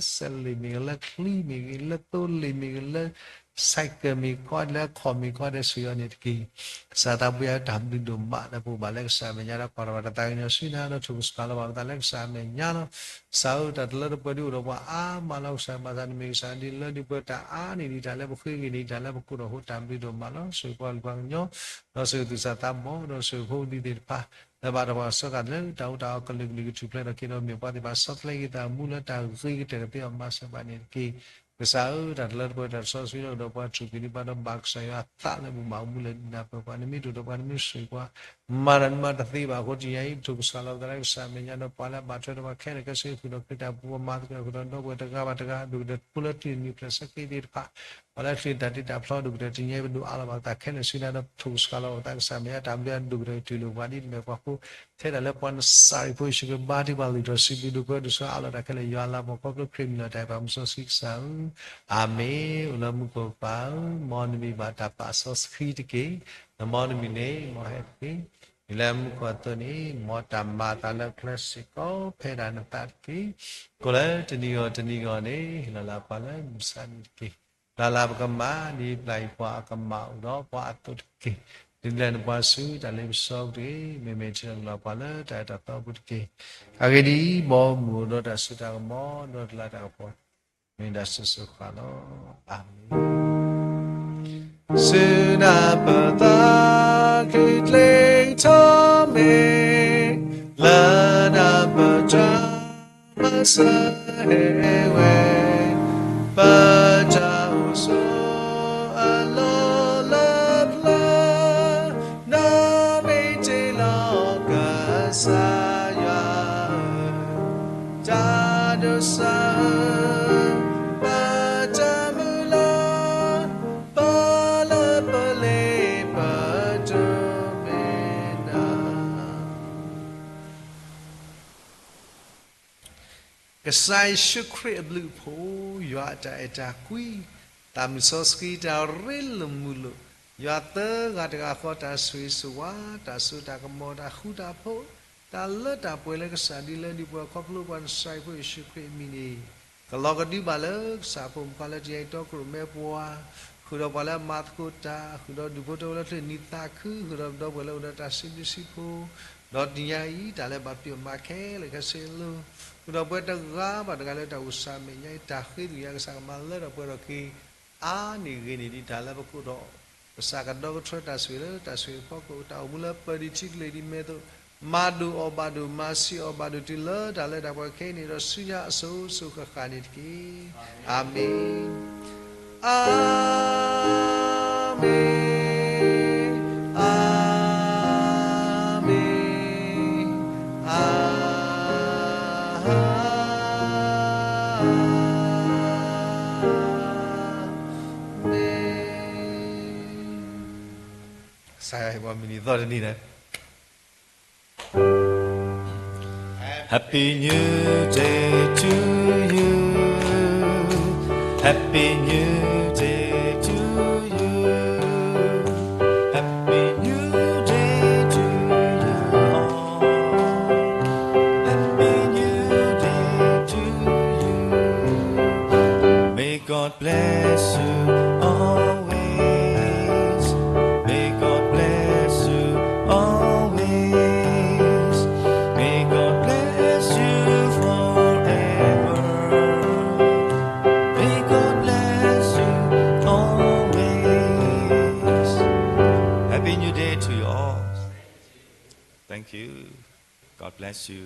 ်ဂ့ၤ လၢစဲးလ့ၣ်မ့ၢ်ဂ့ၤ လၢချံမ့ၢ်ဂ့ၤ လၢသိလ့ၣ်မ့ၢ်ဂ့ၤ လၢ ဆိုင်ကယ် မ့ၢ်ဂ့ၤ လၢအခီၣ်မ့ၢ်ဂ့ၤ ကိးဂၤဒဲးဆိၣ်ဂ့ၤအီၤန့ၣ်တက့ၢ်. ကစၢ်သးဘိယွၤတၢ်ဘျုးဒိၣ်မး လၢပအိၣ်ဘၣ်လၢကစၢ်အမဲာ်ညါဒီး ကွၢ်ထီၣ်ဘၣ်တၢ်သးကညီၤဆူနၤဒီး ထုးကဆှီလီၤဘၣ်ပသးလၢကစၢ်အမဲာ်ညါလီၤ. ကစၢ်ဧၢ တၢ်တလၢတပှဲၤဒ်အိၣ်ဒီးပှၤအါမးလီၤ. ကစၢ်ဘၣ်ဆၣ်နမ့ၢ်ကစၢ်ဒ်လၢဒ်ပှဲၤ တၢ်အါန့ၢ်ဒံးတၢ်လၢပဃ့ ဂ့ၤန့ၢ်ဒံးတၢ်လၢပကိးထီၣ်အဃိ တၢ်ဘျုးဒိၣ်မးလီၤ. ဆိၣ်ဂ့ၤပှၤကလုာ်ပှၤကညီ ဒီးဆိၣ်ဂ့ၤသူၣ်စၢ်သးဘီၣ် ဒီးဆိၣ်ဂ့ၤဖိဒံသ့ၣ်တဖၣ် လၢဘၣ်တၢ်ပှၤစၢဃာ်လၢတၢ်အိၣ်တၢ်အီၣ်ကလုာ်ကလုာ်ကထူၣ်ဖျဲးထီၣ်က့ၤဒီး မ့ၢ်ပှၤသ့ၣ်တဖၣ်ဆီတလဲက့ၤသးမူလၢတၢ်ဂ့ၤ ကတၢၢ်တသ့အီၤ မၤစၢၤဘၣ်န့ၣ်တက့ၢ်. ကစၢ်ဧၢ တၢ်တလၢတပှဲၤတၢ်တစီဆှံဒီး ပှၤထုးက့ၤန့ၢ်ပှၤဒီး ဘၣ်ကစၢ်ယွၤအသးလၢမုၢ်မးအိၣ်မူလၢနံၣ်နၤပၢၢ်ပှၤ နမ့ၢ်တအိၣ်ဒီးပှၤ နမ့ၢ်ဆိၣ်ဂ့ၤပှၤ မၤတၢ်နမၤတသ့ဘၣ်အဃိ တနံၤအံၤ ထုးကဆှီလီၤပသးလၢကစၢ်အမဲာ်ညါဒီး ပှၤလၢအဘၣ်ထွဲဒီးပှၤခဲလၢာ်ခဲဆ့ ဃုာ်ဒီးခရံာ်တၢ်ပူၤ ပှၤမၤသကိးဃုာ်ဒီး ဒီပုၢ်ဝဲၢ်တဂၤဘၣ်တဂၤ ဒိၣ်ကတၢၢ်တဖုလၢတနံၤနံၤဖျၢၣ်ဆၢက့ၤသ့ၣ်တဖၣ် ပှၤလၢချံတၢ်တ့တၢ်ဖျီ ဒိၣ်ကတၢၢ်တနံၤအံၤ ပဒိးအးလီၤဘၣ်ပသးခဲလၢာ်ဆူနၤဒီး ထုးကဆှီလီၤပသးကစၢ်အမဲာ်ညါ တၢ်ဘျုးအဒိၣ်ကတၢၢ်တုၤလၢပှၤဒ်နမဲာ်ပှၤဃိ ထဲဒၣ်လၢပှၤနစၤရ့းဖိယ့ၣ်ၡူးခရံာ်ဘါထုကဖၣ်လုၢ်ထီၣ်စံးဘျုးဒိၣ်ပှဲၤဒိၣ်ဆၢအးလီၤတၢ်ခဲလၢာ် ယွၤလၤကပီၤခရံာ်မံၤလီၤတၢ်အံၤပၢ်မုၢ်စီဆှံကစၢ်ဧၢ, အၤမ့ၣ်. အိၣ်လၢမူခိၣ်ပၢ်ဧၢ, မ်နမံၤဘၣ်တၢ်ပာ်စီဆှံတက့ၢ်. နမ်နမံၤန့ၣ် မ်ဟဲတက့ၢ်. မ့ၢ်လၢမူခိၣ်အသိးန့ၣ် မ်တၢ်မၤအသးလၢကျဲစ့ၢ်ကီး ဖဲဒၣ်နသးတက့ၢ်. ကိးလၢတနံၤဂီၢ်တနံၤဂီၢ်န့ၣ် ဟ့ၣ်လီၤလၢပှၤလၢမုၢ်မဆါတနံၤတက့ၢ်. ပျၢ်လၢပကမၣ် ဒ်ပျၢ်ယပှၤအကမၣ်အိၣ်ဒီးပှၤအသိးတက့ၢ်. ဒုးလဲၤနပှၤဆူတၢ်လ့ပစီပူၤတဂ့ၤ, မ့မ့ၢ်ထံၣ်လိာ်ကလီၤပှၤလၢတၢ်အဲၣ်တၢ်သီပူၤတက့ၢ်. အဂ့ၢ်ဒ်အံၤ, ဘီမုၢ်အိၣ်ဒီးတၢ်စိတၢ်ကမီၤ ဒီးတလးတၢ်ကပီၤ, မ့ၢ်ဒၣ်စိၤစိၤဃၣ်ဃၣ်လီၤ. အၤမ့ၣ်. စုနၢ်ပသး ချံကျ့ထီၣ်မ့ၢ် လၢနၢ်ပတၢ်မၤစၢၤဟဲဝဲ ပတၢ်အိၣ်ဆိးအလီၢ်လၢပျၢၤ နီၢ်မ့ၢ်တ့ၢ်လီၤကစၢ်ယွၤဧၢ, တၢ်ဒိးစၢ်ဧၢ, ပတၢ်မုၢ်လၢ်, ပလၢပလ့ပဒိးမ့ၢ်နၤ ကစၢ်ယ့ၣ်ၡူးခရံာ်အဘျုးအဖှိၣ်, ယွၤအတၢ်အဲၣ်တၢ်ကွံ, သးမုၢ်စီဆှံတၢ်ရ့လိာ်မုာ်လိာ်, ယွၤသၢဂၤတဂၤဃီတၢ်ဆိၣ်ဂ့ၤဆိၣ်ဝါ, တၢ်စိတၢ်ကမီၤ, တၢ်ဃူတၢ်ဖိး, တၢ်လၢတၢ်ပှဲၤလၢကစၢ်ဒ်လဲၣ်ဒ်ပှၤခီဖျိပှၤနစၢ်ယဖိယ့ၣ်ၡူးခရံာ်အမံၤန့ၣ် ကလီၤကဒုဘၣ်လၢကစၢ်အဖိမုၣ်ခွါလၢတယံၤအံၤတီခိၣ်ရိၣ်မဲပှၤ, ဃုာ်ဒီးပှၤလၢအမၤသကိးတၢ်, ဃုာ်ဒီးဒူၣ်ဖိထၢဖိလၢချ့နံၤသးခု, ဃုာ်ဒီးပဒီပုၢ်ဝဲၢ်လၢအိၣ်ဒီးတၢ်စံးဘျုးစံးဖှိၣ်, ဒီးတနံၤညါအံၤ တၢ်လၢဘၣ်ပျၢၤမၤခဲလၢာ်ခဲဆ့အလိၤ, ဃုာ်ဒီးပဝဲတဂၤဘၣ်တဂၤလၢတၢ်အိၣ်ဆၢမဲာ်ညါအံၤ တၢ်ဃ့သကွံာ်ယၤကစၢ်ကမၤလၢထီၣ်ပှဲၤထီၣ်က့ၤ အါန့ၢ်ဂ့ၤန့ၢ်ဒံးတၢ်လၢပကိးထီၣ် ကစၢ်ကဒီကထြၢတၢ်ဆိၣ်ဂ့ၤလၢတၢ်ဆိၣ်ဂ့ၤအဖီခိၣ် တၢ်အိၣ်မူလၢပၢၤဒံးထံကလ့ၤဒံးမဲာ်သိး မၤဒိၣ်အီၣ်ဘၣ်ဒိၣ် မၤဆံးအီၣ်ဘၣ်ဒိၣ်တုၤလၢတၢ်လၢတၢ်ပှဲၤခဲအံၤန့ၣ်ဒီး ဆူညါအစိၤစိၤဃၣ်ဃၣ်န့ၣ်တက့ၢ်. အၤမ့ၣ်, အၤမ့ၣ်, အၤမ့ၣ်, အၤမ့ၣ်. ကစၢ်ယွၤဟ့ၣ်ပှၤမုၢ်နံၤသီတနံၤန့ၣ် Happy New Day to you. Happy New Day to you. Happy New Day to you all. Happy New Day to you. May God bless you always. May God bless you always. May God bless you forever. May God bless you always. Happy New Day to you all. Thank you. God bless you.